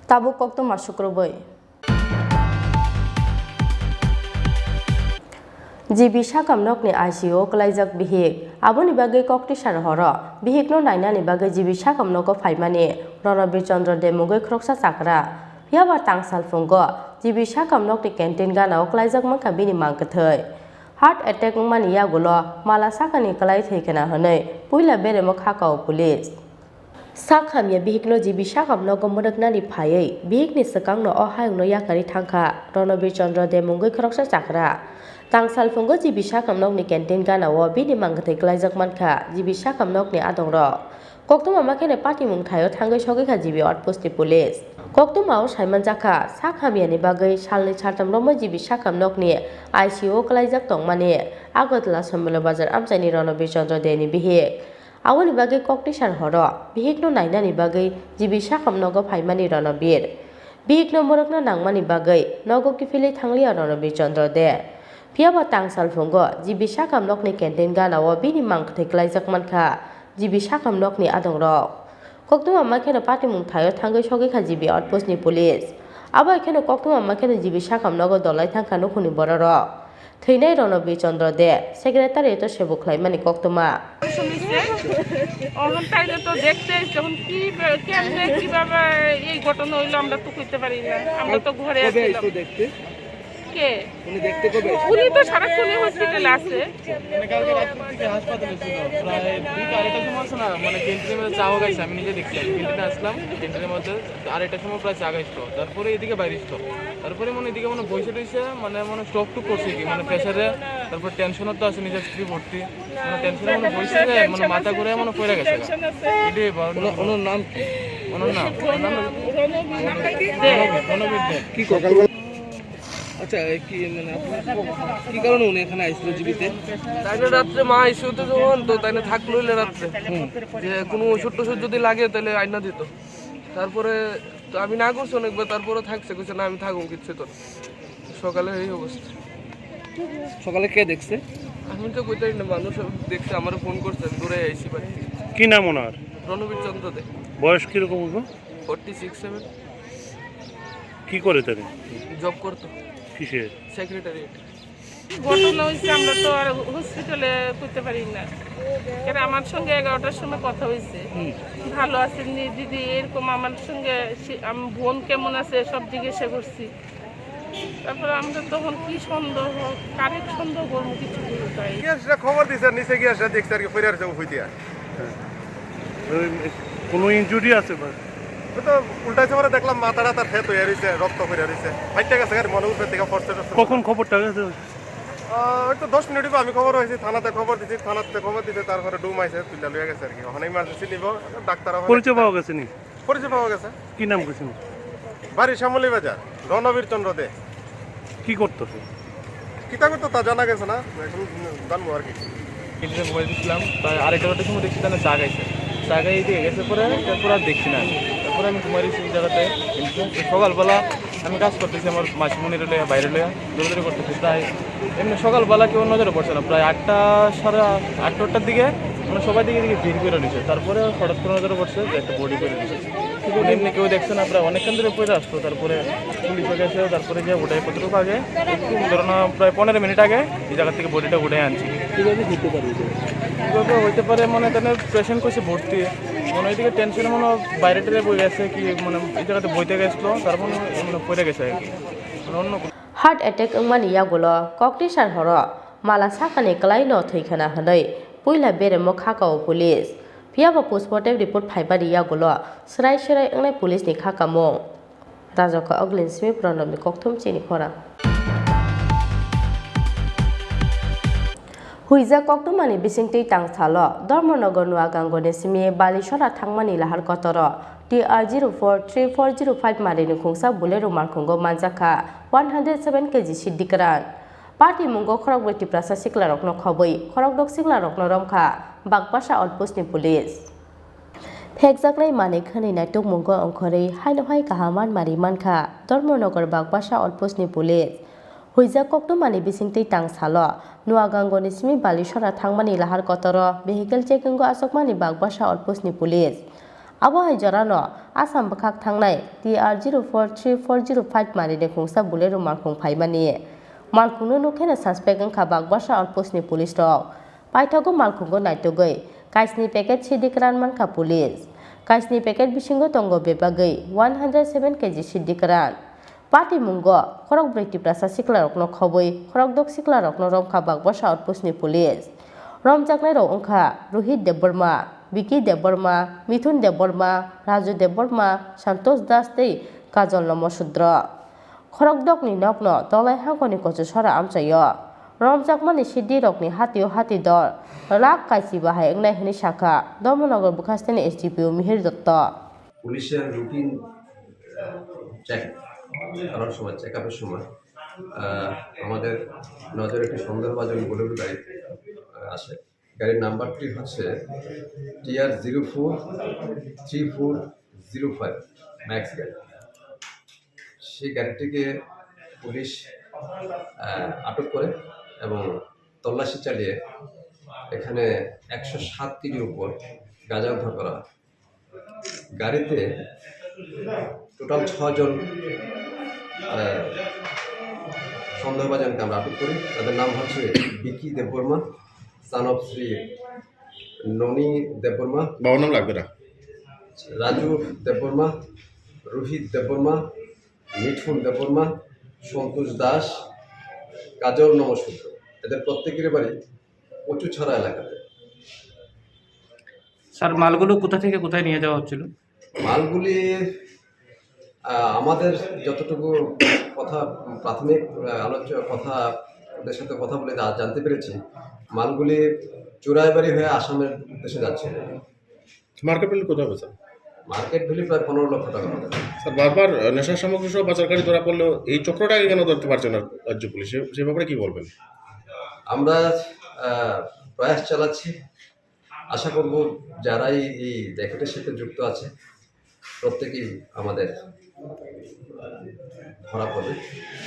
Tabuk koktwma sukrubwi. G B sakam nokni I C U o kwlaijak bihik. Aboni bagwi koktwisa rohoro bihikno nainani bagwi G B sakam nogo phaimani Ronobir Chandra Debbarma mungwi khoroksa chakra. Phiya ba tang salphungo G B sakam nokni canteen ganao kwlaijak mankha bini mang kwthwi. Heart attack wngmani yagulo mala sakani kwlai thwi kana hwnwi puila beremo kha kao police. Sak hamya bihikno G B sakam nogo mwrwknani phaiwi bihikni swkangno o hayungno yakarwi thangkha Ronobir Chandra Debbarma mungwi khoroksa chakra. Tang salphungo G B sakam nokni canteen ganao bini mang kwthwi kwlaijak mankha G B sakam nokni adongrok. Koktwma ma kheno patimung thaio thangwi sogwi kha G B outpostni police. Koktwmao saimanjakha sak hamyani bagwi salnwi saltham romwi G B sakam nokni I C U o kwlaijak tongmani Agartala Somilo Bazar amchaini Ronobir Chandra Debbarmani bihik. Aboni bagwi koktwisa rohoro bihikno nainani bagwi G B sakam nogo phaimani Ronobir. Bihikno mwrwkna nangmani bagwi nogo kiphilwi thangliya Ronobir Chandra Debbarma. Phiya ba tang salphungo G B sakam nokni canteen ganao bini mang kwthwi kwlaijak mankha G B sakam nokni adongrok. Koktwma ma kheno patimung thaio thangwi sogwi kha G B outpostni police. Abo hai kheno koktwma ma kheno G B sakam nogo dolai thangkha nukhungni bororok. Thwinai Ronobir Chandra Debbarma, secretariat-o se bo khlaimani koktwma. অখন তাইলে তো দেখতে এসছে, এখন কি বা-, কেমনে কিভাবে এই ঘটনা হইলো আমরা তো কইতে পারি না, আমরা তো ঘরে কবে আছিলাম। আইছো দেখতে? কে? উনি দেখতে কবে এসেছেন? উনি তো সারাক্ষণই হসপিটালে আছে। মানে কালকে রাত্রের দিকে হাসপাতালে ছিল, প্রায় দুইটা আড়াইটার সময় আছে না, মানে ক্যান্টিনের মধ্যে চা খাইছে, আমি নিজে দেখছি, আমি ক্যান্টিনে আসলাম, ক্যান্টিনের মধ্যে আড়াইটার সময় প্রায় চা খাইছিল, তারপরে এদিকে বাইরে ছিল, তারপরে মানে এদিকে মানে বসে রয়েছে, মানে মানে স্ট্রোক টুক করছে কি, মানে প্রেশারে, তারপর টেনশনও তো আছে, নিজের স্ত্রী ভর্তি, মানে টেনশনে মানে বসে যায়, মানে মাথা ঘুরে মানে পড়ে গেছে। এটাই বা ওনার, ওনার নাম কি? ওনার নাম, ওনার নাম রণবীর, রণবীর দে। কি সকালবেলা আচ্ছা, এ, কি, মানে, আপনার ক-, কি কারণে উনি এখানে আইছিল জিবিতে? তাইলে রাত্রে মা আইসিইউতে যখন, তো তাইলে থাকলো হইলে রাত্রে। হুম। যে কোনো ওষুধ টষুধ যদি লাগে, তাহলে আইনা দিত। তারপরে তো আমি না করছি অনেকবার, তারপরে থাকছে, কইছে, "না, আমি থাকুম, কিচ্ছু তো না।" সকালে এই অবস্থা। সকালে কে দেখছে? আমি তো কইতাই না, মানুষ দেখছে, আমার ফোন করছে, আমি দৌড়ে আইছি বাড়ি। কি নাম ওনার? রণবীর চন্দ্র দে। বয়স কিরকম হইব? Forty six seven. কি করে তারা? জব করতো। কিসের? সেক্রেটারিয়েট। ঘটনা হয়েছে, আমরা তো আর হসপিটালে করতে পারি না। এর আমার সঙ্গে এগারোটার সময় কথা হয়েছে। হুম। "ভালো আছেন নি দিদি?" এরকম আমার সঙ্গে সে-, আমি, "বোন কেমন আছে?" সব জিজ্ঞাসা করছি। তারপরে আমরা তখন কি সন্দেহ, কারে সন্দেহ করবো, কিছু বুঝতে পারি না। গিয়া সেটা খবর দিছে, নিচে গিয়া সেটা দেখছে আর কি, ফিরে আসছে উফুই দিয়া। হ্যাঁ। ওই কোনো ইনজুরি আছে বা? ওই তো উল্টাইছে পরে দেখলাম মাথাটা তার ক্ষেত হয়ে রয়েছে, রক্ত হয়ে রয়েছে। ফাইটটা গেছে, গাড়ি মনে উপরে থেকে পড়ছে টড়ছে। কখন খবরটা গেছে? আহ, ওই তো দশ মিনিট হইব আমি খবর হয়েছি, থানাতে খবর দিছি, থানাতে খবর দিতে তারপরে ডুম আইছে, তুলে লইয়া গেছে আর কি। ওখানে ইমার্জেন্সি নিব, ডাক্তার ওখানে পরিচয় পাওয়া গেছে নি? পরিচয় পাওয়া গেছে। কি নাম কইছেন? বাড়ি শ্যামলী বাজার, রণবীর চন্দ্র দে। কি করতো সে? কিতা করতো তা জানা গেছে না, এখন জানবো আর কি। ক্যান্টিনে ঘুমাই দিছিলাম, প্রায় আড়াইটা বারোটার সময় দেখছি তাহলে চা খাইছে। চা খাই দিয়ে গেছে পরে, তারপর আর দেখছি না। তারপরে আমি ঘুমাই দিচ্ছি ওই জায়গাতে। কিন্তু সকালবেলা আমি কাজ করতেছি আমার মাসিমণির লইয়া, বাইরে লইয়া, দৌড়াদৌড়ি করতেছি। তাই এমনি সকালবেলা কেউ নজরে পড়ছে না, প্রায় আটটা, সাড়ে আটটার দিকে মানে সবাই দিকে দিকে ভিড় করে নিছে। তারপরে হঠাৎ করে নজরে পড়ছে যে একটা বডি করে নিছে। মানে এমনি কেউ দেখছে না, প্রায় অনেকক্ষণ ধরে পড়ে আসতো। তারপরে পুলিশও গেছে, তারপরে গিয়ে ওটাই কতটুকু আগে, একটু ধরো না, প্রায় পনেরো মিনিট আগে এই জায়গা থেকে বডিটা উঠে আনছি। কিভাবে হতে পারে এটা? কিভাবে হইতে পারে, মানে, তাহলে পেশেন্ট কইছে ভর্তি, মানে, এদিকে টেনশনে মনে হয় বাইরে টেরে বই গেছে কি, মানে, এই জায়গাতে বইতে গেছিলো, তার মানে, মানে, পড়ে গেছে আর কি, মানে, অন্য কোনো Heart attack wngmani yagulo kokni sar horo mala sakani kwlaino thwi khna hwnwi puila beremo kha kao police. Phiyaba postmortem report phaimani yagulo swrai swrai wngnai police ni kha kamung. Rajakha Oglin simi Pranobni kokthum chini khorang. Huijak koktwmani bisingtwi tang salo Dharmanagar Nuagangoni simi Balisora thangmani lahar kotoro T R zero four three four zero five marini khungsa Bolero malkhungo manjakha one hundred seven K G siddi kwran. Patimungo khorokbrwi Tiprasa siklarokno khobwi khorokdok siklarokno romkha Bakbasa outpostni police. Phekjaknai manwi khwnwi naitukmungo wngkhorwi haino hai kaham manmari mankha Dharmanagar Bakbasa outpostni police. Huijak koktwmani bisingtwi tang salo Nuagangoni simi Balisora thangmani lahar kotoro vehicle checkingo achukmani Bakbasa outpostni police. Abo hai jorano Assam bwkhak thangnai T R zero four three four zero five marini khungsa Bolero malkhung phaimani. Malkhungno nukheno suspect wngkha Bakbasa outpostni police rok. Paithago malkhungo naitugwi kaisni packet siddi kwran mankha police. Kaisni packet bisingo tongo bebagwi one hundred seven K G siddi kwran. Patimungo khorokbrwi Tiprasa siklarokno khobwi khorokdok siklarokno romkha Bakbasa outpostni police. Romjaknairok wngkha Rohit Debbarma, Vicky Debbarma, Mithun Debbarma, Raju Debbarma, Santosh Das tei Kajol Lomo Sudro. Khorokdokni nokno tolai hangkoni kochosora amchaio. Romjakmani siddirokni hatio hati dor lak kaisi bahai wngnai hwnwi sakha Dharmanagar bwkhasteni S D P O Mihir Dotto. পুলিশের routine check করার সময়, চেক আপের সময়, আহ, আমাদের নজরে একটি সন্দেহভাজন বুলেরো গাড়ি, আহ, আসে। গাড়ির নাম্বারটি হচ্ছে T R zero four three four zero five max গাড়ি। সেই গাড়িটিকে পুলিশ, আহ, আটক করে এবং তল্লাশি চালিয়ে এখানে একশো সাত কেজির উপর গাঁজা উদ্ধার করা হয়। গাড়িতে টোটাল ছজন, আহ, সন্দেহভাজনকে আমরা আটক করি। তাদের নাম হচ্ছে বিকি দেববর্মা, son of শ্রী ননী দেববর্মা। বাবার নাম লাগবে না। রাজু দেববর্মা, রোহিত দেববর্মা, মিঠুন দেববর্মা, সন্তোষ দাস, কাজল নমঃশূদ্র। এদের প্রত্যেকের বাড়ি কচুছড়া এলাকাতে। স্যার, মালগুলো কোথা থেকে কোথায় নিয়ে যাওয়া হচ্ছিল? মালগুলি, আহ, আমাদের যতটুকু কথা, প্রাথমিক, আহ, আলোচ-, কথা, ওদের সাথে কথা বলে যা জানতে পেরেছি, মালগুলি চোরাইবাড়ি হয়ে আসামের উদ্দেশ্যে যাচ্ছিল। মার্কেট ভ্যালু কত হবে, স্যার? মার্কেট ভ্যালু প্রায় পনেরো লক্ষ টাকা হবে। স্যার, বারবার, আহ, নেশা সামগ্রী সহ পাচারকারী ধরা পড়লেও এই চক্রটাকে কেন ধরতে পারছে না রাজ্য পুলিশ? সে, সে ব্যাপারে কি বলবেন? আমরা, আহ, প্রয়াস চালাচ্ছি। আশা করব যারাই এই র‍্যাকেটের সাথে যুক্ত আছে প্রত্যেকেই আমাদের ধরা পড়বে,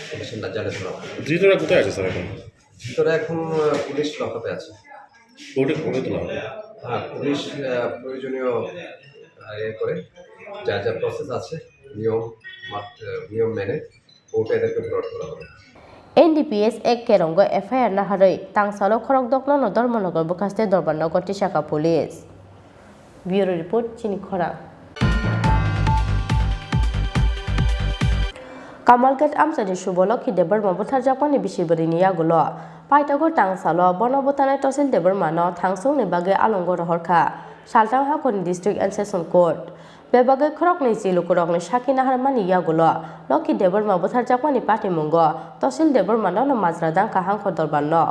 পুলিশের নজরে ধরা পড়বে। ধৃতরা কোথায় আছে, স্যার, এখন? ধৃতরা এখন, আহ, পুলিশ লকআপে আছে। কোর্টে, কোর্টে তোলা হবে? হ্যাঁ, পুলিশ, আহ, প্রয়োজনীয়, আহ, ইয়ে করে, যা যা প্রসেস আছে, নিয়ম মাত-, আহ, নিয়ম মেনে কোর্টে এদেরকে ফরওয়ার্ড করা হবে। এনডিপিএস এক কেরঙ্গো এফআইআর নাharwi tangsalo khorokdokno no Dharmanagar bwkhaste dorbar nogo tisaka police. Bureau report, chini khorang. Kamalghat amchaini Suboloki Debbarma butharjakmani bisi bwrwini yagulo paithago tangsalo bono bwtharnai Tosil Debbarmano thangsongni bagwi alongo rohorkha Salthang hakhorni District and Session Court. Bebagwi khoroknwi chi lukurokni sakhi naharmani yagulo Loki Debbarma butharjakmani patimungo Tosil Debbarmano no majra dangkha hangkho dorbarno.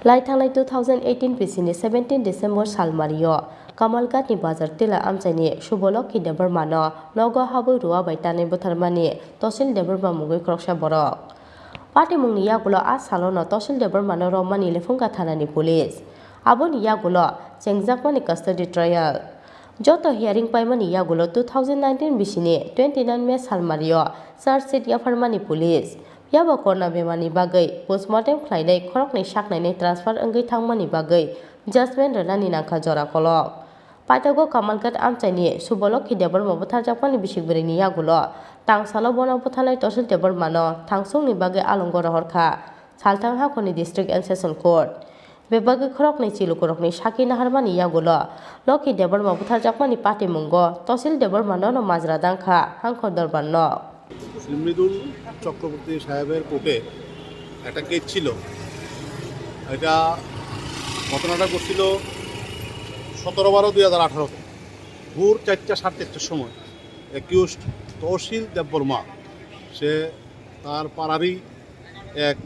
Lai thangnai two thousand eighteen bisini seventeen December salmario Kamalghatni bazar tila amchaini Suboloki Debbarmano nogo habwi rua bai tanwi butharmani Tosil Debbarma mungwi khoroksa borok. Patimungni yagulo a salono Tosil Debbarmano romani Lephunga thanani police. Aboni yagulo chengjakmani custody trial. Joto hearing paimani yagulo two thousand nineteen bisini twenty nine May salmario charge sheet yapharmani police. Yaba korna bemani bagwi postmortem khlainai khoroknwi saknainai transfer wngwi thangmani bagwi judgment rwnani nangkha jora kolok. Paithago Kamalghat amchaini Suboloki Debbarma butharjakmani bisik bwrwini yagulo tangsalo bono butharnai Tosil Debbarmano thangsongni bagwi alongo rohorkha Salthang hakhorni District and Session Court. Bebagwi khoroknwi chi lukurokni sakhi naharmani yagulo Loki Debbarma butharjakmani patimungo Tosil Debbarmano no majra dangkha hangkho dorbarno. Shri Mridul Chakraborty সাহেবের কোর্টে একটা কেস ছিল। এটা ঘটনাটা ঘটছিল সতেরো বারো দুই হাজার আঠারোতে, ভোর চারটা, সাড়ে চারটার সময় অ্যাকিউজড তহসিল দেববর্মা, সে তার পাড়ারই এক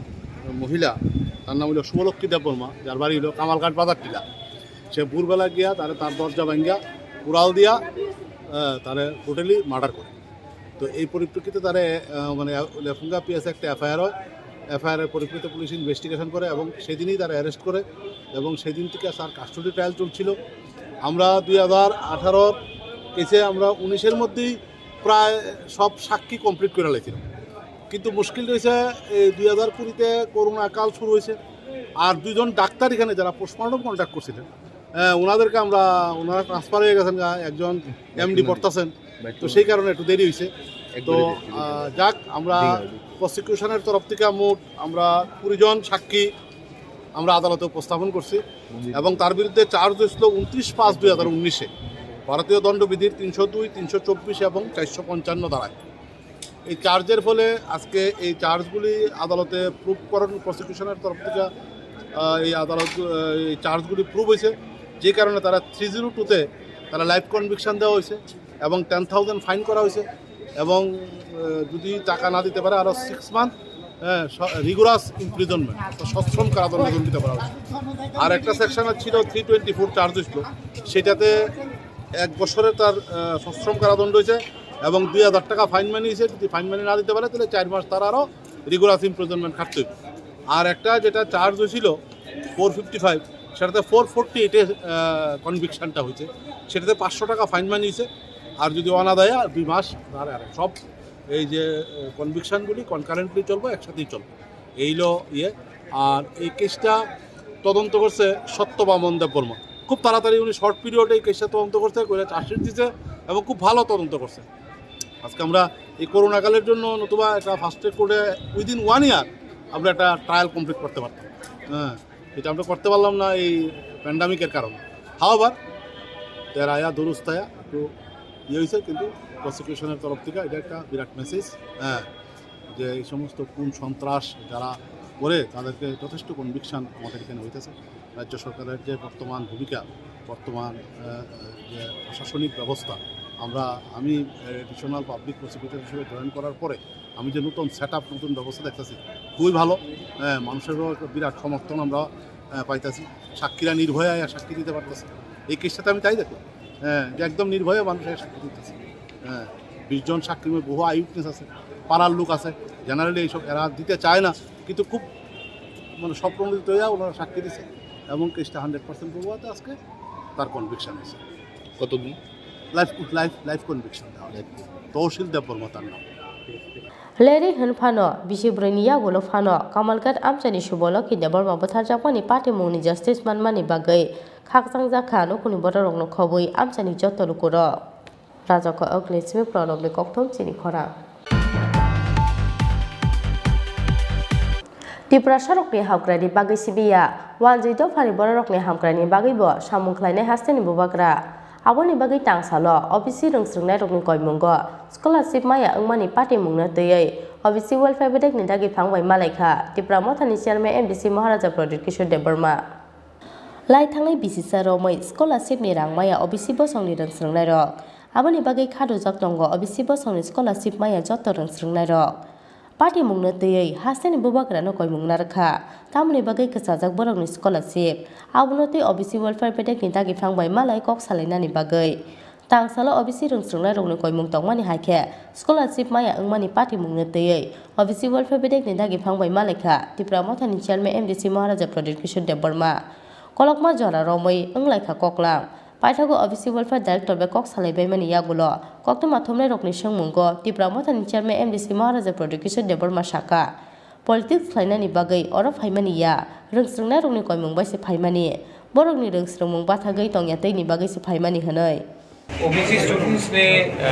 মহিলা, তার নাম হলো শুভলক্ষ্মী দেববর্মা, যার বাড়ি হলো কামালঘাট বাজার টিলা। সে ভোরবেলা গিয়া তারে তার দরজা ভাঙ্গিয়া কুড়াল দিয়া, আহ, তারে ব্রুটালি মার্ডার করে। তো এই পরিপ্রেক্ষিতে তারে, আহ, মানে, লেফুঙ্গা পিএস একটা এফআইআর হয়। এফআইআর এর পরিপ্রেক্ষিতে পুলিশ ইনভেস্টিগেশন করে এবং সেদিনই তারা অ্যারেস্ট করে এবং সেদিন থেকে তার কাস্টডি ট্রায়াল চলছিল। আমরা দুই হাজার আঠারোর কেসে আমরা উনিশের মধ্যেই প্রায় সব সাক্ষী কমপ্লিট করে লাইছিলাম, কিন্তু মুশকিল রয়েছে এই দুই হাজার কুড়িতে করোনা কাল শুরু হয়েছে। আর দুইজন ডাক্তার এখানে যারা পোস্টমর্টম কন্ডাক্ট করছিলেন, আহ, ওনাদেরকে আমরা, ওনারা ট্রান্সফার হয়ে গেছেন গা, একজন এমডি পড়তাছেন, তো সেই কারণে একটু দেরি হয়েছে। তো, আহ, যাক, আমরা প্রসিকিউশনের তরফ থেকে মোট আমরা কুড়ি জন সাক্ষী আমরা আদালতে উপস্থাপন করছি এবং তার বিরুদ্ধে চার্জ হয়েছিল উনত্রিশ পাঁচ দুই হাজার উনিশে, ভারতীয় দণ্ডবিধির তিনশো দুই, তিনশো চব্বিশ এবং চারশো পঞ্চান্ন ধারায়। এই চার্জের ফলে আজকে এই চার্জগুলি আদালতে প্রুভ করেন, প্রসিকিউশনের তরফ থেকে, আহ, এই আদালত, আহ, এই চার্জগুলি প্রুভ হয়েছে, যে কারণে তারা থ্রি জিরো টুতে তারা লাইফ কনভিকশন দেওয়া হয়েছে এবং টেন থাউজেন্ড ফাইন করা হয়েছে এবং, আহ, যদি টাকা না দিতে পারে আরও সিক্স মান্থ রিগুলাস ইমপ্রিজনমেন্ট, সশ্রম কারাদণ্ড দণ্ডিত করা হয়েছে। আর একটা সেকশন ছিল থ্রি টোয়েন্টি ফোর চার্জ হয়েছিল, সেটাতে এক বছরের তার, আহ, সশ্রম কারাদণ্ড হয়েছে এবং দুই হাজার টাকা ফাইন মানি হয়েছে। যদি ফাইন মানি না দিতে পারে, তাহলে চার মাস তার আরও রিগুলাস ইমপ্রিজনমেন্ট খাটতে হবে। আর একটা যেটা চার্জ হয়েছিল ফোর ফিফটি ফাইভ, সেটাতে ফোর ফোরটি এইটে কনভিকশনটা হয়েছে, সেটাতে পাঁচশো টাকা ফাইন মানি হয়েছে। আর যদি অনাদায়া দুই মাস তার আর সব এই যে, আহ, কনভিকশনগুলি কনকারেন্টলি চলবে, একসাথেই চলবে। এই হলো ইয়ে। আর এই কেসটা তদন্ত করছে সত্যবামন দেববর্মা। খুব তাড়াতাড়ি উনি শর্ট পিরিয়ডে এই কেসটা তদন্ত করছে, করে চার্জশিট দিছে এবং খুব ভালো তদন্ত করছে। আজকে আমরা এই করোনাকালের জন্য নতুবা একটা ফাস্ট ট্র্যাক কোর্টে উইদিন ওয়ান ইয়ার আমরা একটা ট্রায়াল কমপ্লিট করতে পারতাম। হ্যাঁ, এটা আমরা করতে পারলাম না এই প্যান্ডামিকের কারণে। হাওয়াবার, তেরা আয়া দুরুস্ত আয়া একটু ইয়ে হয়েছে, কিন্তু প্রসিকিউশনের তরফ থেকে এটা একটা বিরাট মেসেজ। হ্যাঁ, যে এই সমস্ত খুন সন্ত্রাস যারা করে তাদেরকে যথেষ্ট কনভিকশন আমাদের এখানে হইতেছে। রাজ্য সরকারের যে বর্তমান ভূমিকা, বর্তমান আহ, যে প্রশাসনিক ব্যবস্থা, আমরা আমি অ্যাডিশনাল পাবলিক প্রসিকিউটর হিসেবে জয়েন করার পরে আমি যে নতুন সেট আপ, নতুন ব্যবস্থা দেখতেছি, খুবই ভালো। হ্যাঁ, মানুষেরও একটা বিরাট সমর্থন আমরা আহ, পাইতেছি। সাক্ষীরা নির্ভয়ে আয়া সাক্ষী দিতে পারতেছে। এই কেসটাতে আমি তাই দেখলাম, হ্যাঁ, যে একদম নির্ভয়ে মানুষ আয়া সাক্ষী দিতেছে। হ্যাঁ, বিশ জন সাক্ষীর মধ্যে বহু আই উইটনেস আছে, পাড়ার লোক আছে। জেনারেলি এইসব এরা দিতে চায় না, কিন্তু খুব মানে স্বপ্রণোদিত হইয়া ওনারা সাক্ষী দিছে এবং কেসটা হান্ড্রেড পার্সেন্ট প্রমাণিত। আজকে তার কনভিকশন হয়েছে। কতদিন? লাইফ, লাইফ, লাইফ কনভিকশন দেওয়া হয়েছে। তহসিল দেববর্মা তার নাম। Leri hwn phano, bisi brwi ni yagulo phano Kamalghat amchaini Suboloki Debbarma bwtharjakmani patimungni justice manmani bagwi khakchangjakha nukhungni bororokno khobwi amchaini joto lukurok. Rajako Oglesmi Pranobni kokthom chini khorang. Tiprasarokni hamkraini bagwi sibiya, wanjwi dophani bororokni hamkraini bagwibo samung khlainai hasteni bubagra. Aboni bagwi tangsalo O B C rwngsrwngnairokni koimungo scholarship maya wngmani patimungno twiwi O B C welfare bedekni dagi phang bai malaikha Tipra Mothani chairman M D C Maharaja Pradyut Kishore Debbarma. Lai thangnai bisisa romwi scholarship ni rang maya O B C bosongni rwngsrwngnairok. Aboni bagwi khadujak tongo O B C bosongni scholarship maya joto rwngsrwngnairok. Patimungno twiwi hasteni bubagrano koimung narwkha, tamoni bagwi kwchajak borokni scholarship. Abono twi O B C welfare bedekni dagi phang bai malai kok salainani bagwi. Tangsalo O B C rwngsrwngnairokni koimung tongmani hai khe scholarship maya wngmani patimungno twiwi O B C welfare bedekni dagi phang bai malaikha Tipra Mothani chairman M D C Maharaja Pradyut Kishore Debbarma. Kolokma jora romwi wnglaikha koklam. Paithago O B C Welfare Director bai kok salaibaimani yagulo koktwma thumnairokni swngmungo Tipra Mothani chairman M D C Maharaja Pradyut Kishore Debbarma sakha, politics khlainani bagwi oro phaimani ya, rwngsrwngnairokni koimung bai se phaimani, borokni rwngsrwngmung bathagwi tongya twini bagwi se phaimani hwnwi. OBC students ने अ,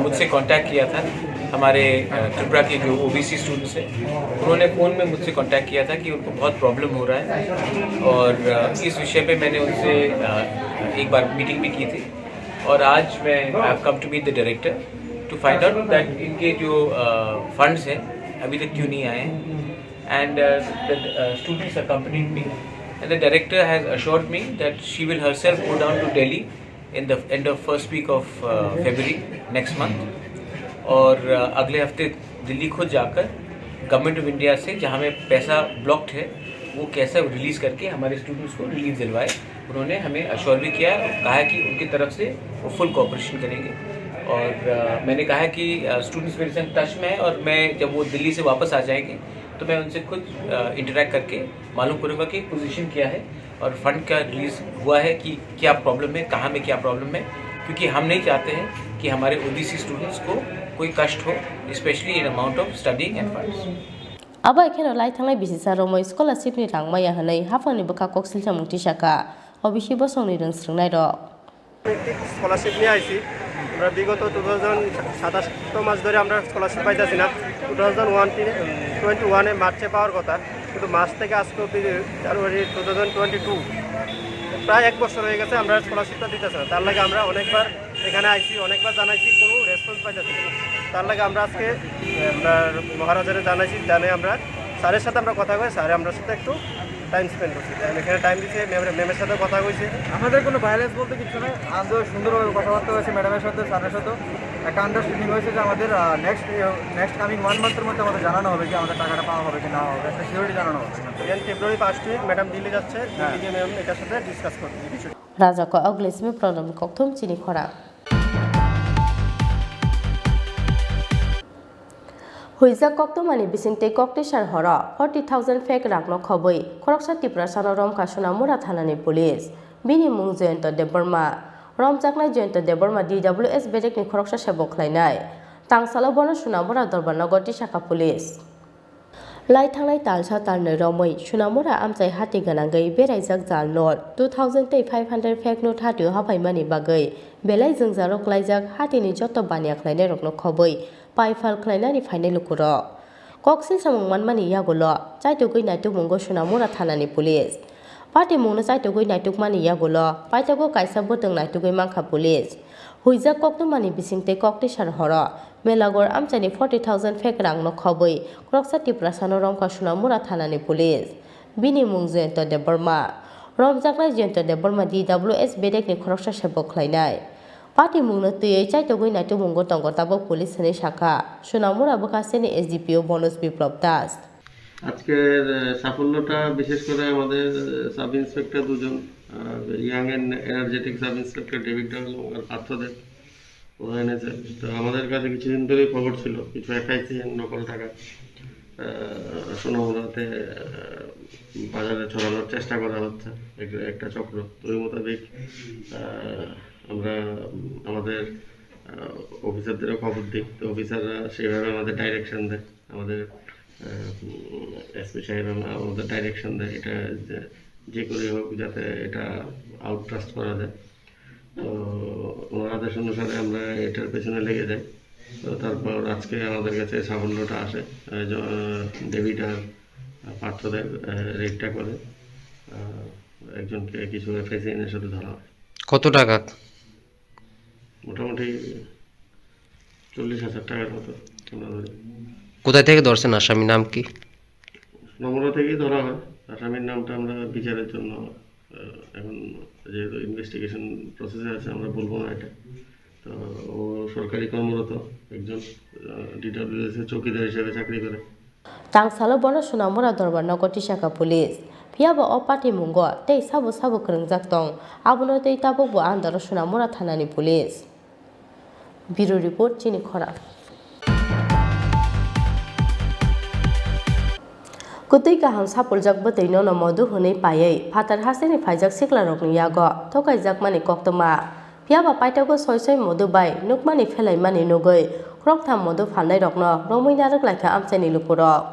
मुझसे कांटेक्ट किया था। हमारे अ, त्रिपुरा के जो OBC students हैं, उन्होंने फ़ोन में मुझसे कांटेक्ट किया था कि उनको बहुत प्रॉब्लम हो रहा है और अ, इस विषय पे मैंने उनसे अ, एक बार मीटिंग भी की थी और आज मैं I have come to meet the director to find out that इनके जो फंड्स हैं अभी तक क्यों नहीं आए हैं। And uh, the uh, students accompanied me and the director has assured me that she will herself go down to Delhi in the end of first week of uh, February next month। और uh, अगले हफ्ते दिल्ली खुद जाकर government of India से जहाँ में पैसा ब्लॉक्ड है वो कैसा रिलीज करके हमारे स्टूडेंट्स को रिलीफ दिलवाए। उन्होंने हमें अश्योर भी किया है और कहा है कि उनकी तरफ से वो फुल कोऑपरेशन करेंगे। और uh, मैंने कहा है कि स्टूडेंट्स मेरे संग टच में है और मैं जब वो दिल्ली से वापस आ जाएंगे तो मैं उनसे खुद इंटरेक्ट करके मालूम करूँगा कि पोजीशन क्या है और फंड का रिलीज हुआ है कि क्या प्रॉब्लम है, कहाँ में क्या प्रॉब्लम है, क्योंकि हम नहीं चाहते हैं कि हमारे ओबीसी स्टूडेंट्स को कोई कष्ट हो, especially in amount of studying and funds। Abo hai kheno lai thangnai bisisa romwi scholarship ni rang maya hwnwi haphangni bwkha koksil samung tisakha O B C bosongni rwngsrwngnairok। একটি স্কলারশিপ নিয়ে আইছি। আমরা বিগত two thousand সাতাশ মাস ধরে আমরা স্কলারশিপ পাইতেছি না। টু থাউজেন্ড ওয়ান টোয়েন্টি ওয়ানে মার্চে পাওয়ার কথা, কিন্তু মার্চ থেকে আজকে অব্দি জানুয়ারি টু থাউজেন্ড টোয়েন্টি টু, প্রায় এক বছর হয়ে গেছে আমরা স্কলারশিপটা দিতেছে না। তার লাগে আমরা অনেকবার এখানে আইছি, অনেকবার জানাইছি, কোনো রেসপন্স পাইতেছি না। তার লাগে আমরা আজকে আমরা মহারাজারে জানাইছি, জানে আমরা স্যারের সাথে আমরা কথা কই, স্যারে আমরা সাথে একটু টাইম স্পেন্ড করছি। কারণ এখানে টাইম দিছে, ম্যামের, ম্যামের সাথে কথা হয়েছে। আমাদের কোনো ভায়োলেন্স বলতে কিছু নাই, আমাদের সুন্দরভাবে কথাবার্তা হয়েছে ম্যাডামের সাথে, স্যারের সাথে। একটা আন্ডারস্ট্যান্ডিং হয়েছে যে আমাদের নেক্সট নেক্সট কামিং ওয়ান মান্থের মধ্যে আমাদের জানানো হবে কি আমাদের টাকাটা পাওয়া হবে কি না হবে, একটা সিওরিটি জানানো হবে। And February first week madam Delhi যাচ্ছে, হ্যাঁ। দিল্লি গিয়ে ম্যাম এটার সাথে ডিসকাস করবে এই বিষয়ে। Rajako Oglesmi Pranobni kokthom chini khorang. Huijak koktwmani bisingtwi koktwisa horo forty thousand fake rangno khobwi khoroksa Tiprasano romkha Sonamura thanani police. Bini mung Jayanta Debbarma. Romjaknai Jayanta Debbarma D W S bedekni khoroksa se bo khlainai. Tangsalo bono Sonamura Dorbarnago tisakha police. Lai thangnai talsa talnwi romwi Sonamura amchai hati gwnangwi beraijak jal note two thousand tei five hundred fake note hatio haphaimani bagwi belai jwngjalo klaijak hatini joto baniya khlainairokno khobwi paifal khlainani phainai lukurok. Koksil samung manmani yagulo chaitugwi naitukmungo Sonamura thanani police. Patimungno chaitugwi naitukmani yagulo paitago kaisa bwtwng naitugwi mankha police. Huijak koktwmani bisingtwi koktwisa horo Melagor amchaini forty thousand fake rangno khobwi khoroksa Tiprasano romkha Sonamura thanani police. Bini mung Jayanta Debbarma. Romjaknai Jayanta Debbarma D W S bedekni khoroksa sebok khlainai. Patimungno twiwi chaitogwi naitumungo tongo tabuk police hwnwi sakha Sonamura bwkhasteni S D P O Bonoj Biplab Das. আজকের, আহ, সাফল্যটা বিশেষ করে আমাদের, আহ, sub inspector দুজন, আহ, young and energetic sub inspector David Darlong আর পার্থ দেব, ওরা এনেছে। তো আমাদের কাছে কিছুদিন ধরেই খবর ছিল, কিছু এফআইসি নকল টাকা, আহ, সোনামুড়াতে, আহ, বাজারে ছড়ানোর চেষ্টা করা হচ্ছে, এক-, একটা চক্র। তো ওই মোতাবেক, আহ, আমরা, উম, আমাদের, আহ, অফিসারদেরও খবর দিই। তো অফিসাররা সেভাবে আমাদের ডাইরেকশন দেয়। আমাদের, আহ, উম, এসপি সাহেব আমা-, আমাদের ডাইরেকশন দেয়, এটা যে, যে করে হোক যাতে এটা আউটরাস্ট করা যায়। তো ওনার আদেশ অনুসারে আমরা এটার পেছনে লেগে যাই। তো তারপর আজকে আমাদের কাছে সাফল্যটা আসে, আহ, জ-, আহ, ডেভিড আর পার্থদের, আহ, রেডটা করে, আহ, একজনকে কিছু এফআইসি এর সাথে ধরা হয়। কত টাকা? মোটামুটি চল্লিশ হাজার টাকার মতো আমরা ধরি। কোথায় থেকে ধরছেন আসামি, নাম কি? নম্বর থেকেই ধরা হয়। আসামির নামটা আমরা বিচারের জন্য, আহ, এখন যেহেতু ইনভেস্টিগেশন প্রসেসে আছে, আমরা বলবো না এটা। তো ও সরকারি কর্মরত একজন, আহ, ডিডাব্লিউএস এ চৌকিদার হিসেবে চাকরি করে। Tangsalo bono Sonamura Dorbar nogo tisakha police. Phiya ba o patimungo tei sabo sabo kwrwngjak tong, abono tei tabukbo andaro Sonamura thanani police. Bureau report, chini khorang. Kwtwi kaham sapuljak bwtwi nono modu hwnwi paiwi phatar hasteni phaijak siklarokni yago thokaijakmani koktwma. Phiya ba paithago soi soi modu bai nukmani phelaimani nugwi khoroktham modu phalnairokno romwi narwk laikha amchaini lukurok.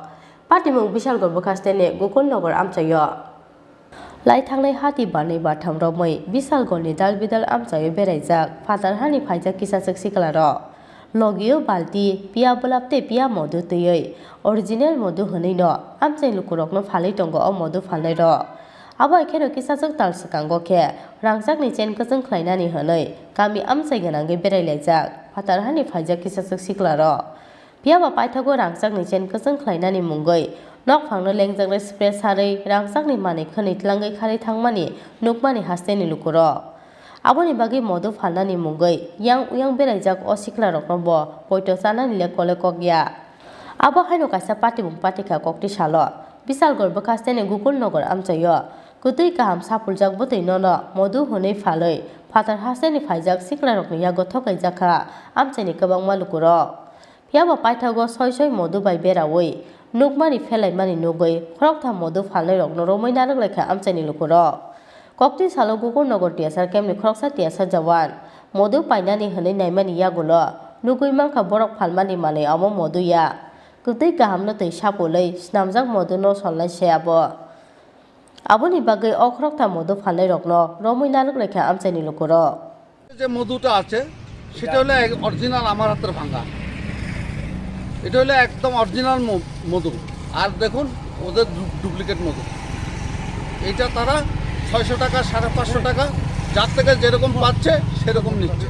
Patimung Bisalgor bwkhasteni Gokul Nogor amchaio. Lai thangnai hati barnwi bartham romwi Bisalgorni dal bidal amchaio beraijak phatar hani phaijak kisachwk siklarok. Logio balti, piya bwlap tei piya modu twiwi original modu hwnwino amchai lukurokno phalwi tongo o modu phalnairok. Abo hai kheno kisachwk tal swkango khe rangchakni chen kwchwng khlainani hwnwi kami amchai gwnangwi berai laijak phatar hani phaijak kisachwk siklarok. Phiya ba paithago rangchakni chen kwchwng khlainani mungwi nokphangno lengjaknai spray sarwi rangchakni manwi khwnwi tlangwi kharwi thangmani nukmani hasteni lukurok. Aboni bagwi modu phalnani mungwi yang uyang beraijak o siklarokno bo poito chanani le kole kok ya. Abo haino kaisa patibung patikha kokti salo Bisalgor bwkhasteni Gokul Nogor amchaio kwtwi kaham sapuljak bwtwi nono modu hwnwi phalwi phatar hasteni phaijak siklarokni yago thokaijakha amchaini kwbangma lukurok. Phiya bo paithago soi soi modu bai beraui nukmani phelaimani nugwi khoroktham modu phalnairokno romwi narwk laikha amchaini lukurok. Kokti salo Gokul Nogor T S R camp ni khoroksa T S R jawan modu painani hwnwi naimani yagulo nugwi mankha borok phalmani manwi omo modu ya. Kwtwi kahamno twi sapulwi snamjak moduno solnai se abo. Aboni bagwi o khoroktham modu phalnairokno romwi narwk laikha amchaini lukurok. যে মধুটা আছে, সেটা হলো এক অরিজিনাল আমার হাতের ভাঙা। এটা হলো একদম অরিজিনাল ম-, মধু। আর দেখুন, ওদের ডু-, ডুপ্লিকেট মধু। এটা তারা ছয়শো টাকা, সাড়ে পাঁচশো টাকা, যার থেকে যেরকম পাচ্ছে, সেরকম নিচ্ছে।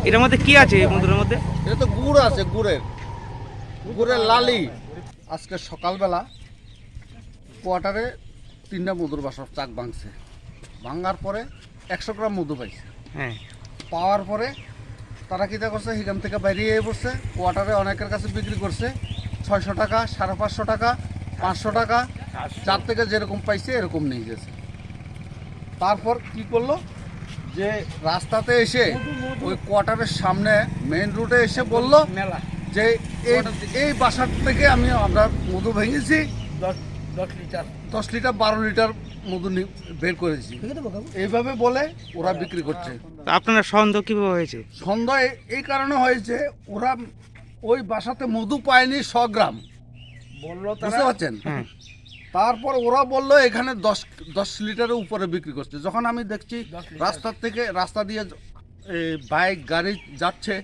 এটার মধ্যে কি আছে, এই মধুর মধ্যে? এটা তো গুড় আছে, গুড়ের, গুড়ের লালি। আজকে সকালবেলা কোয়ার্টারে তিনটা মধুর বাসা চাক ভাঙছে। ভাঙার পরে একশো গ্রাম মধু পাইছে। হ্যাঁ। পাওয়ার পরে তারা কিতা করছে, সেখান থেকে বাইরে এসে পড়ছে, কোয়ার্টারে অনেকের কাছে বিক্রি করছে ছয়শো টাকা, সাড়ে পাঁচশো টাকা, পাঁচশো টাকা, যার থেকে যেরকম পাইছে এরকম নিয়ে গেছে। তারপর কি করলো, যে রাস্তাতে এসে ওই কোয়ার্টারের সামনে মেইন রোডে এসে বলল মেলা। যে এই, এই বাসার থেকে আমি, আমরা মধু ভেঙেছি, দশ, দশ লিটার। দশ লিটার, বারো লিটার মধু নি-, বের করেছি। এইভাবে বলে ওরা বিক্রি করছে। তো আপনার সন্দেহ কিভাবে হয়েছে? সন্দেহ এ-, এই কারণে হয়েছে, ওরা ওই বাসাতে মধু পায়নি শ গ্রাম। বললো তারা। বুঝতে পারছেন? হ্যাঁ। তারপর ওরা বললো এখানে দশ, দশ লিটারের উপরে বিক্রি করছে। যখন আমি দেখছি দশ লিটার। রাস্তার থেকে, রাস্তা দিয়ে, এ, বাইক, গাড়ি যাচ্ছে,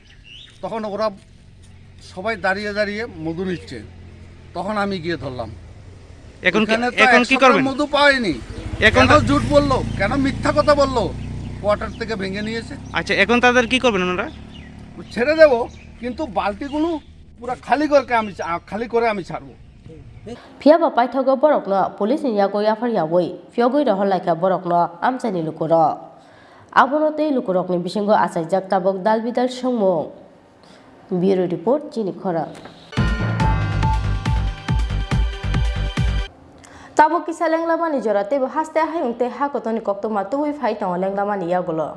তখন ওরা সবাই দাঁড়িয়ে দাঁড়িয়ে মধু নিচ্ছে। তখন আমি গিয়ে ধরলাম। এখন কি, এখানে তো এখন কি একশো গ্রাম করবেন? মধু পাইনি। এখন কেন তা- ঝুট বললো? কেন মিথ্যা কথা বললো? কোয়ার্টার থেকে ভেঙে নিয়েছে। আচ্ছা, এখন তাদের কি করবেন আপনারা? ছেড়ে দেবো। কিন্তু বালতিগুলো পুরা খালি করে আমি চা-, খালি করে আমি ছাড়বো। Phiya ba paithago borokno police ni yago yaphar yaui phiyogwi rohor laikha borokno amchaini lukurok. Abono tei lukurokni bisingo achaijak tabuk dal bidal swngmung. Bureau Report, chini khorang. Tabuk kisa lenglamani jora teibo haste hayung tei ha kotorni koktwma tubui phai tongo lenglamani yagulo.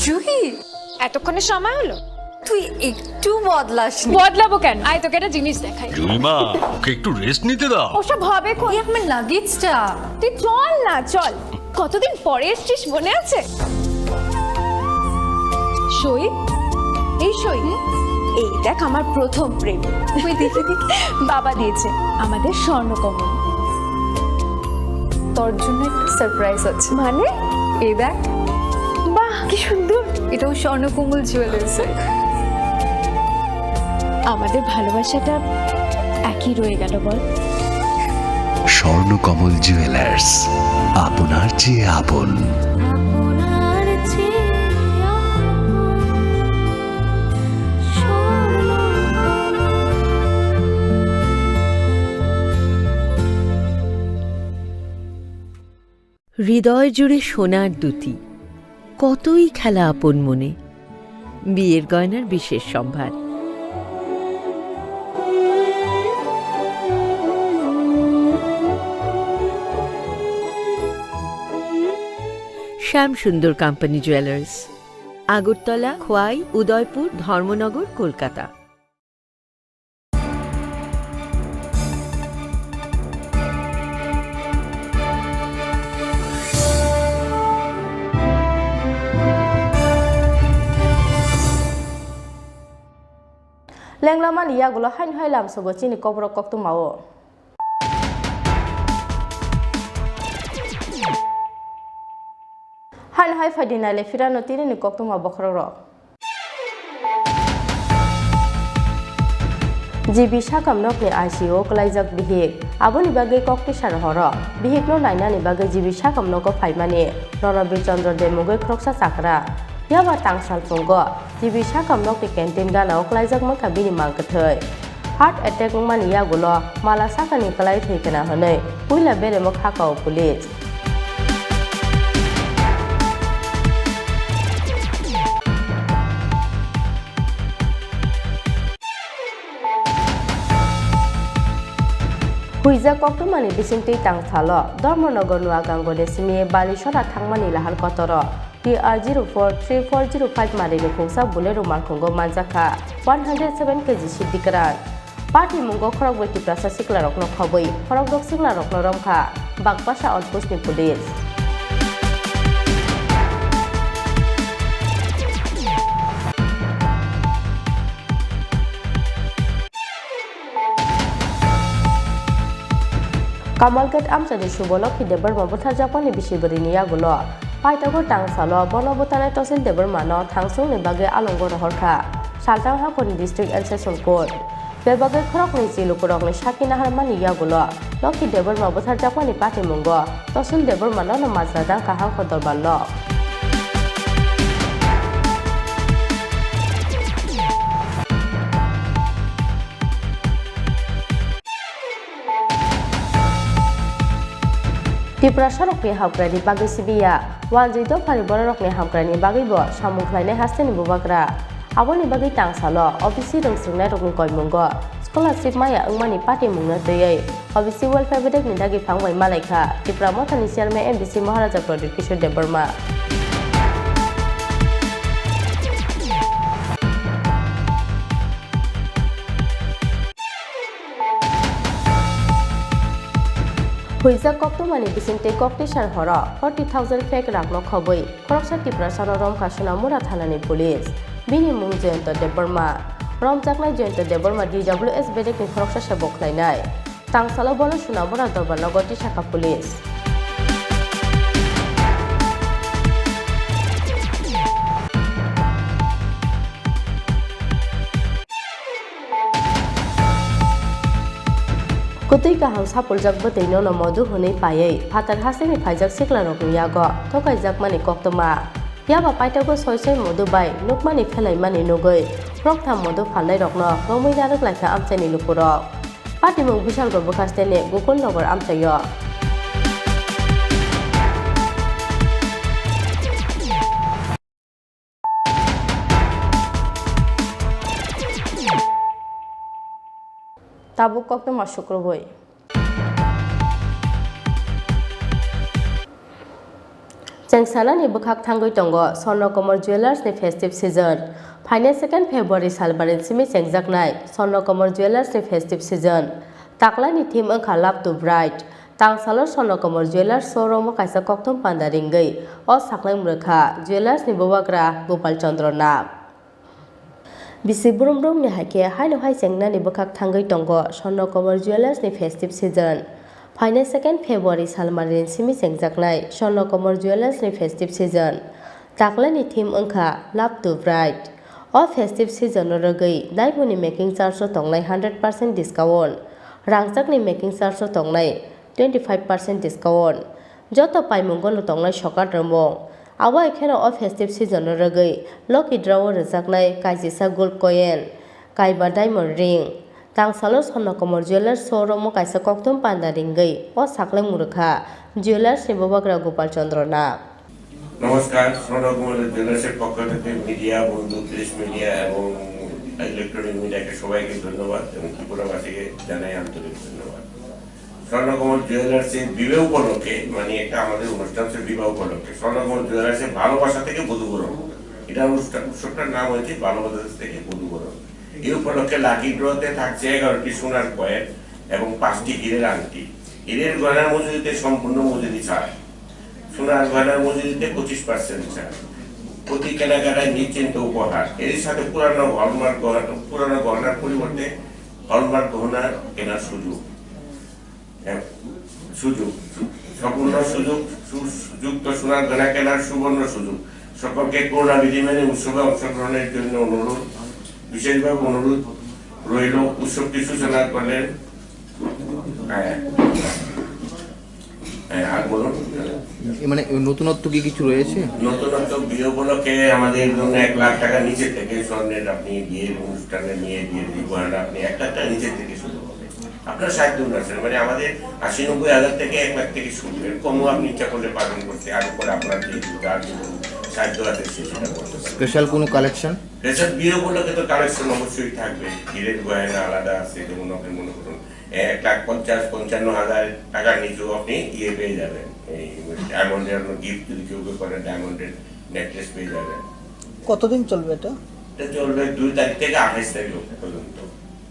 Juhi, এতক্ষণে সময় হলো? তুই একটু বদলাসনি। বদলাবো কেন? আয়, তোকে একটা জিনিস দেখাই। জুইমা, ওকে একটু রেস্ট নিতে দাও। ওসব হবে কোন? এই আমার লাগেজটা। তুই চল না, চল। কতদিন পরে এসছিস, মনে আছে? সই, এই সই। এই দেখ, আমার প্রথম প্রেম। ওই দেখে দেখে বাবা দিয়েছে আমাদের স্বর্ণকমল। তোর জন্য একটা সারপ্রাইজ আছে। মানে? এই দেখ। বাহ, কি সুন্দর। এটাও স্বর্ণকমল জুয়েলার্সের। আমাদের ভালোবাসাটা একই রয়ে গেল, বল? স্বর্ণকমল জুয়েলার্স, আপনার চেয়ে আপন। হৃদয় জুড়ে সোনার দ্যুতি, কতই খেলা আপন মনে। বিয়ের গয়নার বিশেষ সম্ভার। শ্যাম সুন্দর কোম্পানি জুয়েলার্স, আগরতলা, খোয়াই, উদয়পুর, ধর্মনগর, Kolkata. Lenglamani yagulo haino hai lamsogo chini koborok koktwmao. Haino hai phaidi naile phirano tinini koktwma bokhorokrok. G B sakam nokni I C U o kwlaijak bihik. Aboni bagwi kok tisa rohoro. Bihikno nainani bagwi G B sakam nogo phaimani Ronobir Chandra Dey mungwi khoroksa chakra. Phiya ba tang salphungo G B sakam nokni canteen gana o kwlaijak mankha bini mang kwthwi. Heart attack wngmani yagulo mala sakani kwlai thwi khna hwnwi puila beremo kha kao police. Huijak koktwmani bisingtwi tang salo Dharmanagar Nuagango ni simi Balisora thangmani lahar kotoro T R zero four three four zero five marini khungsa Bolero malkhungo manjakha one hundred seven K G siddi kwran. Party mungo khorokbrwi Tiprasa siklarokno khobwi khorokdok siklarokno romkha Bagpasa outpost ni police. Kamalghat amchaini subo Lokhi Debbarma butharjakmani bisi bwrwini yagulo paithago tangsalo bono bwtanai Tosil Debbarmano thangsongni bagwi alongo rohorkha Salthang haphorni District and Session Court. Bebagwi khoroknwi chi lukurokni sakhi naharmani yagulo Lokhi Debbarma butharjakmani patimungo Tosil Debbarmano no majra dangkha hangkho dorbarno. Tiprasarokni hamkrai ni bagwi sibiya, wanjwi dophani bororokni hamkrai ni bagwibo samung khlainai hasteni bubagra. Aboni bagwi tangsalo O B C rwngswrwngnairokni koimungo scholarship maya wngmani patimungno twiwi O B C welfare bedekni dagi phang bai malaikha Tipra Mothani chairman M D C Maharaja Pradyot Kishore Debbarma. Huijak koktwmani bisingtwi koktisar horo forty thousand fake rakno khobwi khoroksa Tiprasano romkha Sonamura thanani police. Bini mung Jayanta Debbarma. Romjaknai Jayanta Debbarma D W S bedekni khoroksa se bo khlainai. Tangsalo bono Sonamura dorbarnogo tisakha police. Kwtwi kaham sapuljak bwtwi nono modu hwnwi paiwi phatar hasteni phaijak siklarokni yago thokaijakmani koktwma. Yaba paithago soi soi modu bai nukmani phelaimani nugwi roktham modu phalnairokno romwi narwk laikha amchaini lukurok. Patimung Bishalgarh bwkhasteni Gokulnagar amchaio. Tabuk koktwma sukrubwi. Chengsanani bwkhak thangwi tongo Swarnakomor Jewellers ni festive season. Phainai second February salbarini simi chengjaknai Swarnakomor Jewellers ni festive season. Taklani theme wngkha Love to Bright. Tangsalo Swarnakomor Jewellers showroom o kaisa kokthum panda ringwi o saklai mwrwkha Jewellers ni bubagra Gopal Chandra Nag. Bisi brum brumni hai khe haino hai chengnani bwkhak thangwi tongo Swarnakomor Jewellers ni festive season. Phainai second February salmarini simi chengjaknai Swarnakomor Jewellers ni festive season. Taklani theme wngkha Love to Bright. O festive season o rwgwi diamond ni making charge o tongnai hundred percent discount. Rangchakni making charge o tongnai twenty five percent discount. Joto paimungo no tongnai sokat rwmung. Abo hai kheno o festive season o rwgwi lucky draw o rwjaknai kaisisa gold coin, kaiba diamond ring. Tangsalo Swarnakomor Jewellers showroom o kaisa kokthum panda ringwi o saklai mwrwkha Jewellers ni bubagra Gopal Chandra Nag. নমস্কার, স্বর্ণকুমার জুয়েলার্সের পক্ষ থেকে মিডিয়া বন্ধু, press media এবং ইলেকট্রনিক মিডিয়াকে সবাইকে ধন্যবাদ এবং ত্রিপুরাবাসীকে জানাই আন্তরিক ধন্যবাদ। স্বর্ণকমল জুয়েলার্সের বিবাহ উপলক্ষে, মানে একটা আমাদের অনুষ্ঠান হচ্ছে বিবাহ উপলক্ষে, স্বর্ণকমল জুয়েলার্সের ভালোবাসা থেকে বধূবরণ, এটা অনুষ্ঠান, উৎসবটার নাম হয়েছে ভালোবাসা থেকে বধূবরণ। এই উপলক্ষে লাকি ড্রতে থাকছে এগারোটি সোনার কয়েন এবং পাঁচটি হীরের আংটি। হীরের গয়নার মজুরিতে সম্পূর্ণ মজুরি ছাড়, সোনার গয়নার মজুরিতে পঁচিশ পার্সেন্ট ছাড়। প্রতি কেনাকাটায় নিশ্চিন্ত উপহার। এর সাথে পুরানো হলমার্ক গহনা, পুরানো গহনার পরিবর্তে হলমার্ক গহনা কেনার সুযোগ। এক, সুযোগ, সম্পূর্ণ সুযোগ, সু-, যুক্ত সোনার গয়না কেনার সুবর্ণ সুযোগ। সকলকে করোনা বিধি মেনে উৎসবে অংশগ্রহণের জন্য অনুরোধ, বিশেষভাবে অনুরোধ রইল। উৎসবটি সূচনা করলেন, হ্যাঁ, হ্যাঁ, আর বলুন। এ, মানে, নতুনত্ব কি কিছু রয়েছে? নতুনত্ব, বিয়ে উপলক্ষে আমাদের জন্য এক লাখ টাকা নিচে থেকে স্বর্ণের আপনি বিয়ের অনুষ্ঠানে নিয়ে বিয়ের গহনা আপনি এক লাখ টাকা নিচে থেকে শুরু হবে। আপনার সাধ্য অনুসারে, মানে, আমাদের আশি নব্বই হাজার থেকে এক লাখ থেকে শুরু। এর কমও আপনি ইচ্ছা করলে পাবেন করতে, আর উপরে আপনার যে যার যে সাধ্য আছে সে সেটা করতে পারেন। স্পেশাল কোনো কালেকশন? স্পেশাল বিয়ে উপলক্ষে তো কালেকশন অবশ্যই থাকবে। হীরের গয়না আলাদা আছে, যেমন আপনি মনে করুন এক লাখ পঞ্চাশ, পঞ্চান্ন হাজার টাকার নিচেও আপনি ইয়ে পেয়ে যাবেন। এই ডায়মন্ডের আপনার গিফট যদি কেউ কেউ করেন, ডায়মন্ডের নেকলেস পেয়ে যাবেন। কতদিন চলবে এটা? এটা চলবে দুই তারিখ থেকে আঠাশ তারিখ পর্যন্ত।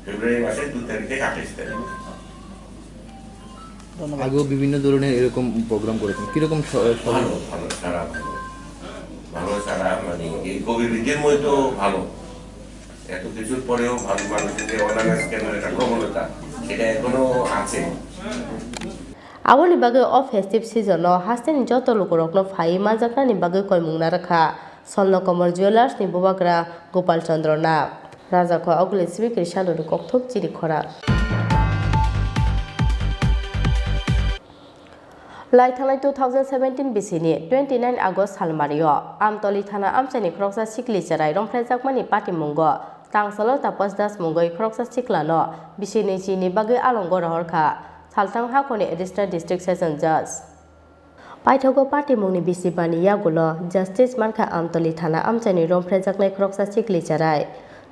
ফেব্রুয়ারি মাসের দুই তারিখ থেকে আঠাশ তারিখ। ধন্যবাদ। আগেও বিভিন্ন ধরনের এরকম প্রোগ্রাম করেছেন, কিরকম স-, সব? ভালো, ভালো, সারা ভালো। ভালো সারা, মানে, এই কোভিড বিধির মধ্যে তো ভালো। এত কিছুর পরেও ভালো মানুষের যে অনানাস কেনার একটা প্রবণতা, সেটা এখনো আছে। Aboni bagwi o festive season-o hasteni joto lukurokno phaiwi manjaknani bagwi koimung narwkha Swarnakomor Jewellers-ni bubagra Gopal Chandra Nag. Rajakho Oguli Sibikri Saloni kokthok chini khorang. Lai thangnai two thousand seventeen bisini twenty nine August salmario Amtoli thana amchaini khoroksa sikli cherai romphrejakmani patimungo Tangsalo Tapas Das mungwi khoroksa siklano bisini chini bagwi alongo rohorkha Salthang hakhorni Additional District Session Judge. Paithago patimungni bisibani yagulo Justice mankha Amtoli thana amchaini romphrejaknai khoroksa sikli cherai.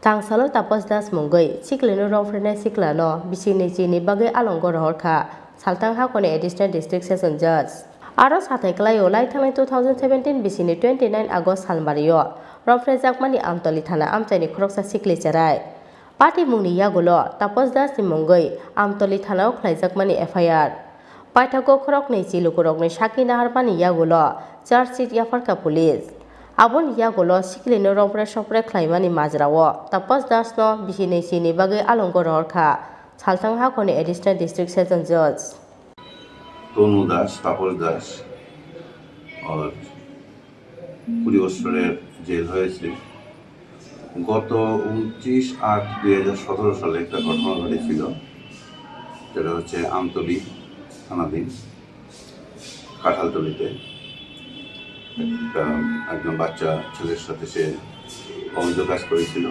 Tangsalo Tapas Das mungwi siklino romphrenai siklano bisini chini bagwi alongo rohorkha Salthang hakhorni Additional District Session Judge. Aro sathai kwlaio lai thangnai two thousand seventeen bisini twenty nine August salmario romphrejakmani Amtoli thana amchaini khoroksa sikli cherai. Patimungni yagulo Tapas Das ni mungwi Amtoli thana-o khlaijakmani F I R. Paithago khoroknwi chilukurokni sakhi naharmani yagulo charge sheet yapharkha police. Aboni yagulo sikilino rompre sopre khlaimani majrao Tapas Dasno bisinwi chini bagwi alongo rohorkha Salthang hakhorni Additional District Session Judge. তনু দাস, তাপস দাস, আর কুড়ি বছরের জেল হয়েছে। গত ঊনত্রিশ আট দুই হাজার সতেরো সালে একটা ঘটনা ঘটেছিল, যেটা হচ্ছে আমতলী থানাধীন কাঁঠালতলীতে একটা, একজন বাচ্চা ছেলের সাথে সে অবৈধ কাজ করেছিল।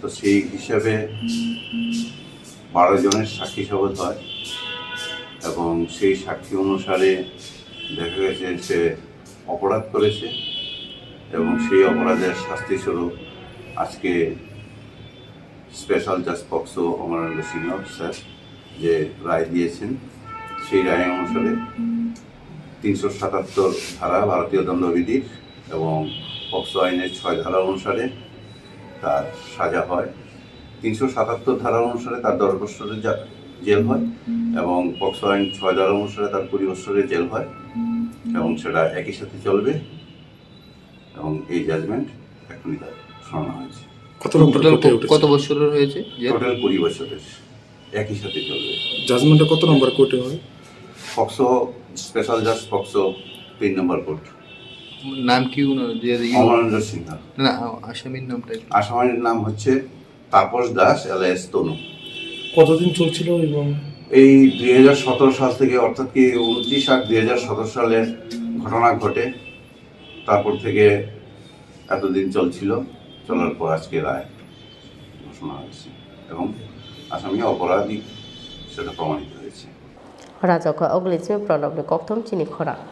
তো সেই হিসাবে বারো জনের সাক্ষী শপথ হয় এবং সেই সাক্ষী অনুসারে দেখা গেছে সে অপরাধ করেছে এবং সেই অপরাধের শাস্তি স্বরূপ আজকে স্পেশাল জাজ পক্সো অমরেন্দ্র সিংহ স্যার যে রায় দিয়েছেন, সেই রায় অনুসারে তিনশো সাতাত্তর ধারা ভারতীয় দণ্ডবিধির এবং পক্সো আইনের ছয় ধারা অনুসারে তার সাজা হয়। তিনশো সাতাত্তর ধারা অনুসারে তার দশ বছরের জা-, জেল হয় এবং পক্সো আইন ছয় ধারা অনুসারে তার কুড়ি বছরের জেল হয় এবং সেটা একই সাথে চলবে এবং এই জাজমেন্ট এখনই তার শোনানো হয়েছে। কত নম্বর টোটাল কোর্টে ক-, উঠেছে? কত বছরের হয়েছে জেল? টোটাল কুড়ি বছরের, একই সাথে চলবে। জাজমেন্টটা কত নম্বর কোর্টে হয়? পক্সো, স্পেশাল জাজ পক্সো তিন নম্বর কোর্ট। নাম কি উনার? যে, যে, অমরেন্দ্র সিংহ। না, আসামির নামটা একটু। আসামির নাম হচ্ছে তাপস দাস alias তনু। কতদিন চলছিল এবং এই দুই হাজার সতেরো সাল থেকে, অর্থাৎ কি ঊনত্রিশ আট দুই হাজার সতেরো সালে ঘটনা ঘটে, তারপর থেকে এতদিন চলছিল, চলার পর আজকে রায় ঘোষণা হয়েছে এবং আসামি অপরাধী সেটা প্রমাণিত হয়েছে। Rajokha Oglismi Pranobni kokthom chini khorang.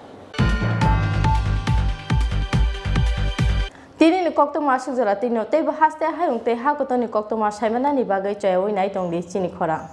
Tinini koktwma aswk jora tino teibo haste hayung tei ha kotorni koktwma saimanani bagwi choyaui nai tongdi chini khorang.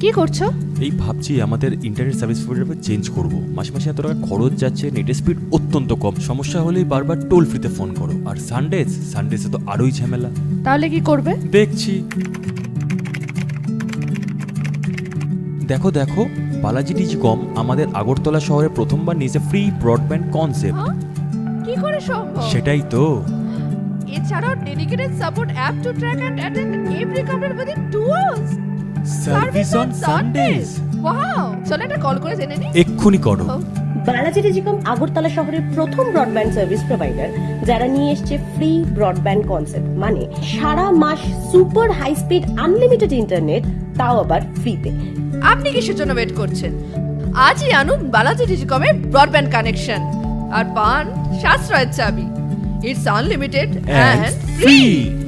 কি করছো? এই ভাবছি আমাদের ইন্টারনেট সার্ভিস প্রোভাইডার চেঞ্জ করব। মাসে মাসে এত টাকা খরচ যাচ্ছে, নেটের স্পিড অত্যন্ত কম, সমস্যা হলেই বারবার টোল ফ্রিতে ফোন করো। আর সানডেজ, সানডেজে তো আরোই ঝামেলা। তাহলে কি করবে? দেখছি। দেখো, দেখো, বালাজি টেলিকম আমাদের আগরতলা শহরে প্রথমবার নিয়েছে ফ্রি ব্রডব্যান্ড কনসেপ্ট। হ্যাঁ? কি করে সম্ভব? সেটাই তো। এছাড়াও dedicated support app to track and attend every complaint within two hours. Service on Sundays. Wow, চলো একটা কল করে জেনে নিই। এক্ষুনি করো। ও। বালাজি টেলিকম আগরতলা শহরের প্রথম ব্রডব্যান্ড সার্ভিস প্রোভাইডার, যারা নিয়ে এসছে ফ্রি ব্রডব্যান্ড কনসেপ্ট, মানে সারা মাস super high speed unlimited internet, তাও আবার ফ্রিতে। আপনি কিসের জন্য ওয়েট করছেন? আজই আনুন বালাজি টেলিকমের ব্রডব্যান্ড কানেকশন আর পান সাশ্রয়ের চাবি। It's unlimited and and free। Free.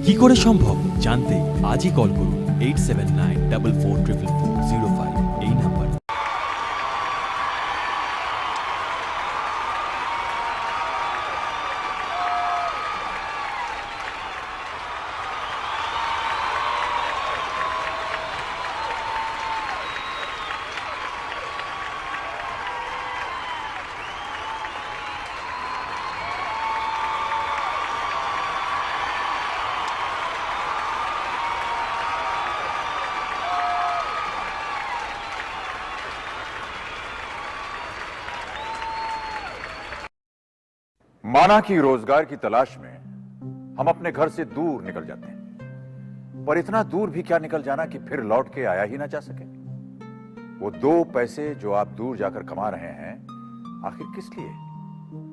কি করে সম্ভব জানতে আজই কল করুন eight seven nine double four triple four zero five এই নাম্বারে। माना कि रोजगार की तलाश में हम अपने घर से दूर निकल जाते हैं, पर इतना दूर भी क्या निकल जाना कि फिर लौट के आया ही ना जा सके। वो दो पैसे जो आप दूर जाकर कमा रहे हैं, आखिर किस लिए?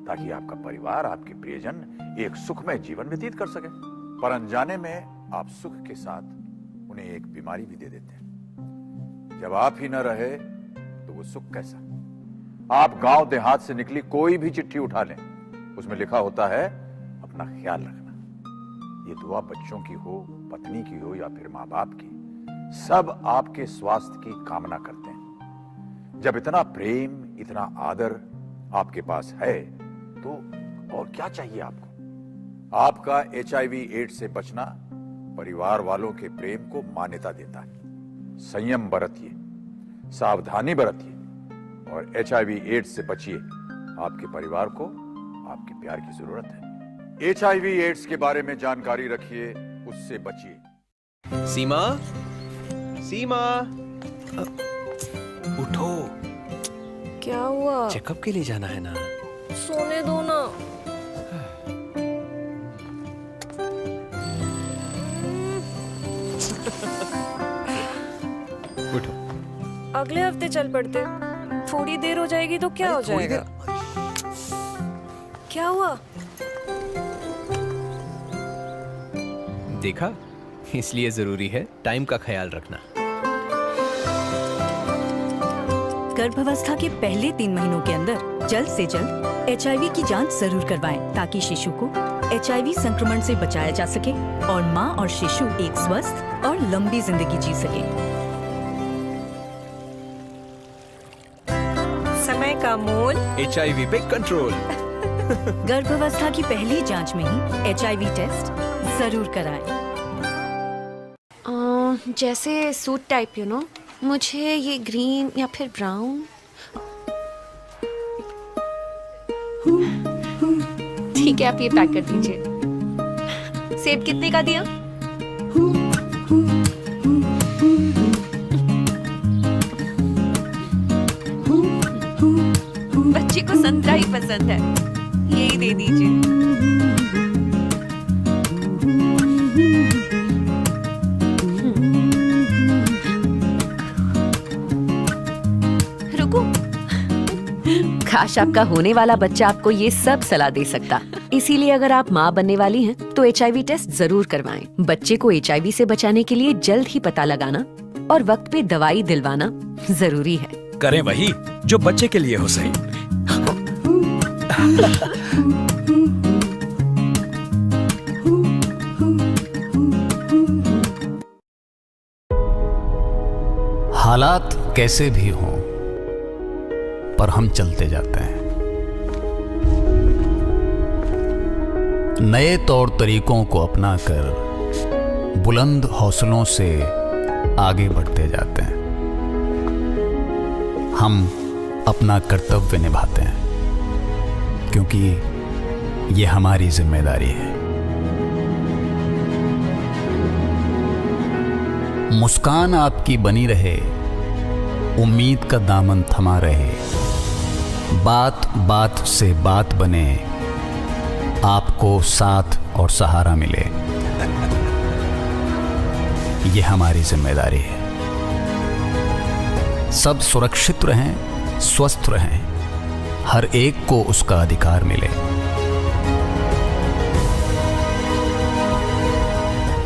ताकि आपका परिवार, आपके प्रियजन एक सुखमय जीवन व्यतीत कर सके। पर अनजाने में आप सुख के साथ उन्हें एक बीमारी भी दे देते हैं। जब आप ही न रहे, तो वो सुख कैसा? आप गांव देहात से निकली कोई भी चिट्ठी उठा लें, उसमें लिखा होता है, "अपना ख्याल रखना।" ये दुआ बच्चों की हो, पत्नी की हो या फिर माँ बाप की, सब आपके स्वास्थ्य की कामना करते हैं। जब इतना प्रेम, इतना आदर आपके पास है, तो और क्या चाहिए आपको? आपका एचआईवी एड्स से बचना परिवार वालों के प्रेम को मान्यता देता है। संयम बरतिए, सावधानी बरतिए और एचआईवी एड्स से बचिए। आपके परिवार को आपके प्यार की जरूरत है। एचआईवी एड्स के बारे में जानकारी रखिए, उससे बचिए। सीमा, सीमा, अ, उठो। क्या हुआ? चेकअप के लिए जाना है ना। सोने दो ना। उठो। अगले हफ्ते चल पड़ते। थोड़ी देर हो जाएगी तो क्या अरे, हो थोड़ी जाएगा? देर। क्या हुआ? देखा, इसलिए जरूरी है टाइम का ख्याल रखना। गर्भावस्था के पहले तीन महीनों के अंदर जल्द से जल्द एचआईवी की जांच जरूर करवाएं, ताकि शिशु को एचआईवी संक्रमण से बचाया जा सके और मां और शिशु एक स्वस्थ और लंबी जिंदगी जी सके। समय का मोल। एचआईवी पे कंट्रोल। गर्भावस्था की पहली जांच में ही एचआईवी टेस्ट जरूर कराएं। अ, जैसे सूट टाइप, यू नो, मुझे ये ग्रीन या फिर ब्राउन। ठीक है, आप ये पैक कर दीजिए। सेब कितने का दिया? बच्चे को संतरा ही पसंद है, यही दे दीजिए। रुको। काश, आपका होने वाला बच्चा आपको ये सब सलाह दे सकता। इसीलिए अगर आप माँ बनने वाली हैं, तो एचआईवी टेस्ट जरूर करवाएं। बच्चे को एचआईवी से बचाने के लिए जल्द ही पता लगाना और वक्त पे दवाई दिलवाना जरूरी है। करें वही जो बच्चे के लिए हो सही। हालात कैसे भी हों, पर हम चलते जाते हैं। नए तौर तरीकों को अपनाकर बुलंद हौसलों से आगे बढ़ते जाते हैं। हम अपना कर्तव्य निभाते हैं, क्योंकि ये हमारी जिम्मेदारी है। मुस्कान आपकी बनी रहे, उम्मीद का दामन थमा रहे, बात बात से बात बने, आपको साथ और सहारा मिले, ये हमारी जिम्मेदारी है। सब सुरक्षित रहें, स्वस्थ रहें, हर एक को उसका अधिकार मिले।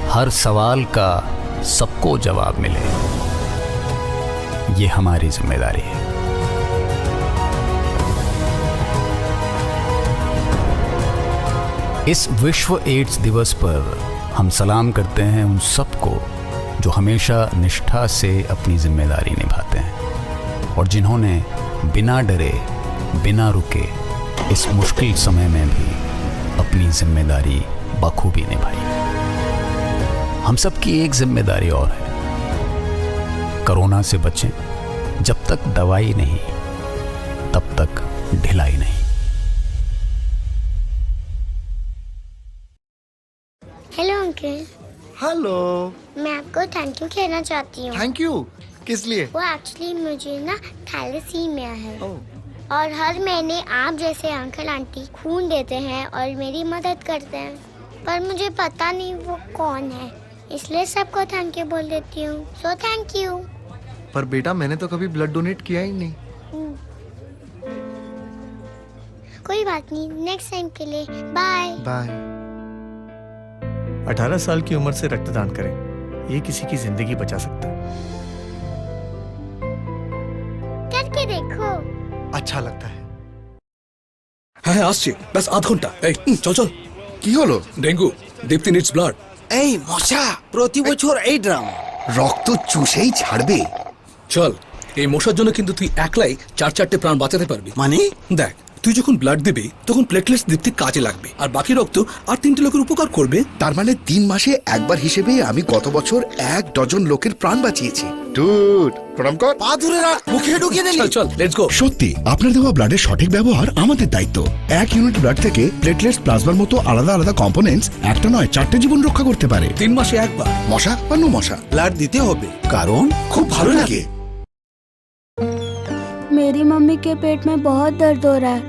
हर सवाल का सबको जवाब मिले, ये हमारी जिम्मेदारी है। इस विश्व एड्स दिवस पर हम सलाम करते हैं उन सबको जो हमेशा निष्ठा से अपनी जिम्मेदारी निभाते हैं और जिन्होंने बिना डरे, बिना रुके इस मुश्किल समय में भी अपनी जिम्मेदारी बखूबी निभाई। हम सबकी एक जिम्मेदारी और है, कोरोना से बचें, जब तक दवाई नहीं, तब तक ढिलाई नहीं। Hello uncle. हेलो। मैं आपको थैंक यू कहना चाहती हूँ। Thank you? किस लिए? वो एक्चुअली मुझे ना थैलेसीमिया है। ओह। और हर महीने आप जैसे अंकल आंटी खून देते हैं और मेरी मदद करते हैं, पर मुझे पता नहीं वो कौन है, इसलिए सबको थैंक यू बोल देती हूँ। So thank you. पर बेटा, मैंने तो कभी ब्लड डोनेट किया ही नहीं। कोई बात नहीं, नेक्स्ट टाइम के लिए बाय। बाय। अठारह साल की उम्र से रक्तदान करें, ये किसी की जिंदगी बचा सकता है। करके देखो। अच्छा लगता है। হ্যাঁ, হ্যাঁ, আসছি। ব্যাস আধ ঘন্টা। এই, হুম, চল, চল। কি হলো? ডেঙ্গু। দীপ্তি নিডস ব্লাড। এই মশা, প্রতি বছর এই ড্রাম। রক্ত চুষেই ছাড়বে। চল, এই মশার জন্য কিন্তু তুই একলাই চার চারটে প্রাণ বাঁচাতে পারবি। মানে? দেখ, তুই যখন ব্লাড দিবি, তখন প্লেটলেটস দীপ্তির কাজে লাগবে, আর বাকি রক্ত আর তিনটে লোকের উপকার করবে। তার মানে তিন মাসে একবার হিসেবে আমি গত বছর এক ডজন লোকের প্রাণ বাঁচিয়েছি। ডুড, প্রণাম কর। পা ধরে রাখ, মুখে ঢুকিয়ে দিলি। চল, চল, লেটস গো। সত্যি, আপনার দেওয়া ব্লাডের সঠিক ব্যবহার আমাদের দায়িত্ব। এক ইউনিট ব্লাড থেকে প্লেটলেটস, প্লাজমার মতো আলাদা আলাদা কম্পোনেন্টস একটা নয়, চারটে জীবন রক্ষা করতে পারে। তিন মাসে একবার। মশা বা নো মশা, ব্লাড দিতে হবে, কারণ খুব ভালো লাগে। मेरी मम्मी के पेट में बहुत दर्द हो रहा है।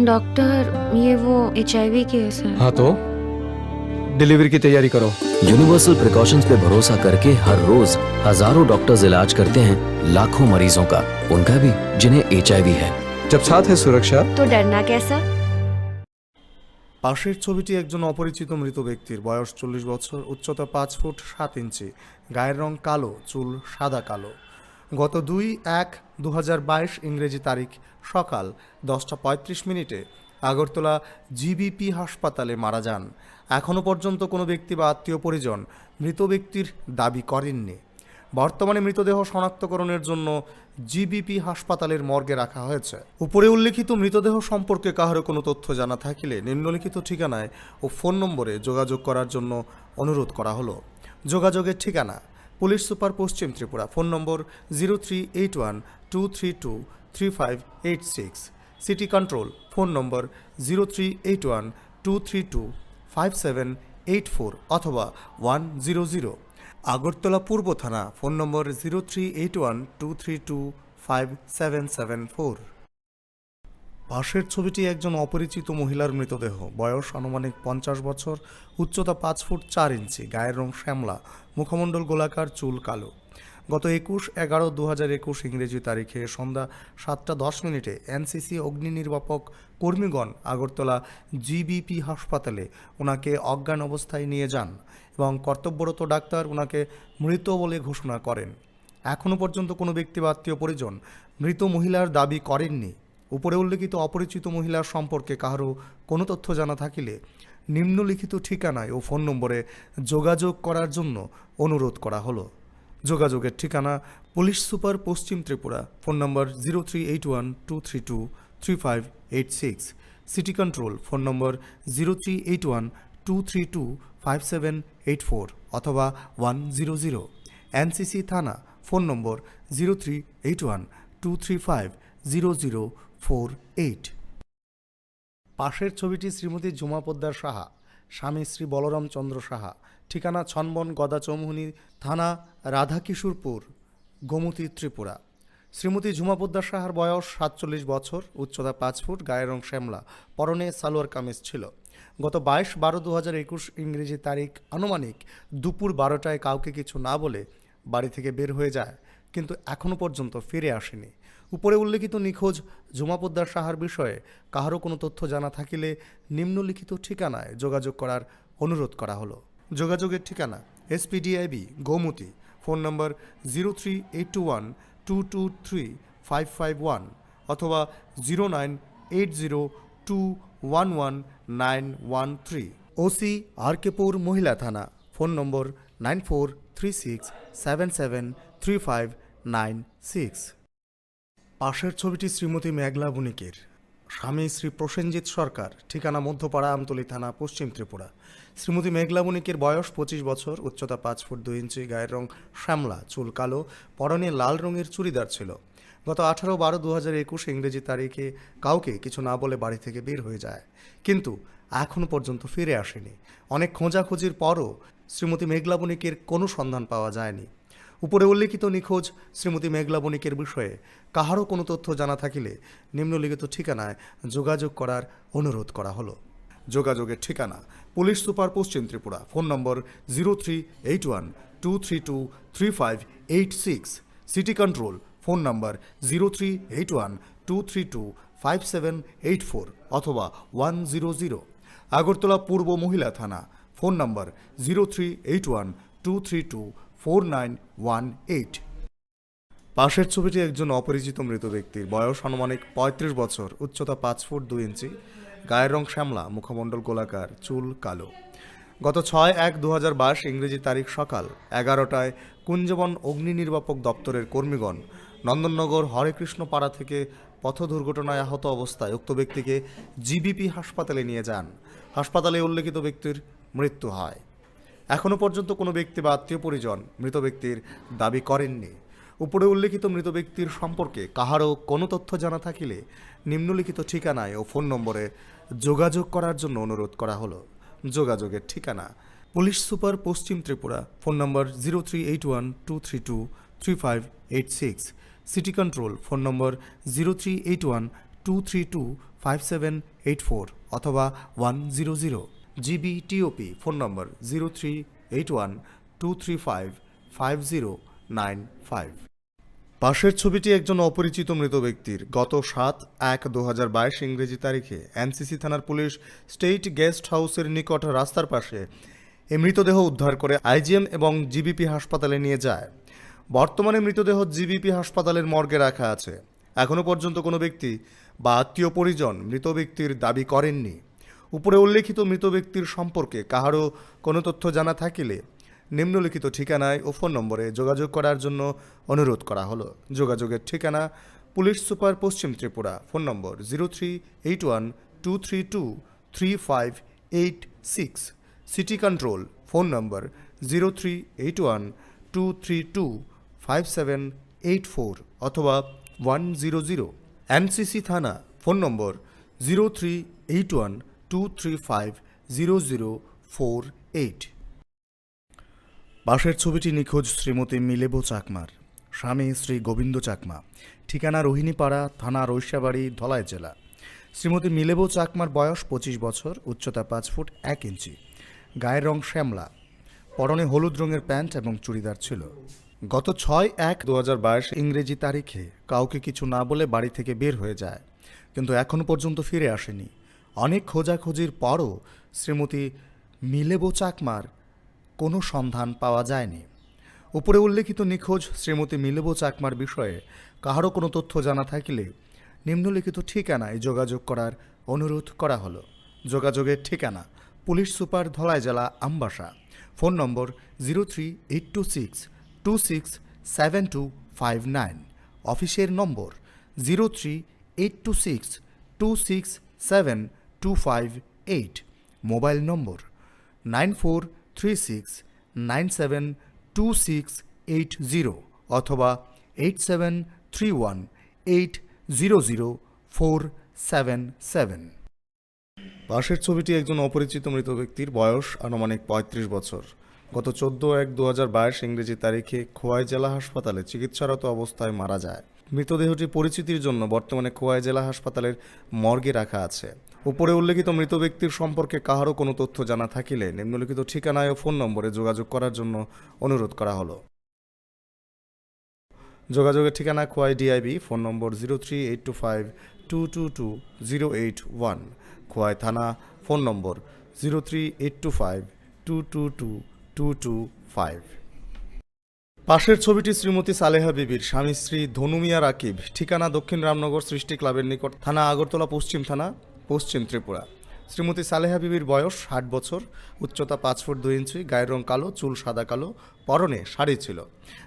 डॉक्टर, ये वो एचआईवी केस है। हाँ तो, डिलीवरी की तैयारी करो। यूनिवर्सल प्रिकॉशंस पे भरोसा करके हर रोज हजारों डॉक्टर्स इलाज करते हैं लाखों मरीजों का, उनका भी जिन्हें एचआईवी है। जब साथ है सुरक्षा, तो डरना कैसा? পাশের ছবিটি একজন অপরিচিত মৃত ব্যক্তির। বয়স চল্লিশ বছর, উচ্চতা পাঁচ ফুট সাত ইঞ্চি, গায়ের রং কালো, চুল সাদা কালো। গত দুই এক দু হাজার বাইশ ইংরেজি তারিখ সকাল দশটা পঁয়ত্রিশ মিনিটে আগরতলা জিবিপি হাসপাতালে মারা যান। এখনও পর্যন্ত কোনো ব্যক্তি বা আত্মীয় পরিজন মৃত ব্যক্তির দাবি করেননি। বর্তমানে মৃতদেহ শনাক্তকরণের জন্য জিবিপি হাসপাতালের মর্গে রাখা হয়েছে। উপরে উল্লেখিত মৃতদেহ সম্পর্কে কাহারও কোনো তথ্য জানা থাকিলে নিম্নলিখিত ঠিকানায় ও ফোন নম্বরে যোগাযোগ করার জন্য অনুরোধ করা হলো। যোগাযোগের ঠিকানা: পুলিশ সুপার, পশ্চিম Tripura. Phone number zero three eight one two three two three five eight six. City control, phone number zero three eight one two three two five seven eight four অথবা ওয়ান জিরো জিরো। আগরতলা পূর্ব থানা, phone number zero three eight one two three two five seven seven four. পাশের ছবিটি একজন অপরিচিত মহিলার মৃতদেহ। বয়স আনুমানিক পঞ্চাশ বছর, উচ্চতা পাঁচ ফুট চার ইঞ্চি, গায়ের রং শ্যামলা, মুখমণ্ডল গোলাকার, চুল কালো। গত একুশ এগারো দু হাজার একুশ ইংরেজি তারিখে সন্ধ্যা সাতটা দশ মিনিটে এনসিসি অগ্নি নির্বাপক কর্মীগণ আগরতলা জিবিপি হাসপাতালে ওনাকে অজ্ঞান অবস্থায় নিয়ে যান এবং কর্তব্যরত ডাক্তার ওনাকে মৃত বলে ঘোষণা করেন। এখনও পর্যন্ত কোনো ব্যক্তি বা আত্মীয় পরিজন মৃত মহিলার দাবি করেননি। উপরে উল্লেখিত অপরিচিত মহিলার সম্পর্কে কাহারও কোনো তথ্য জানা থাকিলে নিম্নলিখিত ঠিকানায় ও ফোন নম্বরে যোগাযোগ করার জন্য অনুরোধ করা হলো। যোগাযোগের ঠিকানা: পুলিশ সুপার, পশ্চিম Tripura. Phone number zero three eight one two three two three five eight six. City control, phone number zero three eight one two three two five seven eight four অথবা ওয়ান জিরো জিরো। এনসিসি থানা, phone number zero three eight one two three five zero zero four eight. পাশের ছবিটি শ্রীমতী জুমা পোদ্দার সাহা, স্বামী শ্রী বলরাম চন্দ্র সাহা, ঠিকানা ছনবন গদা চৌমুহনী, থানা রাধাকিশোরপুর, গোমতী, ত্রিপুরা। শ্রীমতী ঝুমা পোদ্দার সাহার বয়স সাতচল্লিশ বছর, উচ্চতা পাঁচ ফুট, গায়ের রং শ্যামলা, পরনে সালোয়ার কামিজ ছিল। গত বাইশ বারো দু হাজার একুশ ইংরেজি তারিখ আনুমানিক দুপুর বারোটায় কাউকে কিছু না বলে বাড়ি থেকে বের হয়ে যায়, কিন্তু এখনও পর্যন্ত ফিরে আসেনি। উপরে উল্লেখিত নিখোঁজ ঝুমা পোদ্দার সাহার বিষয়ে কাহারও কোনো তথ্য জানা থাকিলে নিম্নলিখিত ঠিকানায় যোগাযোগ করার অনুরোধ করা হলো। যোগাযোগের ঠিকানা: SP DIB, Gomati. Phone number zero three eight two one two two three five five one অথবা zero nine eight zero two one one nine one three. OC, RK Pur মহিলা থানা। Phone number nine four three six seven seven three five nine six. পাশের ছবিটি শ্রীমতী মেঘলা বণিকের। স্বামী শ্রী প্রসেনজিৎ সরকার, ঠিকানা মধ্যপাড়া, আমতলী থানা, পশ্চিম ত্রিপুরা। শ্রীমতী মেঘলা বণিকের বয়স পঁচিশ বছর, উচ্চতা পাঁচ ফুট দুই ইঞ্চি, গায়ের রং শ্যামলা, চুল কালো, পরনে লাল রঙের চুড়িদার ছিল। গত আঠারো বারো দু হাজার একুশ ইংরেজি তারিখে কাউকে কিছু না বলে বাড়ি থেকে বের হয়ে যায়, কিন্তু এখনও পর্যন্ত ফিরে আসেনি। অনেক খোঁজাখুঁজির পরও শ্রীমতী মেঘলা বণিকের কোনো সন্ধান পাওয়া যায়নি। উপরে উল্লেখিত নিখোঁজ শ্রীমতী মেঘলা বণিকের বিষয়ে কাহারও কোনো তথ্য জানা থাকিলে নিম্নলিখিত ঠিকানায় যোগাযোগ করার অনুরোধ করা হলো। যোগাযোগের ঠিকানা: পুলিশ সুপার, পশ্চিম Tripura, phone number zero three eight one two three two three five eight six. City control, phone number zero three eight one two three two five seven eight four অথবা ওয়ান জিরো জিরো। আগরতলা পূর্ব মহিলা থানা, phone number zero three eight one two three two four nine one eight. পাশের ছবিটি একজন অপরিচিত মৃত ব্যক্তির, বয়স আনুমানিক পঁয়ত্রিশ বছর, উচ্চতা পাঁচ ফুট দুই ইঞ্চি, গায়ের রং শ্যামলা, মুখমণ্ডল গোলাকার, চুল কালো। গত ছয় এক দু হাজার বাইশ ইংরেজি তারিখ সকাল এগারোটায় কুঞ্জবন অগ্নি নির্বাপক দপ্তরের কর্মীগণ নন্দননগর হরেকৃষ্ণ পাড়া থেকে পথ দুর্ঘটনায় আহত অবস্থায় উক্ত ব্যক্তিকে জিবিপি হাসপাতালে নিয়ে যান। হাসপাতালে উল্লেখিত ব্যক্তির মৃত্যু হয়। এখনও পর্যন্ত কোনো ব্যক্তি বা আত্মীয় পরিজন মৃত ব্যক্তির দাবি করেননি। উপরে উল্লেখিত মৃত ব্যক্তির সম্পর্কে কাহারও কোনো তথ্য জানা থাকিলে নিম্নলিখিত ঠিকানায় ও ফোন নম্বরে যোগাযোগ করার জন্য অনুরোধ করা হলো। যোগাযোগের ঠিকানা: পুলিশ সুপার, পশ্চিম Tripura, phone number zero three eight one two three two three five eight six. City control, phone number zero three eight one two three two five seven eight four অথবা one zero zero. GB TOP, phone number zero three eight one two three five five zero nine five. পাশের ছবিটি একজন অপরিচিত মৃত ব্যক্তির। গত সাত এক দু হাজার বাইশ ইংরেজি তারিখে এনসিসি থানার পুলিশ স্টেট গেস্ট হাউসের নিকট রাস্তার পাশে এই মৃতদেহ উদ্ধার করে আইজিএম এবং জিবিপি হাসপাতালে নিয়ে যায়। বর্তমানে মৃতদেহ জিবিপি হাসপাতালের মর্গে রাখা আছে। এখনও পর্যন্ত কোনো ব্যক্তি বা আত্মীয় পরিজন মৃত ব্যক্তির দাবি করেননি। উপরে উল্লেখিত মৃত ব্যক্তির সম্পর্কে কাহারও কোনো তথ্য জানা থাকিলে নিম্নলিখিত ঠিকানায় ও ফোন নম্বরে যোগাযোগ করার জন্য অনুরোধ করা হলো। যোগাযোগের ঠিকানা: পুলিশ সুপার, পশ্চিম Tripura, phone number zero three eight one two three two three five eight six. City control, phone number zero three eight one two three two five seven eight four অথবা ওয়ান জিরো জিরো। এনসিসি থানা, phone number zero three eight one two three five zero zero four eight. পাশের ছবিটি নিখোঁজ শ্রীমতী মিলেবো চাকমার, স্বামী শ্রী গোবিন্দ চাকমা, ঠিকানা রোহিণীপাড়া, থানা রৈশাবাড়ি, ধলাই জেলা। শ্রীমতী মিলেবো চাকমার বয়স পঁচিশ বছর, উচ্চতা পাঁচ ফুট এক ইঞ্চি, গায়ের রং শ্যামলা, পরনে হলুদ রঙের প্যান্ট এবং চুড়িদার ছিল। গত ছয় এক দু হাজার বাইশ ইংরেজি তারিখে কাউকে কিছু না বলে বাড়ি থেকে বের হয়ে যায়, কিন্তু এখনও পর্যন্ত ফিরে আসেনি। অনেক খোঁজাখুঁজির পরও শ্রীমতী মিলেবো চাকমার কোনো সন্ধান পাওয়া যায়নি। উপরে উল্লেখিত নিখোঁজ শ্রীমতী মিলেবো চাকমার বিষয়ে কাহারও কোনো তথ্য জানা থাকিলে নিম্নলিখিত ঠিকানায় যোগাযোগ করার অনুরোধ করা হলো। যোগাযোগের ঠিকানা: পুলিশ সুপার, ধলাই জেলা, Ambassa. Phone number zero three eight two six two six seven two five nine. অফিসের number zero three eight two six two six seven two five eight. Mobile number nine four three six nine seven two six eight zero অথবা eight seven three one eight zero zero four seven seven. পাশের ছবিটি একজন অপরিচিত মৃত ব্যক্তির, বয়স আনুমানিক পঁয়ত্রিশ বছর। গত চোদ্দ এক দু হাজার বাইশ ইংরেজি তারিখে খোয়াই জেলা হাসপাতালে চিকিৎসারত অবস্থায় মারা যায়। মৃতদেহটি পরিচিতির জন্য বর্তমানে খোয়াই জেলা হাসপাতালের মর্গে রাখা আছে। উপরে উল্লেখিত মৃত ব্যক্তির সম্পর্কে কাহারও কোনো তথ্য জানা থাকিলে নিম্নলিখিত ঠিকানায় ও ফোন নম্বরে যোগাযোগ করার জন্য অনুরোধ করা হলো। যোগাযোগের ঠিকানা: Khowai DIB, phone number zero three eight two five two two two zero eight one. Khowai থানা, phone number zero three eight two five two two two two two five. পাশের ছবিটি শ্রীমতী সালেহা বিবির, স্বামী শ্রী ধনুমিয়া রাকিব, ঠিকানা দক্ষিণ রামনগর সৃষ্টি ক্লাবের নিকট, থানা আগরতলা পশ্চিম থানা, পশ্চিম ত্রিপুরা। শ্রীমতী সালেহা বিবির বয়স ষাট বছর, উচ্চতা পাঁচ ফুট দুই ইঞ্চি, গায়ের রং কালো, চুল সাদা কালো, পরনে শাড়ি ছিল।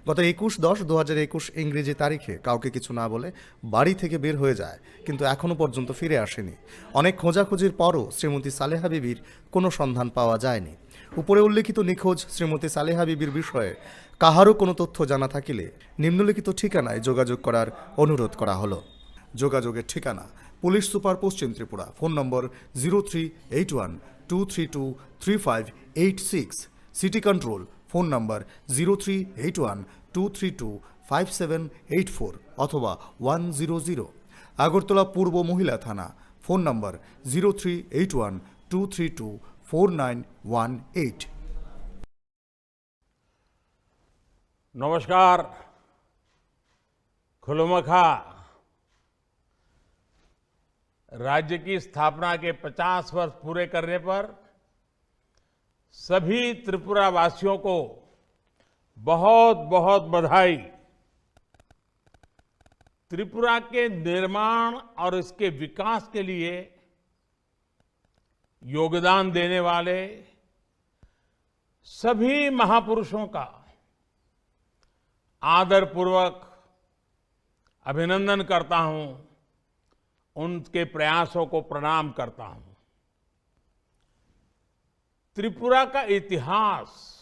গত একুশ দশ দু হাজার একুশ ইংরেজি তারিখে কাউকে কিছু না বলে বাড়ি থেকে বের হয়ে যায়, কিন্তু এখনও পর্যন্ত ফিরে আসেনি। অনেক খোঁজাখুঁজির পরও শ্রীমতী সালেহা বিবির কোনো সন্ধান পাওয়া যায়নি। উপরে উল্লেখিত নিখোঁজ শ্রীমতী সালেহা বিবির বিষয়ে কাহারও কোনো তথ্য জানা থাকিলে নিম্নলিখিত ঠিকানায় যোগাযোগ করার অনুরোধ করা হলো। যোগাযোগের ঠিকানা: পুলিশ সুপার, পশ্চিম Tripura, phone number zero three eight one two three two three five eight six. City control, phone number zero three eight one two three two five seven eight four অথবা ওয়ান জিরো জিরো। আগরতলা পূর্ব মহিলা থানা, phone number zero three eight one two three two four nine one eight. नमस्कार। खुलुमखा। राज्य की स्थापना के पचास वर्ष पूरे करने पर सभी त्रिपुरा वासियों को बहुत बहुत बधाई। त्रिपुरा के निर्माण और इसके विकास के लिए योगदान देने वाले सभी महापुरुषों का आदरपूर्वक अभिनंदन करता हूं, उनके प्रयासों को प्रणाम करता हूं। त्रिपुरा का इतिहास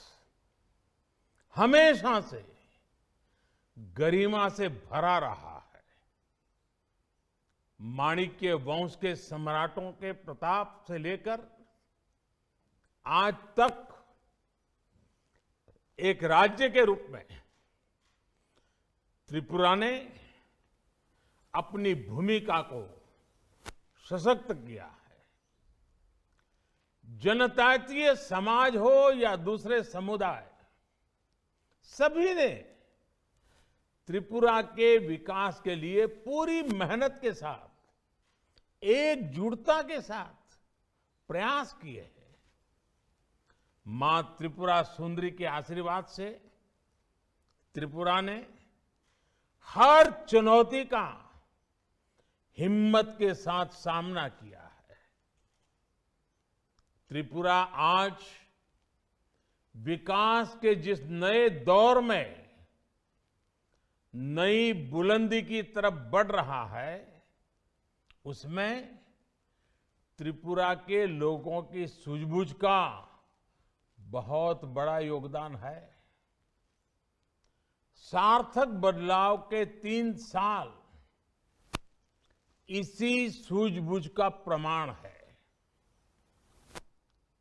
हमेशा से गरिमा से भरा रहा है। माणिक्य वंश के सम्राटों के प्रताप से लेकर आज तक एक राज्य के रूप में त्रिपुरा ने अपनी भूमिका को सशक्त किया है। जनजातीय समाज हो या दूसरे समुदाय, सभी ने त्रिपुरा के विकास के लिए पूरी मेहनत के साथ, एकजुटता के साथ प्रयास किए हैं। मां त्रिपुरा सुंदरी के आशीर्वाद से त्रिपुरा ने हर चुनौती का हिम्मत के साथ सामना किया है। त्रिपुरा आज विकास के जिस नए दौर में नई बुलंदी की तरफ बढ़ रहा है, उसमें त्रिपुरा के लोगों की सूझबूझ का बहुत बड़ा योगदान है। सार्थक बदलाव के तीन साल इसी सूझबूझ का प्रमाण है।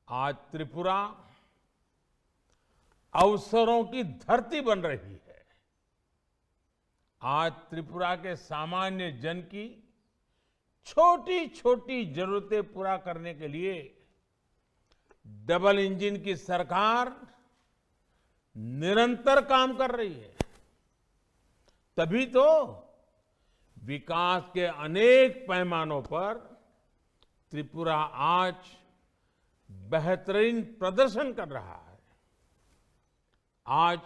आज त्रिपुरा अवसरों की धरती बन रही है। आज त्रिपुरा के सामान्य जन की छोटी-छोटी जरूरतें पूरा करने के लिए डबल इंजन की सरकार निरंतर काम कर रही है। तभी तो विकास के अनेक पैमानों पर त्रिपुरा आज बेहतरीन प्रदर्शन कर रहा है। आज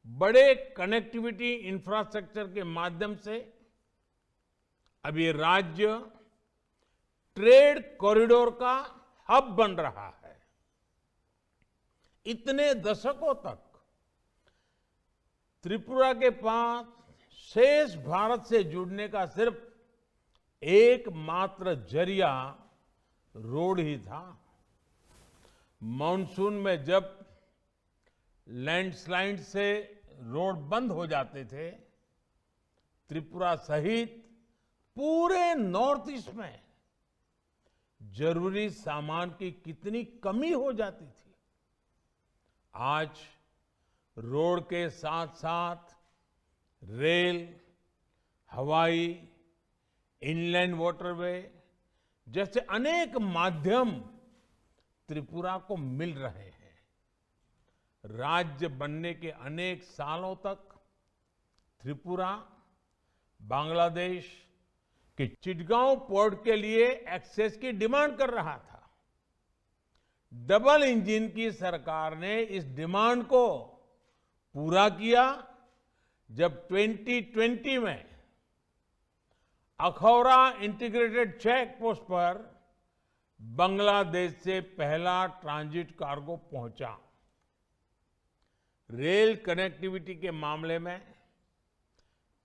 बड़े कनेक्टिविटी इंफ्रास्ट्रक्चर के माध्यम से अब ये राज्य ट्रेड कॉरिडोर का हब बन रहा है। इतने दशकों तक त्रिपुरा के पास शेष भारत से जुड़ने का सिर्फ एकमात्र जरिया रोड ही था। मानसून में जब लैंडस्लाइड से रोड बंद हो जाते थे, त्रिपुरा सहित पूरे नॉर्थ ईस्ट में जरूरी सामान की कितनी कमी हो जाती थी। आज रोड के साथ साथ रेल, हवाई, इनलैंड वाटरवे जैसे अनेक माध्यम त्रिपुरा को मिल रहे हैं। राज्य बनने के अनेक सालों तक त्रिपुरा बांग्लादेश के चिटगांव पोर्ट के लिए एक्सेस की डिमांड कर रहा था। डबल इंजन की सरकार ने इस डिमांड को पूरा किया, जब ट्वेंटी ट्वेंटी में अखौरा इंटीग्रेटेड चेक पोस्ट पर बांग्लादेश से पहला ट्रांजिट कार्गो पहुंचा। रेल कनेक्टिविटी के मामले में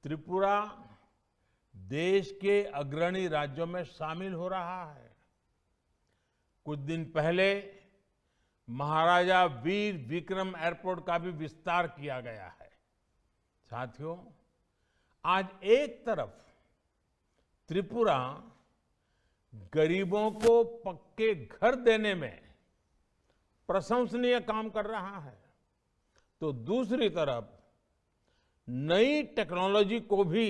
त्रिपुरा देश के अग्रणी राज्यों में शामिल हो रहा है। कुछ दिन पहले महाराजा वीर विक्रम एयरपोर्ट का भी विस्तार किया गया है। साथियों, आज एक तरफ त्रिपुरा गरीबों को पक्के घर देने में प्रशंसनीय काम कर रहा है, तो दूसरी तरफ नई टेक्नोलॉजी को भी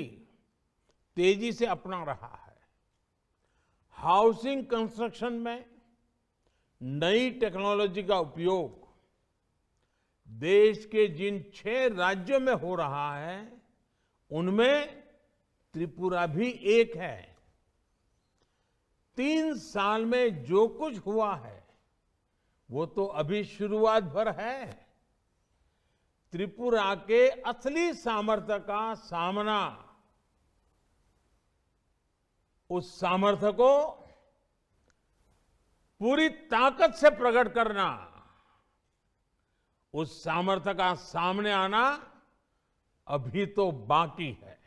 तेजी से अपना रहा है। हाउसिंग कंस्ट्रक्शन में नई टेक्नोलॉजी का उपयोग देश के जिन छह राज्यों में हो रहा है, उनमें त्रिपुरा भी एक है। तीन साल में जो कुछ हुआ है, वो तो अभी शुरुआत भर है। त्रिपुरा के असली सामर्थ्य का सामना, उस सामर्थ्य को पूरी ताकत से प्रकट करना, उस सामर्थ्य का सामने आना अभी तो बाकी है।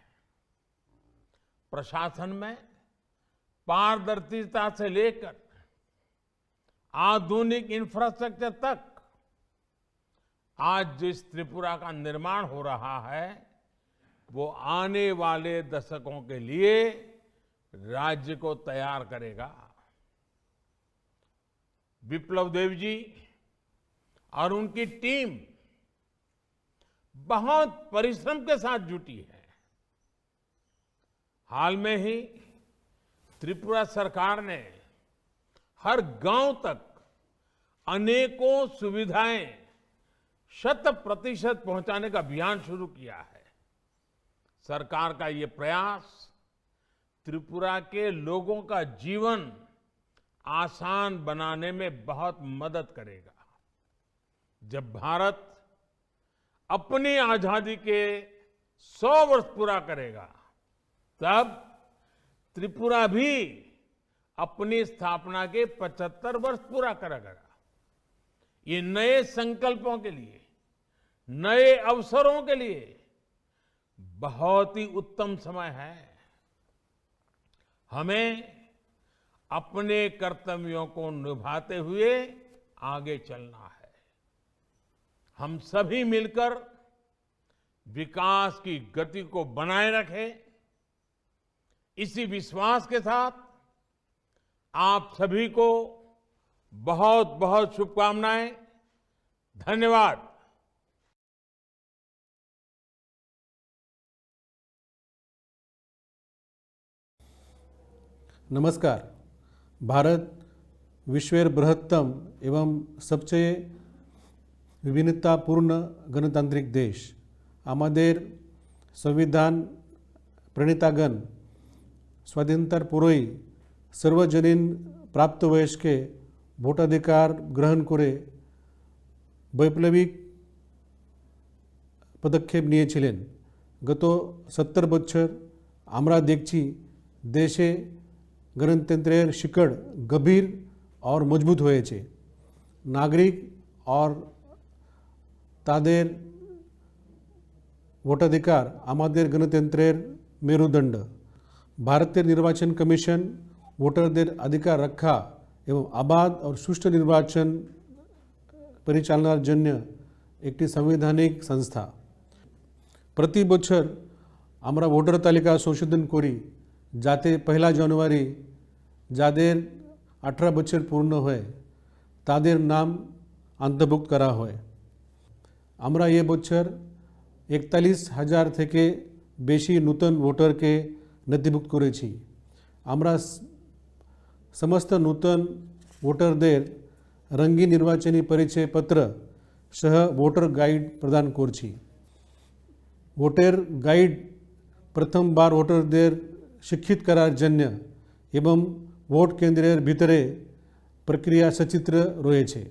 प्रशासन में पारदर्शिता से लेकर आधुनिक इंफ्रास्ट्रक्चर तक आज जिस त्रिपुरा का निर्माण हो रहा है, वो आने वाले दशकों के लिए राज्य को तैयार करेगा। विप्लव देव जी और उनकी टीम बहुत परिश्रम के साथ जुटी है। हाल में ही त्रिपुरा सरकार ने हर गांव तक अनेकों सुविधाएं शत प्रतिशत पहुंचाने का अभियान शुरू किया है। सरकार का ये प्रयास त्रिपुरा के लोगों का जीवन आसान बनाने में बहुत मदद करेगा। जब भारत अपनी आजादी के सौ वर्ष पूरा करेगा, तब त्रिपुरा भी अपनी स्थापना के पचहत्तर वर्ष पूरा करेगा। ये नए संकल्पों के लिए, नए अवसरों के लिए बहुत ही उत्तम समय है। हमें अपने कर्तव्यों को निभाते हुए आगे चलना है। हम सभी मिलकर विकास की गति को बनाए रखें, इसी विश्वास के साथ आप सभी को बहुत बहुत शुभकामनाएं। धन्यवाद। नमस्कार। भारत विश्वेर बृहत्तम एवं सबसे विविधतापूर्ण गणतांत्रिक देश। আমাদের সংবিধান প্রণেতাগণ স্বাধীনতার পরেই সার্বজনীন প্রাপ্তবয়স্কে ভোটাধিকার গ্রহণ করে বৈপ্লবিক পদক্ষেপ নিয়েছিলেন। গত সত্তর বছর আমরা দেখছি দেশে গণতন্ত্রের শিকড় গভীর আর মজবুত হয়েছে। নাগরিক আর তাদের ভোটাধিকার আমাদের গণতন্ত্রের মেরুদণ্ড। ভারতের নির্বাচন কমিশন ভোটারদের অধিকার রক্ষা এবং অবাধ ও সুষ্ঠু নির্বাচন পরিচালনার জন্য একটি সাংবিধানিক সংস্থা। প্রতি বছর আমরা ভোটার তালিকা সংশোধন করি, যাতে পয়লা জানুয়ারি যাদের আঠারো বছর পূর্ণ হয়, তাদের নাম অন্তর্ভুক্ত করা হয়। আমরা এ বছর একতাল্লিশ হাজার থেকে বেশি নতুন ভোটারকে নথিভুক্ত করেছি। আমরা স-, সমস্ত নতুন ভোটারদের রঙিন নির্বাচনী পরিচয় পত্র সহ ভোটার গাইড প্রদান করছি। ভোটার গাইড প্রথমবার ভোটারদের শিক্ষিত করার জন্য এবং ভোট কেন্দ্রের ভিতরে প্রক্রিয়া সচিত্র রয়েছে।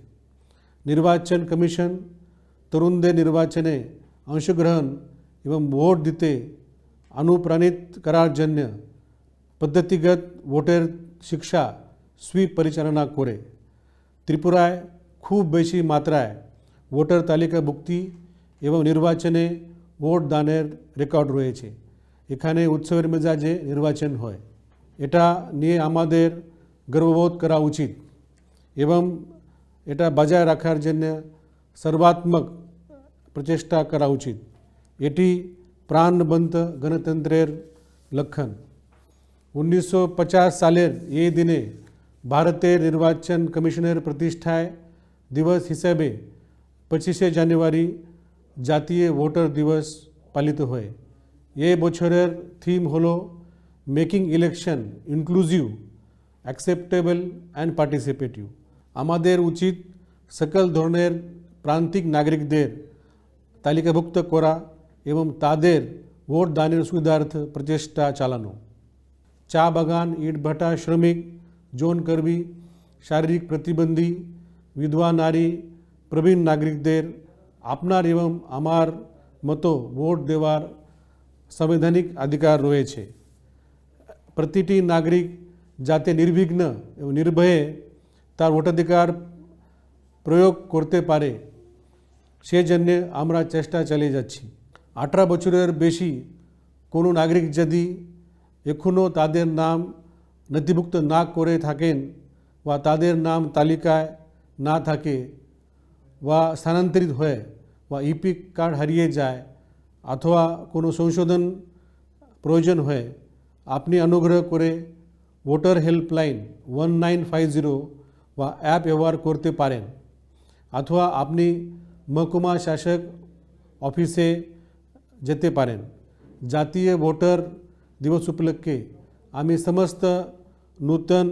নির্বাচন কমিশন তরুণদের নির্বাচনে অংশগ্রহণ এবং ভোট দিতে অনুপ্রাণিত করার জন্য পদ্ধতিগত ভোটার শিক্ষা সুইপ পরিচালনা করে। ত্রিপুরায় খুব বেশি মাত্রায় ভোটার তালিকাভুক্তি এবং নির্বাচনে ভোট দানের রেকর্ড রয়েছে। এখানে উৎসবের মেজাজে নির্বাচন হয়। এটা নিয়ে আমাদের গর্ববোধ করা উচিত এবং এটা বজায় রাখার জন্য সর্বাত্মক প্রচেষ্টা করা উচিত। এটি প্রাণবন্ত গণতন্ত্রের লক্ষণ। উনিশশো পঞ্চাশ সালের এই দিনে ভারতের নির্বাচন কমিশনের প্রতিষ্ঠায় দিবস হিসাবে পঁচিশে জানুয়ারি জাতীয় ভোটার দিবস পালিত হয়। এই বছরের থিম হলো making election inclusive, acceptable and participative. আমাদের উচিত সকল ধরনের প্রান্তিক নাগরিকদের তালিকাভুক্ত করা এবং তাদের ভোট দানের সুবিধার্থে প্রচেষ্টা চালানো। চা বাগান, ইটভাটা শ্রমিক, জোন কর্মী, শারীরিক প্রতিবন্ধী, বিধবা নারী, প্রবীণ নাগরিকদের আপনার এবং আমার মতো ভোট দেওয়ার সাংবিধানিক অধিকার রয়েছে। প্রতিটি নাগরিক যাতে নির্বিঘ্ন এবং নির্ভয়ে তার ভোটাধিকার প্রয়োগ করতে পারে, সেজন্য আমরা চেষ্টা চালিয়ে যাচ্ছি। আঠারো বছরের বেশি কোনো নাগরিক যদি এখনও তাদের নাম নথিভুক্ত না করে থাকেন বা তাদের নাম তালিকায় না থাকে বা স্থানান্তরিত হয় বা ইপিক কার্ড হারিয়ে যায় অথবা কোনো সংশোধন প্রয়োজন হয়, আপনি অনুগ্রহ করে voter helpline one nine five zero বা অ্যাপ ব্যবহার করতে পারেন, অথবা আপনি মহকুমা শাসক অফিসে যেতে পারেন। জাতীয় ভোটার দিবস উপলক্ষে আমি সমস্ত নূতন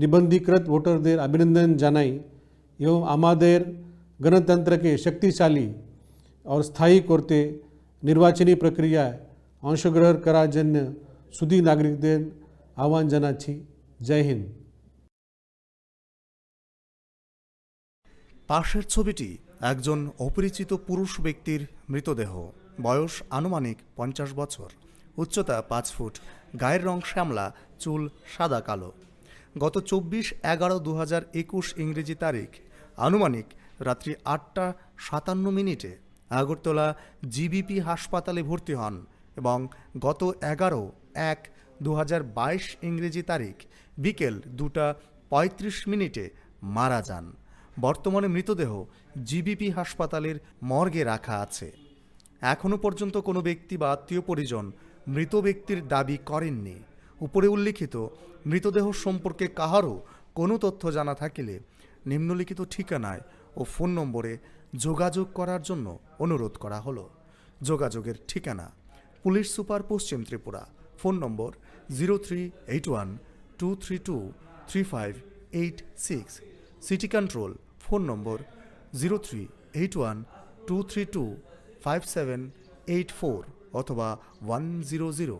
নিবন্ধীকৃত ভোটারদের অভিনন্দন জানাই এবং আমাদের গণতন্ত্রকে শক্তিশালী ও স্থায়ী করতে নির্বাচনী প্রক্রিয়ায় অংশগ্রহণ করার জন্য সুধী নাগরিকদের আহ্বান জানাচ্ছি। জয় হিন্দ। পাশের ছবিটি একজন অপরিচিত পুরুষ ব্যক্তির মৃতদেহ। বয়স আনুমানিক পঞ্চাশ বছর, উচ্চতা পাঁচ ফুট, গায়ের রং শ্যামলা, চুল সাদা কালো। গত চব্বিশ এগারো দু হাজার একুশ ইংরেজি তারিখ আনুমানিক রাত্রি আটটা সাতান্ন মিনিটে আগরতলা জিবিপি হাসপাতালে ভর্তি হন এবং গত এগারো এক দু হাজার বাইশ ইংরেজি তারিখ বিকেল দুটা পঁয়ত্রিশ মিনিটে মারা যান। বর্তমানে মৃতদেহ জিবিপি হাসপাতালের মর্গে রাখা আছে। এখনও পর্যন্ত কোনো ব্যক্তি বা আত্মীয় পরিজন মৃত ব্যক্তির দাবি করেননি। উপরে উল্লিখিত মৃতদেহ সম্পর্কে কাহারও কোনো তথ্য জানা থাকিলে নিম্নলিখিত ঠিকানায় ও ফোন নম্বরে যোগাযোগ করার জন্য অনুরোধ করা হলো। যোগাযোগের ঠিকানা: পুলিশ সুপার, পশ্চিম Tripura, phone number zero three eight one two three two three five eight six, city control, phone number zero three eight one two three two five seven eight four অথবা ওয়ান জিরো জিরো।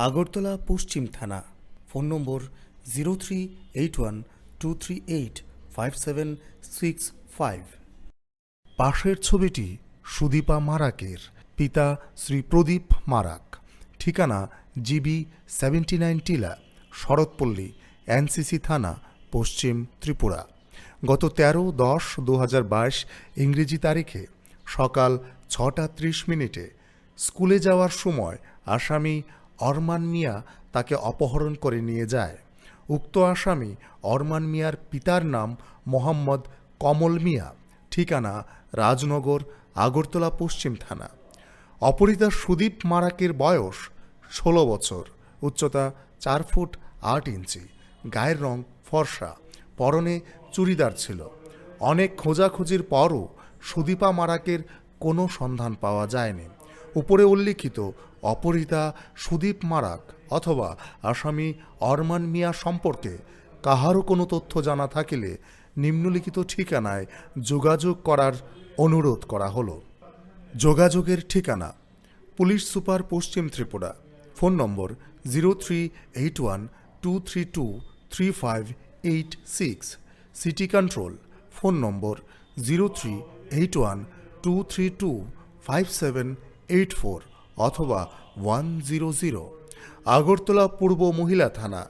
আগরতলা পশ্চিম থানা, phone number zero three eight one two three eight five seven six five. পাশের ছবিটি সুদীপা মারাকের, পিতা শ্রী প্রদীপ মারাক, ঠিকানা GB seventy nine টিলা, শরৎপল্লী, এনসিসি থানা, পশ্চিম ত্রিপুরা। গত তেরো দশ দু হাজার বাইশ ইংরেজি তারিখে সকাল ছটা ত্রিশ মিনিটে স্কুলে যাওয়ার সময় আসামি অরমান মিয়া তাকে অপহরণ করে নিয়ে যায়। উক্ত আসামি অরমান মিয়ার পিতার নাম মোহাম্মদ কমল মিয়া, ঠিকানা রাজনগর, আগরতলা পশ্চিম থানা। অপহৃতা সুদীপ মারাকের বয়স ষোলো বছর, উচ্চতা চার ফুট আট ইঞ্চি, গায়ের রং ফর্সা, পরনে চুড়িদার ছিল। অনেক খোঁজাখুঁজির পরও সুদীপা মারাকের কোনো সন্ধান পাওয়া যায়নি। উপরে উল্লিখিত অপহৃতা সুদীপ মারাক অথবা আসামি অরমান মিয়া সম্পর্কে কাহারও কোনো তথ্য জানা থাকিলে নিম্নলিখিত ঠিকানায় যোগাযোগ করার অনুরোধ করা হলো। যোগাযোগের ঠিকানা: পুলিশ সুপার, পশ্চিম Tripura, phone number zero three eight one two three two three five eight six, city control, phone number zero three eight one two three two five seven eight four অথবা ওয়ান জিরো জিরো। আগরতলা পূর্ব মহিলা থানা,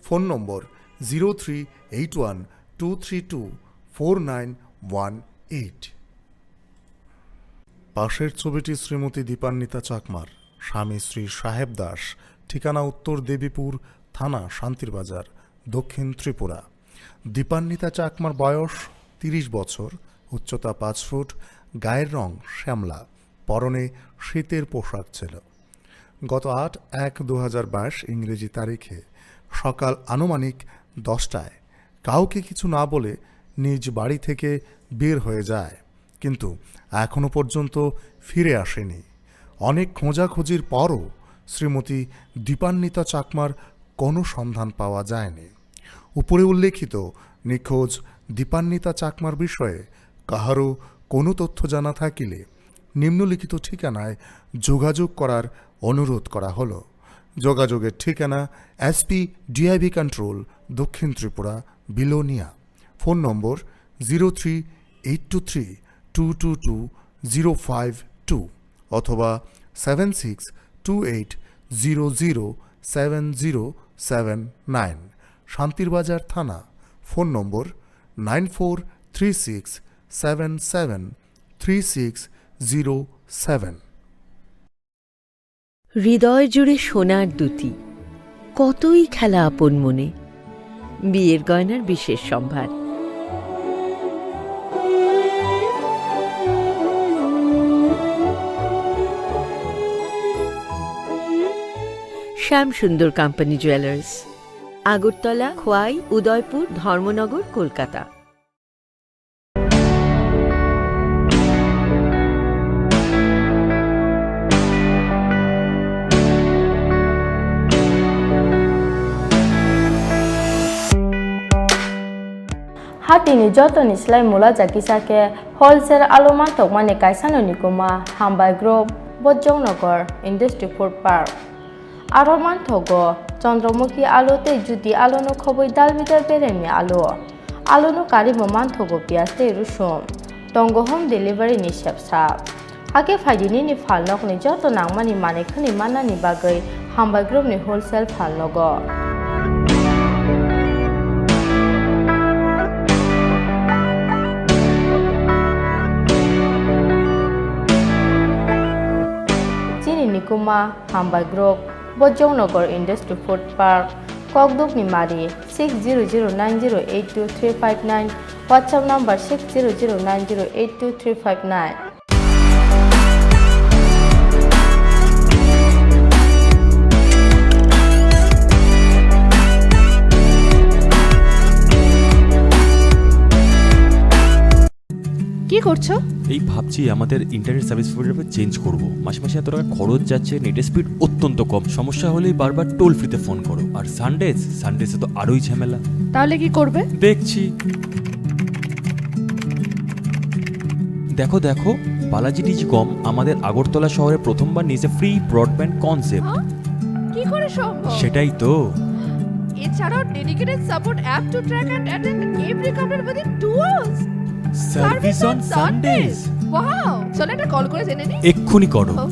phone number zero three eight one two three two four nine one eight. পাশের ছবিটি শ্রীমতী দীপান্বিতা চাকমার, স্বামী শ্রী সাহেব দাস, ঠিকানা উত্তর দেবীপুর থানা, শান্তিরবাজার, দক্ষিণ ত্রিপুরা। দীপান্বিতা চাকমার বয়স তিরিশ বছর, উচ্চতা পাঁচ ফুট, গায়ের রং শ্যামলা, পরনে শীতের পোশাক ছিল। গত আট এক দু হাজার বাইশ ইংরেজি তারিখে সকাল আনুমানিক দশটায় কাউকে কিছু না বলে নিজ বাড়ি থেকে বের হয়ে যায়, কিন্তু এখনো পর্যন্ত ফিরে আসেনি। অনেক খোঁজাখুঁজির পরও শ্রীমতী দীপান্বিতা চাকমার কোনো সন্ধান পাওয়া যায়নি। উপরে উল্লেখিত নিখোঁজ দীপান্বিতা চাকমার বিষয়ে কাহারও কোনো তথ্য জানা থাকিলে নিম্নলিখিত ঠিকানায় যোগাযোগ করার অনুরোধ করা হলো। যোগাযোগের ঠিকানা: এসপি ডিআইবি কন্ট্রোল, দক্ষিণ Tripura, Belonia. Phone number: zero three eight two three two two two zero five two অথবা seven six two eight zero zero seven zero seven nine. Santirbazar থানা। Phone number: nine four three six seven seven three six zero seven. হৃদয় জুড়ে সোনার দুতি, কতই খেলা আপন মনে। বিয়ের গয়নার বিশেষ সম্ভার। শ্যাম সুন্দর কোম্পানি জুয়েলার্স, আগরতলা, খোয়াই, উদয়পুর, ধর্মনগর, Kolkata. Hatini jotoni slai mula jakisa khe wholesale alo manthokmani kaisano nikuma Hambai Group, Bojongnagar Industry Food Park. Aro manthogo Chandramukhi alo tei Jyoti alono khobwi dalbidal beremni alo. Alono karwi bo manthogo piyaj tei rusum. Tongo home delivery ni sepsa. Hakhe phaidi nini phalnokni joto nangmani manwi khwnwi mannani bagwi Hambai Group ni wholesale phalnogo. Chini nikuma Hambai Group, Bojongnagar Industry Food Park, Kokdukni Mari, six zero zero nine zero eight two three five nine, WhatsApp number six zero zero nine zero eight two three five nine. কি করছো? এই ভাবছি আমাদের internet service provider change করব। মাসে মাসে এত টাকা খরচ যাচ্ছে, নেটের স্পিড অত্যন্ত কম, সমস্যা হলেই বারবার টোল ফ্রিতে ফোন করো। আর সানডেজ, সানডেজে তো আরোই ঝামেলা। তাহলে কি করবে? দেখছি। দেখো দেখো, বালাজি টেলিকম আমাদের আগরতলা শহরে প্রথমবার নিয়েছে ফ্রি ব্রডব্যান্ড কনসেপ্ট। হ্যাঁ? কি করে সম্ভব? সেটাই তো। এছাড়াও dedicated support app to track and attend every complaint within two hours. Service on Sundays. Wow! চলো একটা কল করে জেনে নিই। এক্ষুনি করো। ও।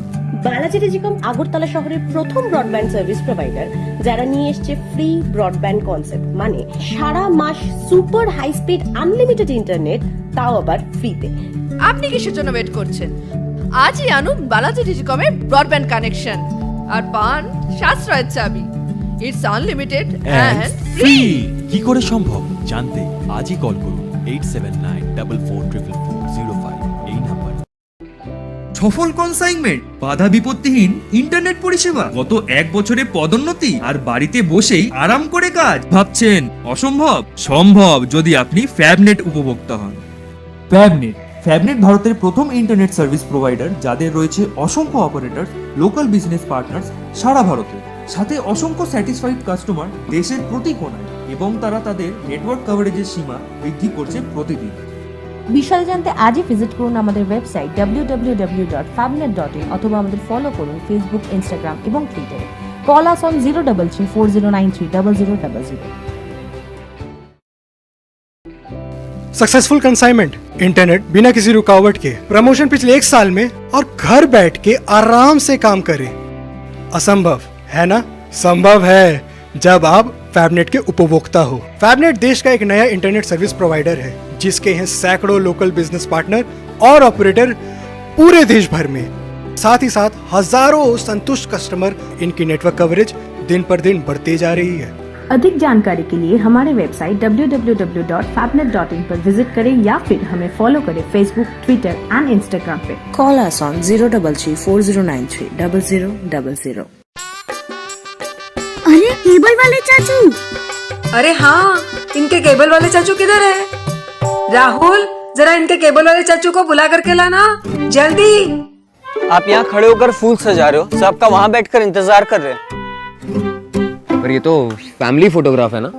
বালাজি টেলিকম আগরতলা শহরের প্রথম ব্রডব্যান্ড সার্ভিস প্রোভাইডার, যারা নিয়ে এসছে ফ্রি ব্রডব্যান্ড কনসেপ্ট, মানে সারা মাস super high speed unlimited internet, তাও আবার ফ্রিতে। আপনি কিসের জন্য ওয়েট করছেন? আজই আনুন বালাজি টেলিকমের ব্রডব্যান্ড কানেকশন আর পান সাশ্রয়ের চাবি। It's unlimited and free. কি করে সম্ভব জানতে আজই কল করুন eight seven nine double four triple four zero five এই নাম্বার। সফল কনসাইনমেন্ট, বাধা বিপত্তিহীন ইন্টারনেট পরিষেবা, গত এক বছরে পদোন্নতি আর বাড়িতে বসেই আরাম করে কাজ। ভাবছেন অসম্ভব? সম্ভব, যদি আপনি ফ্যাবনেট উপভোক্তা হন। ফ্যাবনেট। ফ্যাবনেট ভারতের প্রথম ইন্টারনেট সার্ভিস প্রোভাইডার, যাদের রয়েছে অসংখ্য অপারেটর, লোকাল বিজনেস পার্টনার্স সারা ভারতে, সাথে অসংখ্য স্যাটিসফাইড কাস্টমার দেশের প্রতি কোণায়, এবং তারা তাদের নেটওয়ার্ক কভারেজের সীমা বৃদ্ধি করছে প্রতিদিন। বিশদে জানতে আজই ভিজিট করুন আমাদের website W W W dot ফ্যাবনেট ডট ইন অথবা আমাদের ফলো করুন ফেসবুক, ইনস্টাগ্রাম এবং টুইটারে। Call us on zero double three four zero nine three double zero double zero. Successful consignment, internet बिना किसी रुकावट के, प्रमोशन पिछले एक साल में और घर बैठ के आराम से काम करें। असंभव है ना? संभव है, जब आप फैबनेट के उपभोक्ता हो। फैबनेट देश का एक नया इंटरनेट सर्विस प्रोवाइडर है, जिसके हैं सैकड़ों लोकल बिजनेस पार्टनर और ऑपरेटर पूरे देश भर में। साथ ही साथ हजारों संतुष्ट कस्टमर, इनकी नेटवर्क कवरेज दिन पर दिन बढ़ते जा रही है। अधिक जानकारी के लिए हमारे website W W W dot फैबनेट डॉट इन पर विजिट करें या फिर हमें फॉलो करें Facebook, Twitter and Instagram पे। Call us on zero double three four zero nine three double zero double zero. अरे, केबल वाले चाचू। अरे हाँ, इनके केबल वाले चाचू किधर है? राहुल, जरा इनके केबल वाले चाचू को बुला करके लाना, जल्दी। आप यहाँ खड़े होकर फूल सजा रहे हो, सब आपका वहाँ बैठकर इंतजार कर रहे हैं। पर ये तो फैमिली फोटोग्राफ है ना?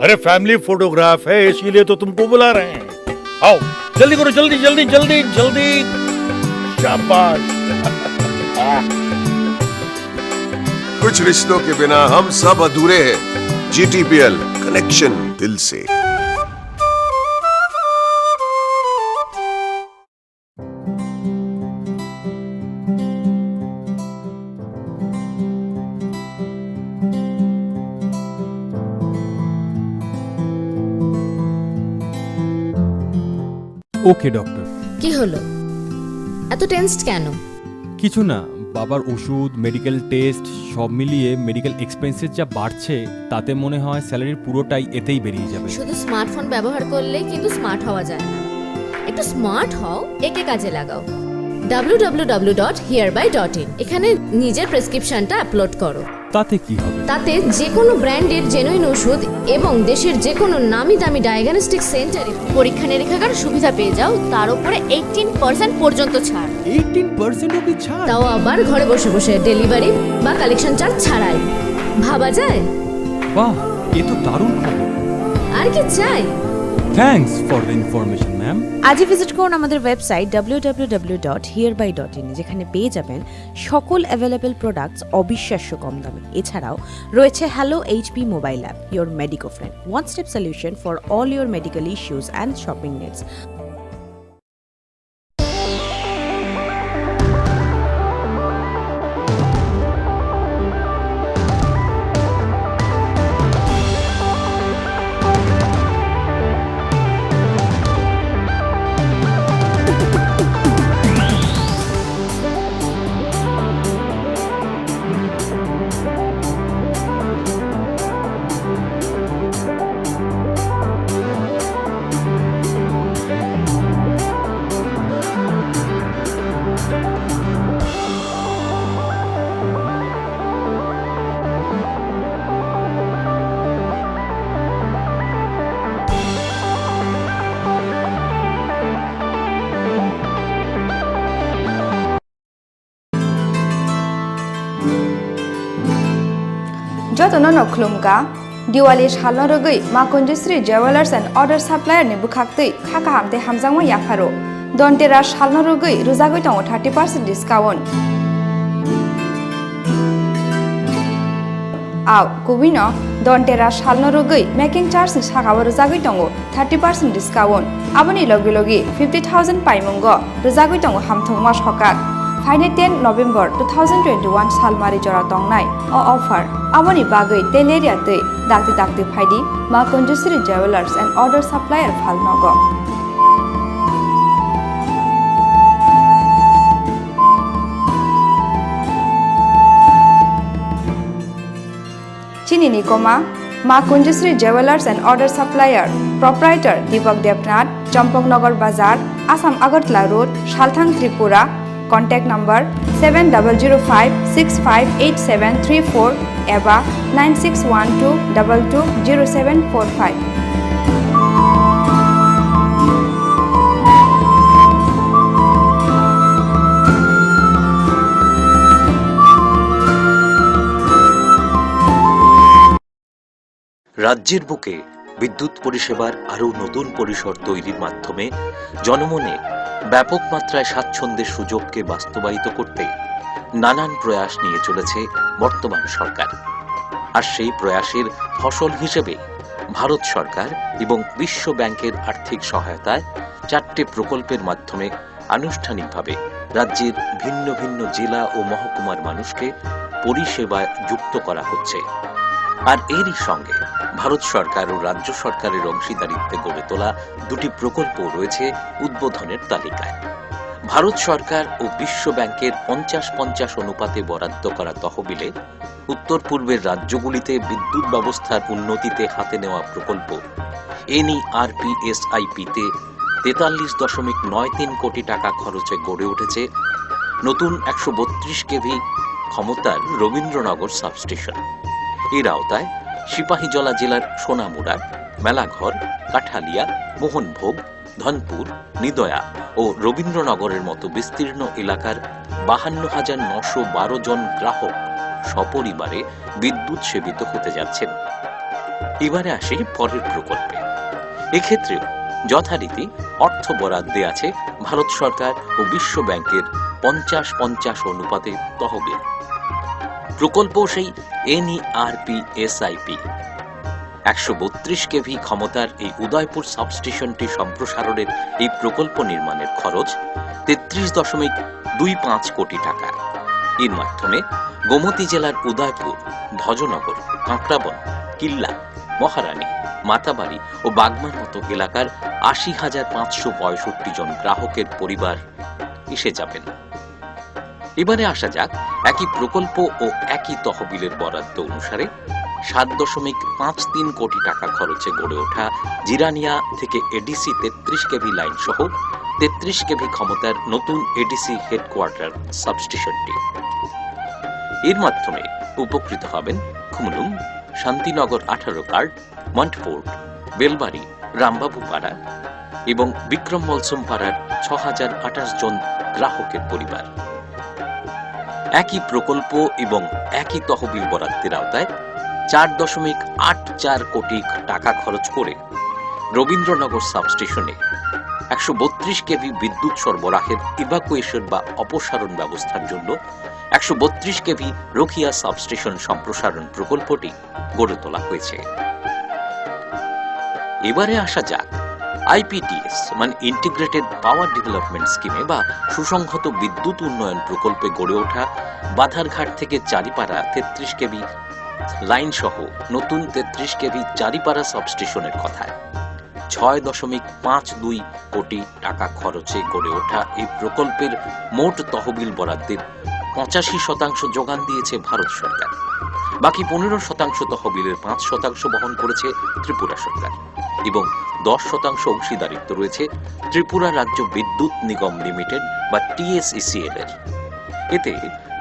अरे, फैमिली फोटोग्राफ है, इसीलिए तो तुमको बुला रहे हैं। आओ, जल्दी करो, जल्दी, जल्दी, जल्दी, जल्दी। शाबाश। कुछ रिश्तों के बिना हम सब अधूरे हैं। जीटीपीएल, कनेक्शन दिल से। ওকে, ডক্টর। কি হলো? এত টেন্সড কেন? কিছু না, বাবার ওষুধ, মেডিকেল টেস্ট, সব মিলিয়ে মেডিকেল এক্সপেন্সেস যা বাড়ছে, তাতে মনে হয় স্যালারির পুরোটাই এতেই বেরিয়ে যাবে। শুধু স্মার্টফোন ব্যবহার করলে কিন্তু স্মার্ট হওয়া যায় না। একটু স্মার্ট হও, একে কাজে লাগাও। ডাব্লিউ ডাব্লিউ ডাব্লিউ ডট হিয়ারবাই ডট ইন, এখানে নিজের প্রেসক্রিপশনটা আপলোড করো। তাতে কি হবে? তাতে যে কোনো ব্র্যান্ডের জেনুইন ওষুধ এবং দেশের যে কোনো নামি দামি ডায়াগনস্টিক সেন্টারে পরীক্ষা নিরীক্ষার সুবিধা পেয়ে যাও, তার উপরে এইটিন পার্সেন্ট পর্যন্ত ছাড়। এইটিন পার্সেন্ট অবধি ছাড়? তাও আবার ঘরে বসে বসে, ডেলিভারি বা কালেকশন চার্জ ছাড়াই। ভাবা যায়? বাহ, এ তো দারুণ খবর। আর কি চাই? Thanks for the information, ma'am. আজই ভিজিট করুন আমাদের website W W W dot হিয়ারবাই ডট ইন, যেখানে পেয়ে যাবেন সকল অ্যাভেলেবল প্রোডাক্টস অবিশ্বাস্য কম দামে। এছাড়াও রয়েছে hello HP mobile app, your Medico friend, one step solution for all your medical issues and shopping needs. Jotono no khulumkha, Diwali salno rwgwi Ma Kunjusri Jewellers and Order Supplier ni bwkhaktwi kha kaham tei hamjakma yapharo. Dhanteras salno rwgwi rwjagwi tongo thirty percent discount. Au, kubui no Dhanteras salno rwgwi making charge ni saka o rwjagwi tongo thirty percent discount. Aboni logi logi fifty thousand paimungo rwjagwi tongo hamthwngma sokat. Phainai ten November two thousand twenty-one salmari jora tongnai o offer. Aboni bagwi tei lerya twi dakti dakti phaidi Ma Kunjusri Jewellers and Order Supplier phalnogo. Chini ni koma, Ma Kunjusri Jewellers and Order Supplier, Proprietor Deepak Debnath, Champaknagar Bazar, Assam Agartala Road, Salthang, Tripura. Contact number seven double zero five six five eight seven three four eba nine six one two double two zero seven four five. রাজ্যের বুকে বিদ্যুৎ পরিষেবার আরও নতুন পরিসর তৈরির মাধ্যমে জনমনে ব্যাপক মাত্রায় স্বাচ্ছন্দ্যের সুযোগকে বাস্তবায়িত করতে নানান প্রয়াস নিয়ে চলেছে বর্তমান সরকার। আর সেই প্রয়াসের ফসল হিসেবে ভারত সরকার এবং বিশ্ব ব্যাংকের আর্থিক সহায়তায় চারটে প্রকল্পের মাধ্যমে আনুষ্ঠানিকভাবে রাজ্যের ভিন্ন ভিন্ন জেলা ও মহকুমার মানুষকে পরিষেবায় যুক্ত করা হচ্ছে। আর এরই সঙ্গে ভারত সরকার ও রাজ্য সরকারের অংশীদারিত্বে গড়ে তোলা দুটি প্রকল্প রয়েছে উদ্বোধনের তালিকায়। ভারত সরকার ও বিশ্ব ব্যাংকের পঞ্চাশ পঞ্চাশ অনুপাতে বরাদ্দ করা তহবিলে উত্তর পূর্বের রাজ্যগুলিতে বিদ্যুৎ ব্যবস্থার উন্নতিতে হাতে নেওয়া প্রকল্প এনইআরপিএসআইপিতে তেতাল্লিশ দশমিক নয় তিন কোটি টাকা খরচে গড়ে উঠেছে নতুন একশো বত্রিশ কেভি ক্ষমতার রবীন্দ্রনগর সাবস্টেশন। এর আওতায় সিপাহীজলা জেলার সোনামুড়ার মেলাঘর, কাঠালিয়া, মোহনভোগ, ধনপুর, নিদয়া ও রবীন্দ্রনগরের মতো বিস্তীর্ণ এলাকার বাহান্ন হাজার নশো বারো জন গ্রাহক সপরিবারে বিদ্যুৎ সেবিত হতে যাচ্ছেন। এবারে আসি পরের প্রকল্পে। এক্ষেত্রেও যথারীতি অর্থ বরাদ্দে আছে ভারত সরকার ও বিশ্ব ব্যাংকের পঞ্চাশ পঞ্চাশ অনুপাতে তহবিল। প্রকল্প সেই এনইআরপি এসআইপি। একশো বত্রিশ কেভি ক্ষমতার এই উদয়পুর সাবস্টেশনটি সম্প্রসারণের এই প্রকল্প নির্মাণের খরচ তেত্রিশ দশমিক দুই পাঁচ কোটি টাকা। এর মাধ্যমে গোমতী জেলার উদয়পুর, ভজনগর, কাঁকড়াবন, কিল্লা, মহারানী, মাতাবাড়ি ও বাগমার মতো এলাকার আশি হাজার পাঁচশো পঁয়ষট্টি জন গ্রাহকের পরিবার এসে যাবেন। এবারে আসা যাক, একই প্রকল্প ও একই তহবিলের বরাদ্দ অনুসারে সাত দশমিক পাঁচ তিন কোটি টাকা খরচে গড়ে ওঠা জিরানিয়া থেকে এডিসি তেত্রিশ কেভি লাইন সহ তেত্রিশ কেভি ক্ষমতার নতুন এডিসি হেডকোয়ার্টার সাবস্টেশনটি। এর মাধ্যমে উপকৃত হবেন খুমলুং, শান্তিনগর আঠারো কার্ড, মন্টফোর্ড, বেলবাড়ি, রামবাবুপাড়া এবং বিক্রম মলসম পাড়ার ছ হাজার আঠাশ জন গ্রাহকের পরিবার। একই প্রকল্প এবং একই তহবিল বরাদ্দের আওতায় চার দশমিক আট চার কোটি টাকা খরচ করে রবীন্দ্রনগর সাবস্টেশনে একশো বত্রিশ কেভি বিদ্যুৎ সরবরাহের ইভাকুয়েশন বা অপসারণ ব্যবস্থার জন্য একশো বত্রিশ কেভি রোকিয়া সাবস্টেশন সম্প্রসারণ প্রকল্পটি গড়ে তোলা হয়েছে। এবারে আসা যাক আইপিডিএস, মানে ইন্টিগ্রেটেড পাওয়ার ডেভেলপমেন্ট স্কিমে বা সুসংহত বিদ্যুৎ উন্নয়ন প্রকল্পে গড়ে ওঠা বাধারঘাট থেকে চারিপাড়া তেত্রিশ কেভি লাইন সহ নতুন তেত্রিশ কেভি চারিপাড়া সাবস্টেশনের কথায়। ছয় দশমিক পাঁচ দুই কোটি টাকা খরচে গড়ে ওঠা এই প্রকল্পের মোট তহবিল বরাদ্দের পঁচাশি শতাংশ যোগান দিয়েছে ভারত সরকার। বাকি পনেরো শতাংশ তহবিলের পাঁচ শতাংশ বহন করেছে ত্রিপুরা সরকার এবং দশ শতাংশ অংশীদারিত্ব রয়েছে ত্রিপুরা রাজ্য বিদ্যুৎ নিগম লিমিটেড বা টিএসইসিএল এর। এতে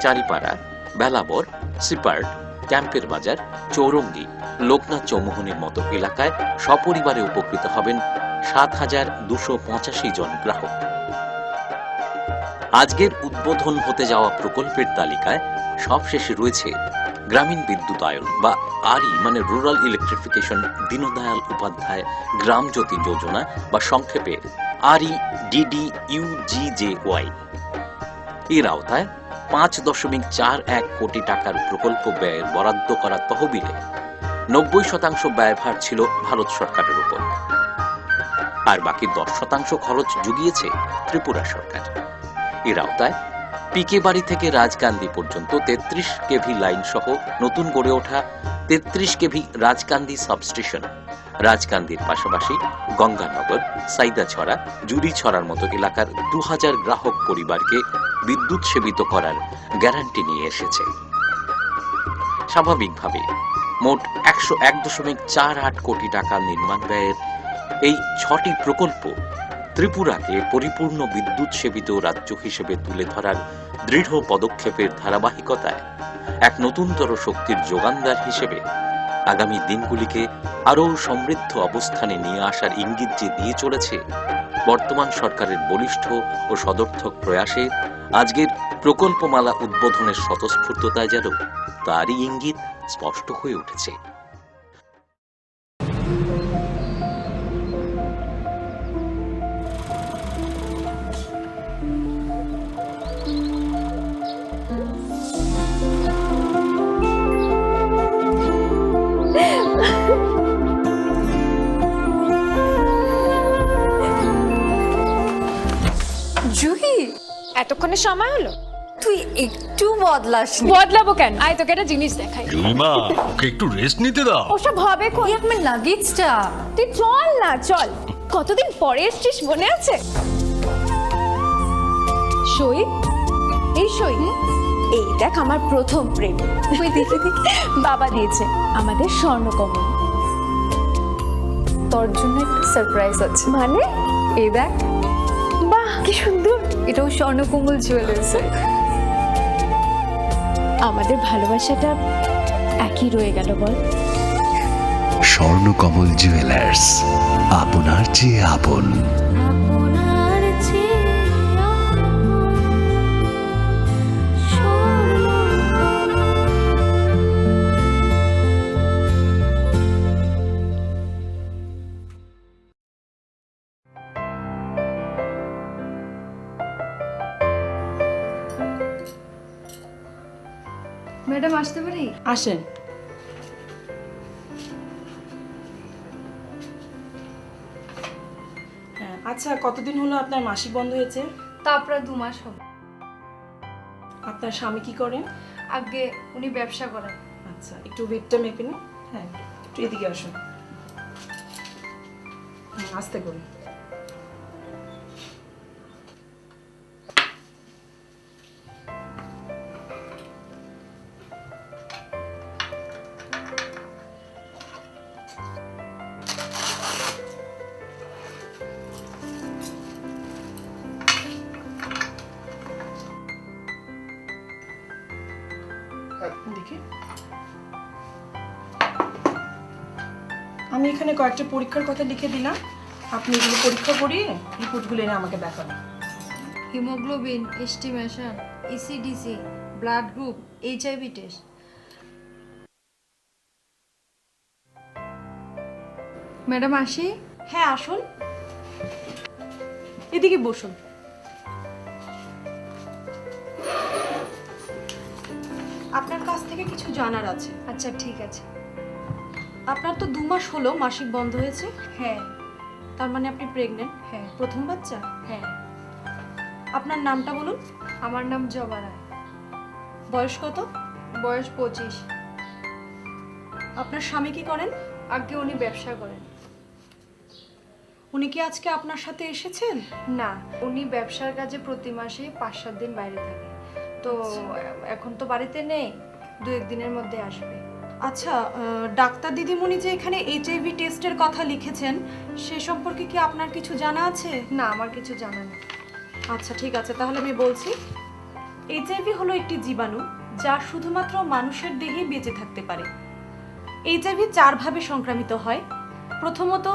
চারিপাড়া, বেলাবর, সিপার্ট, ক্যাম্পের বাজার, চৌরঙ্গি, লোকনাথ চৌমুহনীর মতো এলাকায় সপরিবারে উপকৃত হবেন সাত হাজার দুশো পঁচাশি জন গ্রাহক। আজকের উদ্বোধন হতে যাওয়া প্রকল্পের তালিকায় সবশেষে রয়েছে গ্রামীণ বিদ্যুতায়ন বা আরই, মানে রুরাল ইলেকট্রিফিকেশন, দীনদয়াল উপাধ্যায় গ্রাম জ্যোতি যোজনা বা সংক্ষেপে আরই ডিডিইউজিজেওয়াই। এর আওতায় পাঁচ দশমিক চার এক কোটি টাকার প্রকল্প ব্যয়ের বরাদ্দ করা তহবিলে নব্বই শতাংশ ব্যয়ভার ছিল ভারত সরকারের উপর, আর বাকি দশ শতাংশ খরচ জুগিয়েছে ত্রিপুরা সরকার। এর আওতায় পিকে বাড়ি থেকে রাজকান্দি পর্যন্ত তেত্রিশ কেভি লাইন সহ নতুন গড়ে ওঠা তেত্রিশ কেভি রাজকান্দি সাবস্টেশন, রাজকান্দির পাশাপাশি গঙ্গানগর, সাইদাছড়া, জুড়িছড়ার মতো এলাকার দু হাজার গ্রাহক পরিবারকে বিদ্যুৎ সেবিত করার গ্যারান্টি নিয়ে এসেছে। স্বাভাবিকভাবে মোট একশো এক দশমিক চার আট কোটি টাকা নির্মাণ ব্যয়ের এই ছটি প্রকল্প ত্রিপুরাকে পরিপূর্ণ বিদ্যুৎ সেবিত রাজ্য হিসেবে তুলে ধরার দৃঢ় পদক্ষেপের ধারাবাহিকতায় এক নতুনতর শক্তির যোগানদার হিসেবে আগামী দিনগুলিকে আরও সমৃদ্ধ অবস্থানে নিয়ে আসার ইঙ্গিত যে দিয়ে চলেছে বর্তমান সরকারের বলিষ্ঠ ও সদর্থক প্রয়াসে, আজকের প্রকল্পমালা উদ্বোধনের স্বতঃস্ফূর্ততায় যেন তারই ইঙ্গিত স্পষ্ট হয়ে উঠেছে। জুহি, এতক্ষণে সময় হলো? তুই একটু বদলাসনি। বদলাবো কেন? আয়, তোকে একটা জিনিস দেখাই। জুলিমা, ওকে একটু রেস্ট নিতে দাও। ওসব হবে কোন? এই আমার লাগেজটা। তুই চল না, চল। কতদিন পরে এসছিস, মনে আছে? সই, এই সই। এই দেখ, আমার প্রথম প্রেম। ওই দেখি, দেখি। বাবা দিয়েছে আমাদের স্বর্ণকমল। তোর জন্য একটা সারপ্রাইজ আছে। মানে? এই দেখ। বাহ, কি সুন্দর। এটাও স্বর্ণকমল জুয়েলার্সের। আমাদের ভালোবাসাটা একই রয়ে গেল, বল? স্বর্ণকমল জুয়েলার্স, আপনার চেয়ে আপন। ম্যাডাম, আসতে পারি? আসেন। হ্যাঁ, আচ্ছা, কতদিন হলো আপনার মাসিক বন্ধ হয়েছে? তা প্রায় দু মাস হবে। আপনার স্বামী কি করেন? আগে উনি ব্যবসা করেন। আচ্ছা, একটু ওয়েটটা মেপে নিন। হ্যাঁ, একটু এদিকে আসুন। হুম, আস্তে করুন। দেখি, আমি এখানে কয়েকটা পরীক্ষার কথা লিখে দিলাম, আপনি এগুলো পরীক্ষা করিয়ে রিপোর্টগুলো এনে আমাকে দেখাবেন। Haemoglobin, estimation, ECDC, blood group, HIV test. Madam, আসি? হ্যাঁ, আসুন, এদিকে বসুন। আপনার কাছ থেকে কিছু জানার আছে। আচ্ছা, ঠিক আছে। আপনার তো দু মাস হলো মাসিক বন্ধ হয়েছে। হ্যাঁ। তার মানে আপনি প্রেগন্যান্ট? হ্যাঁ। প্রথম বাচ্চা? হ্যাঁ। আপনার নামটা বলুন। আমার নাম জবা রায়। বয়স কত? বয়স পঁচিশ। আপনার স্বামী কি করেন? আগে উনি ব্যবসা করেন। উনি কি আজকে আপনার সাথে এসেছেন? না, উনি ব্যবসার কাজে প্রতি মাসে পাঁচ সাত দিন বাইরে থাকে। তো আচ্ছা। এ-, এখন তো বাড়িতে নেই, দু এক দিনের মধ্যে আসবে। আচ্ছা, আহ, ডাক্তার দিদিমণি যে এখানে এইচআইভি টেস্টের কথা লিখেছেন, সে সম্পর্কে কি আপনার কিছু জানা আছে? না, আমার কিছু জানা নেই। আচ্ছা, ঠিক আছে, তাহলে আমি বলছি। এইচআইভি হলো একটি জীবাণু, যা শুধুমাত্র মানুষের দেহেই বেঁচে থাকতে পারে। এইচআইভি চারভাবে সংক্রামিত হয়। প্রথমত,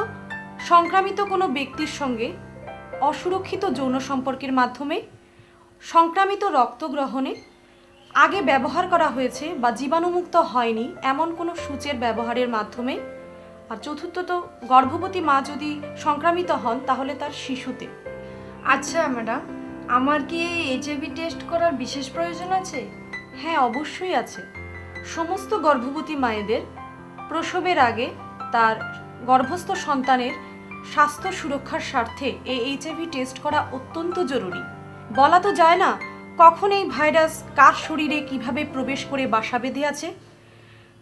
সংক্রামিত কোনো ব্যক্তির সঙ্গে অসুরক্ষিত যৌন সম্পর্কের মাধ্যমে, সংক্রামিত রক্ত গ্রহণে, আগে ব্যবহার করা হয়েছে বা জীবাণুমুক্ত হয়নি এমন কোনো সূচের ব্যবহারের মাধ্যমে, আর চতুর্থত, গর্ভবতী মা যদি সংক্রামিত হন, তাহলে তার শিশুতে। আচ্ছা ম্যাডাম, আমার কি এই এইচআইভি টেস্ট করার বিশেষ প্রয়োজন আছে? হ্যাঁ, অবশ্যই আছে। সমস্ত গর্ভবতী মায়েদের প্রসবের আগে তার গর্ভস্থ সন্তানের স্বাস্থ্য সুরক্ষার স্বার্থে এই এইচআইভি টেস্ট করা অত্যন্ত জরুরি। বলা তো যায় না কখন এই ভাইরাস কার শরীরে কিভাবে প্রবেশ করে বাসা বেঁধে আছে।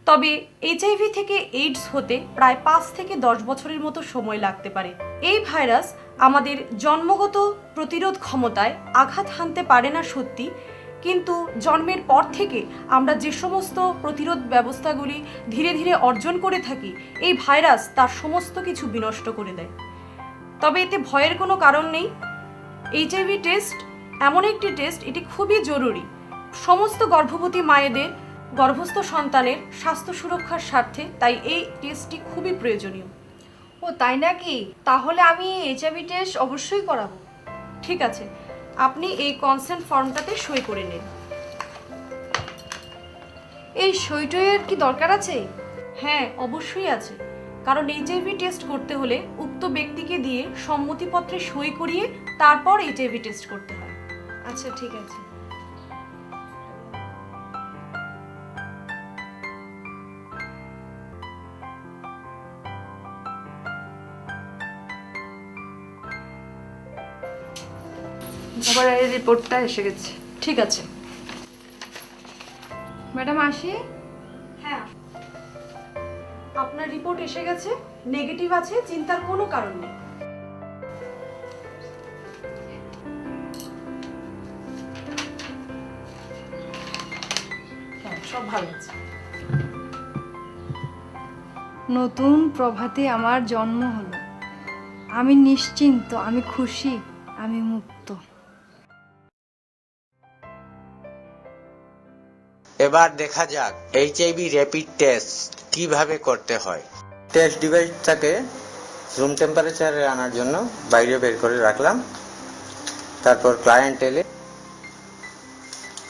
তবে এইচআইভি থেকে এইডস হতে প্রায় পাঁচ থেকে দশ বছরের মতো সময় লাগতে পারে। এই ভাইরাস আমাদের জন্মগত প্রতিরোধ ক্ষমতায় আঘাত হানতে পারে না সত্যি, কিন্তু জন্মের পর থেকে আমরা যে সমস্ত প্রতিরোধ ব্যবস্থাগুলি ধীরে ধীরে অর্জন করে থাকি, এই ভাইরাস তার সমস্ত কিছু বিনষ্ট করে দেয়। তবে এতে ভয়ের কোনো কারণ নেই। এইচআইভি টেস্ট এমন একটি টেস্ট, এটি খুবই জরুরি। সমস্ত গর্ভবতী মায়েদের গর্ভস্থ সন্তানের স্বাস্থ্য সুরক্ষার স্বার্থে তাই এই টেস্টটি খুবই প্রয়োজনীয়। ও তাই নাকি? তাহলে আমি এইচআইভি টেস্ট অবশ্যই করাবো। ঠিক আছে, আপনি এই কনসেন্ট ফর্মটাতে সই করে নিন। এই সই টইয়ের কি দরকার আছে? হ্যাঁ, অবশ্যই আছে, কারণ এইচআইভি টেস্ট করতে হলে উক্ত ব্যক্তিকে দিয়ে সম্মতিপত্রে সই করিয়ে তারপর এইচআইভি টেস্ট করতে হয়। আচ্ছা, ঠিক আছে। আমার এই রিপোর্টটা এসে গেছে। ঠিক আছে। ম্যাডাম, আসি? হ্যাঁ, আপনার রিপোর্ট এসে গেছে, নেগেটিভ আছে, চিন্তার কোনো কারণ নেই। হ্যাঁ, সব ভালো আছে। নতুন প্রভাতে আমার জন্ম হলো। আমি নিশ্চিন্ত, আমি খুশি, আমি মুক্ত। এবার দেখা যাক এইচআইভি র‍্যাপিড টেস্ট কিভাবে করতে হয়। টেস্ট ডিভাইসটাকে রুম টেম্পারেচারে আনার জন্য বাইরে বের করে রাখলাম। তারপর ক্লায়েন্ট এলে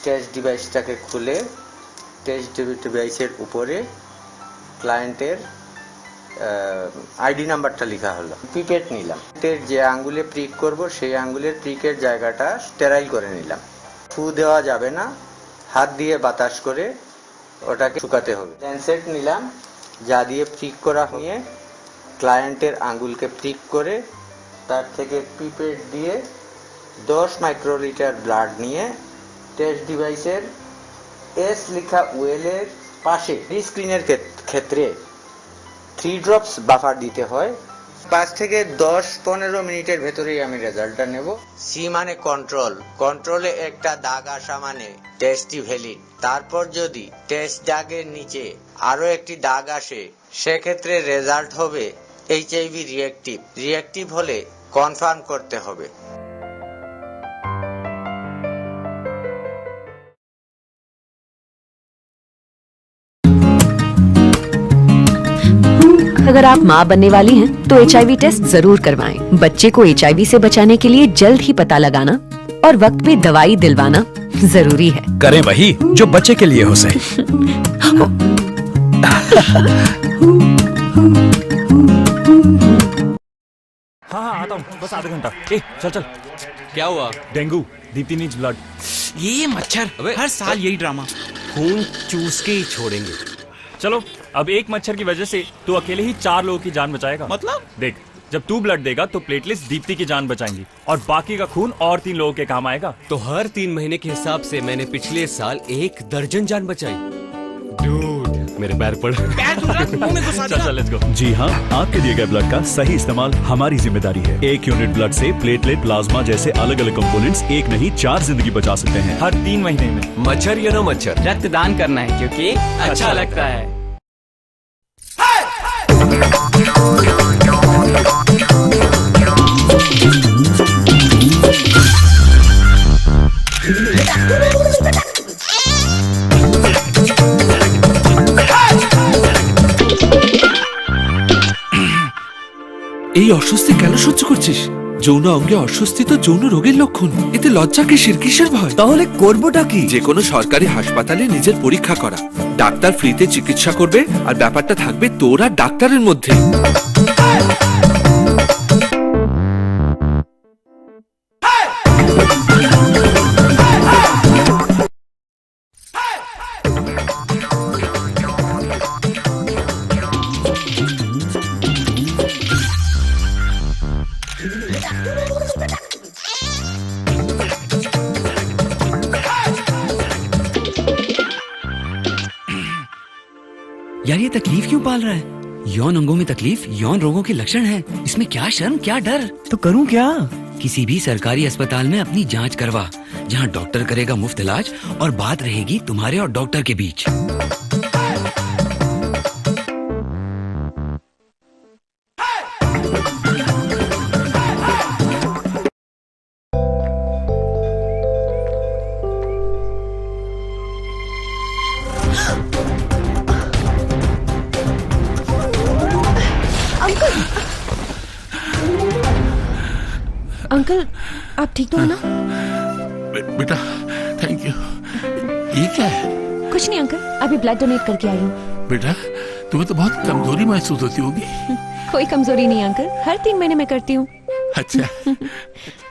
টেস্ট ডিভাইসটাকে খুলে টেস্ট ডিভাইসের উপরে ক্লায়েন্টের আইডি নাম্বারটা লেখা হলো। পিপেট নিলাম, এর যে আঙ্গুলে প্রিক করব সেই আঙ্গুলের প্রিকের জায়গাটা স্টেরাইল করে নিলাম। ফু দেওয়া যাবে না, হাত দিয়ে বাতাস করে ওটাকে শুকাতে হবে। ল্যান্সেট নিলাম, যা দিয়ে প্রিক করা নিয়ে ক্লায়েন্টের আঙ্গুলকে প্রিক করে তার থেকে পিপেট দিয়ে দশ মাইক্রোলিটার ব্লাড নিয়ে টেস্ট ডিভাইসের এস লেখা ওয়েলের পাশে স্ক্রিনের ক্ষেত- ক্ষেত্রে থ্রি ড্রপস বাফার দিতে হয়। পাঁচ থেকে দশ পনেরো মিনিটের ভেতরেই আমি রেজাল্টটা নেব। সি মানে কন্ট্রোল, কন্ট্রোলে একটা দাগ আসা মানে টেস্টই ভ্যালিড। তারপর যদি টেস্ট দাগের নিচে আরো একটি দাগ আসে, সেক্ষেত্রে রেজাল্ট হবে এইচআইভি রিয়েক্টিভ। রিয়েক্টিভ হলে কনফার্ম করতে হবে। अगर आप माँ बनने वाली हैं, तो एचआईवी टेस्ट जरूर करवाएं। बच्चे को एचआईवी से बचाने के लिए जल्द ही पता लगाना और वक्त पे दवाई दिलवाना जरूरी है। करें वही जो बच्चे के लिए हो सही। हाँ, हाँ, आता हूँ, बस आधा घंटा। ए, चल, चल। क्या हुआ? डेंगू, दीप्ति नीड्स ब्लड। ये मच्छर, अबे, हर साल चल। यही ड्रामा। खून चूस के ही छोड़ेंगे। चलो, अब एक मच्छर की वजह से तू अकेले ही चार लोगों की जान बचाएगा। मतलब? देख, जब तू ब्लड देगा तो प्लेटलेट्स दीप्ति की जान बचाएंगी और बाकी का खून और तीन लोगों के काम आएगा। तो हर तीन महीने के हिसाब से मैंने पिछले साल एक दर्जन जान बचाई। डूड, मेरे पैर पड़। पैर दूंगा, मुंह में घुसा चल, दूंगा। चल, लेट्स गो। जी हाँ, आपके दिए गए ब्लड का सही इस्तेमाल हमारी जिम्मेदारी है। एक यूनिट ब्लड से प्लेटलेट, प्लाज्मा जैसे अलग-अलग कंपोनेंट्स एक नहीं, चार जिंदगी बचा सकते हैं। हर तीन महीने में। मच्छर या ना मच्छर, रक्तदान करना है, क्योंकि अच्छा लगता है। এই অস্বস্তি কেন সহ্য করছিস? যৌন অঙ্গে অস্বস্তি তো যৌন রোগের লক্ষণ। এতে লজ্জা কিসের? কিসের ভয়? তাহলে করবোটা কি? যে কোনো সরকারি হাসপাতালে নিজের পরীক্ষা করা। ডাক্তার ফ্রিতে চিকিৎসা করবে, আর ব্যাপারটা থাকবে তোর আর ডাক্তারের মধ্যে। यार, ये तकलीफ क्यों पाल रहा है? यौन अंगों में तकलीफ यौन रोगों के लक्षण है। इसमें क्या शर्म, क्या डर? तो करूं क्या? किसी भी सरकारी अस्पताल में अपनी जांच करवा, जहां डॉक्टर करेगा मुफ्त इलाज और बात रहेगी तुम्हारे और डॉक्टर के बीच। अंकल! अंकल, आप ठीक तो हो ना? बे-, बेटा, थैंक यू। ये क्या है? कुछ नहीं अंकल, अभी ब्लड डोनेट करके आई हूँ। बेटा, तुम्हें तो बहुत कमजोरी महसूस होती होगी। कोई कमजोरी नहीं अंकल, हर तीन महीने में करती हूँ। अच्छा।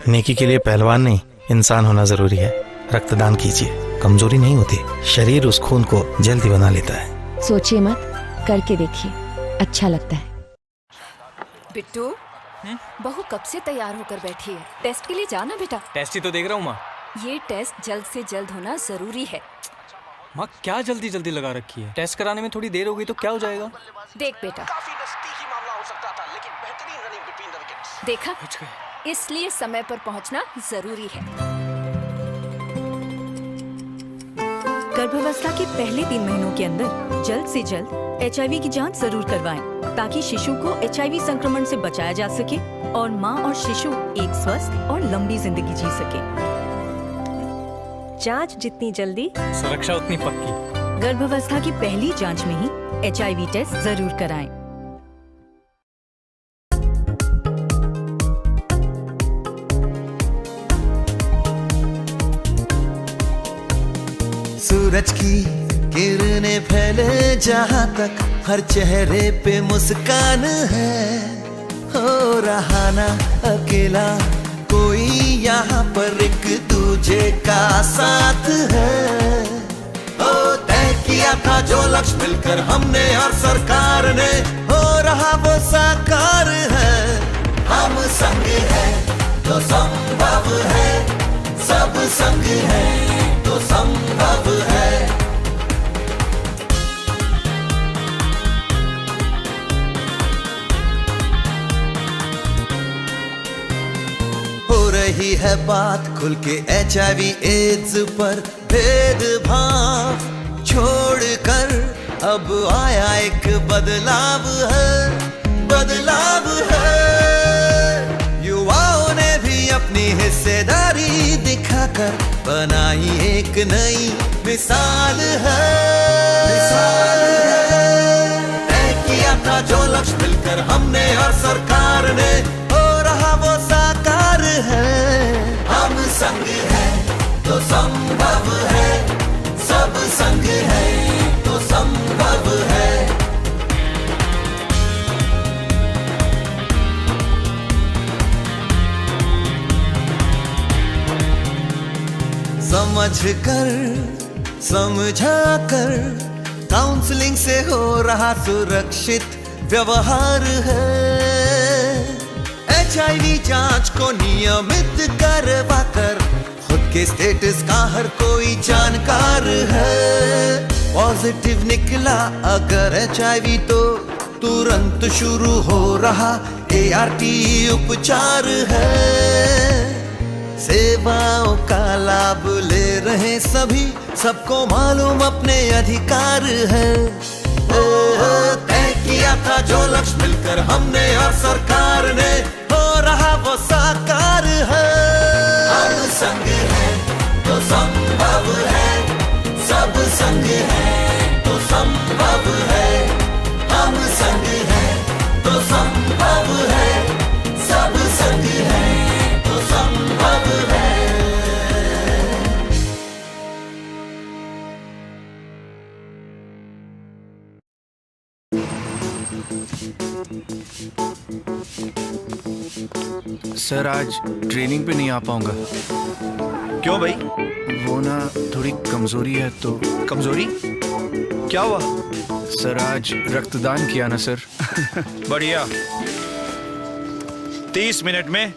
नेकी के लिए पहलवान नहीं, इंसान होना जरूरी है। रक्तदान कीजिए, कमजोरी नहीं होती, शरीर उस खून को जल्दी बना लेता है। सोचिए मत, करके देखिए, अच्छा लगता है। बिट्टू, हम्म? बहू कब से तैयार होकर बैठी है, टेस्ट के लिए जाना बेटा। टेस्ट ही तो देख रहा हूँ माँ। ये टेस्ट जल्द से जल्द होना जरूरी है। माँ, क्या जल्दी जल्दी लगा रखी है? टेस्ट कराने में थोड़ी देर हो गई तो क्या हो जाएगा? देख बेटा, काफी नजदीकी मामला हो सकता था, लेकिन बेहतरीन रनिंग बिटवीन द विकेट्स। देखा, बच गए। इसलिए समय पर पहुंचना जरूरी है। गर्भावस्था के पहले तीन महीनों के अंदर जल्द से जल्द एचआईवी की जांच जरूर करवाएं, ताकि शिशु को एचआईवी संक्रमण से बचाया जा सके और मां और शिशु एक स्वस्थ और लंबी जिंदगी जी सके। जांच जितनी जल्दी, सुरक्षा उतनी पक्की। गर्भावस्था की पहली जांच में ही एचआईवी टेस्ट जरूर कराएं। सूरज की किरणें फैले जहां तक, हर चेहरे पे मुस्कान है। हो रहा ना अकेला कोई यहाँ पर, एक दूजे का साथ है। ओ, तय किया था जो लक्ष्य मिलकर हमने और सरकार ने, हो रहा वो साकार है। हम संग हैं तो संभव है, सब संग हैं तो संभव है। हो रही है बात खुल के एचआईवी एड्स पर, भेदभाव छोड़कर अब आया एक बदलाव है, बदलाव है। युवाओं ने भी अपनी हिस्सेदारी दिखाकर बनाई एक नई मिसाल है, मिसाल है। तय किया था जो लक्ष्य मिलकर हमने और सरकार ने, हो रहा वो साकार है। हम संग हैं तो संभव है, सब संग हैं तो संभव है। समझ कर, समझा कर, काउंसलिंग से हो रहा सुरक्षित व्यवहार है। एचआईवी जांच को नियमित करवा कर, खुद के स्टेटस का हर कोई जानकार है। पॉजिटिव निकला अगर एचआईवी तो तुरंत शुरू हो रहा एआरटी उपचार है। सेवाओं का लाभ ले रहे सभी, सबको मालूम अपने अधिकार है। ओ, तय किया था जो लक्ष्य मिलकर हमने और सरकार ने, हो रहा वो साकार है। हम संग हैं तो संभव है, सब संग हैं तो संभव है। हम संग हैं तो संभव है, सब संग हैं तो संभव है। सर, आज ट्रेनिंग पे नहीं आ पाऊंगा। क्यों भाई? वो ना, थोड़ी कमजोरी है तो। कमजोरी? क्या हुआ? सर, आज रक्तदान किया ना सर। बढ़िया। तीस मिनट में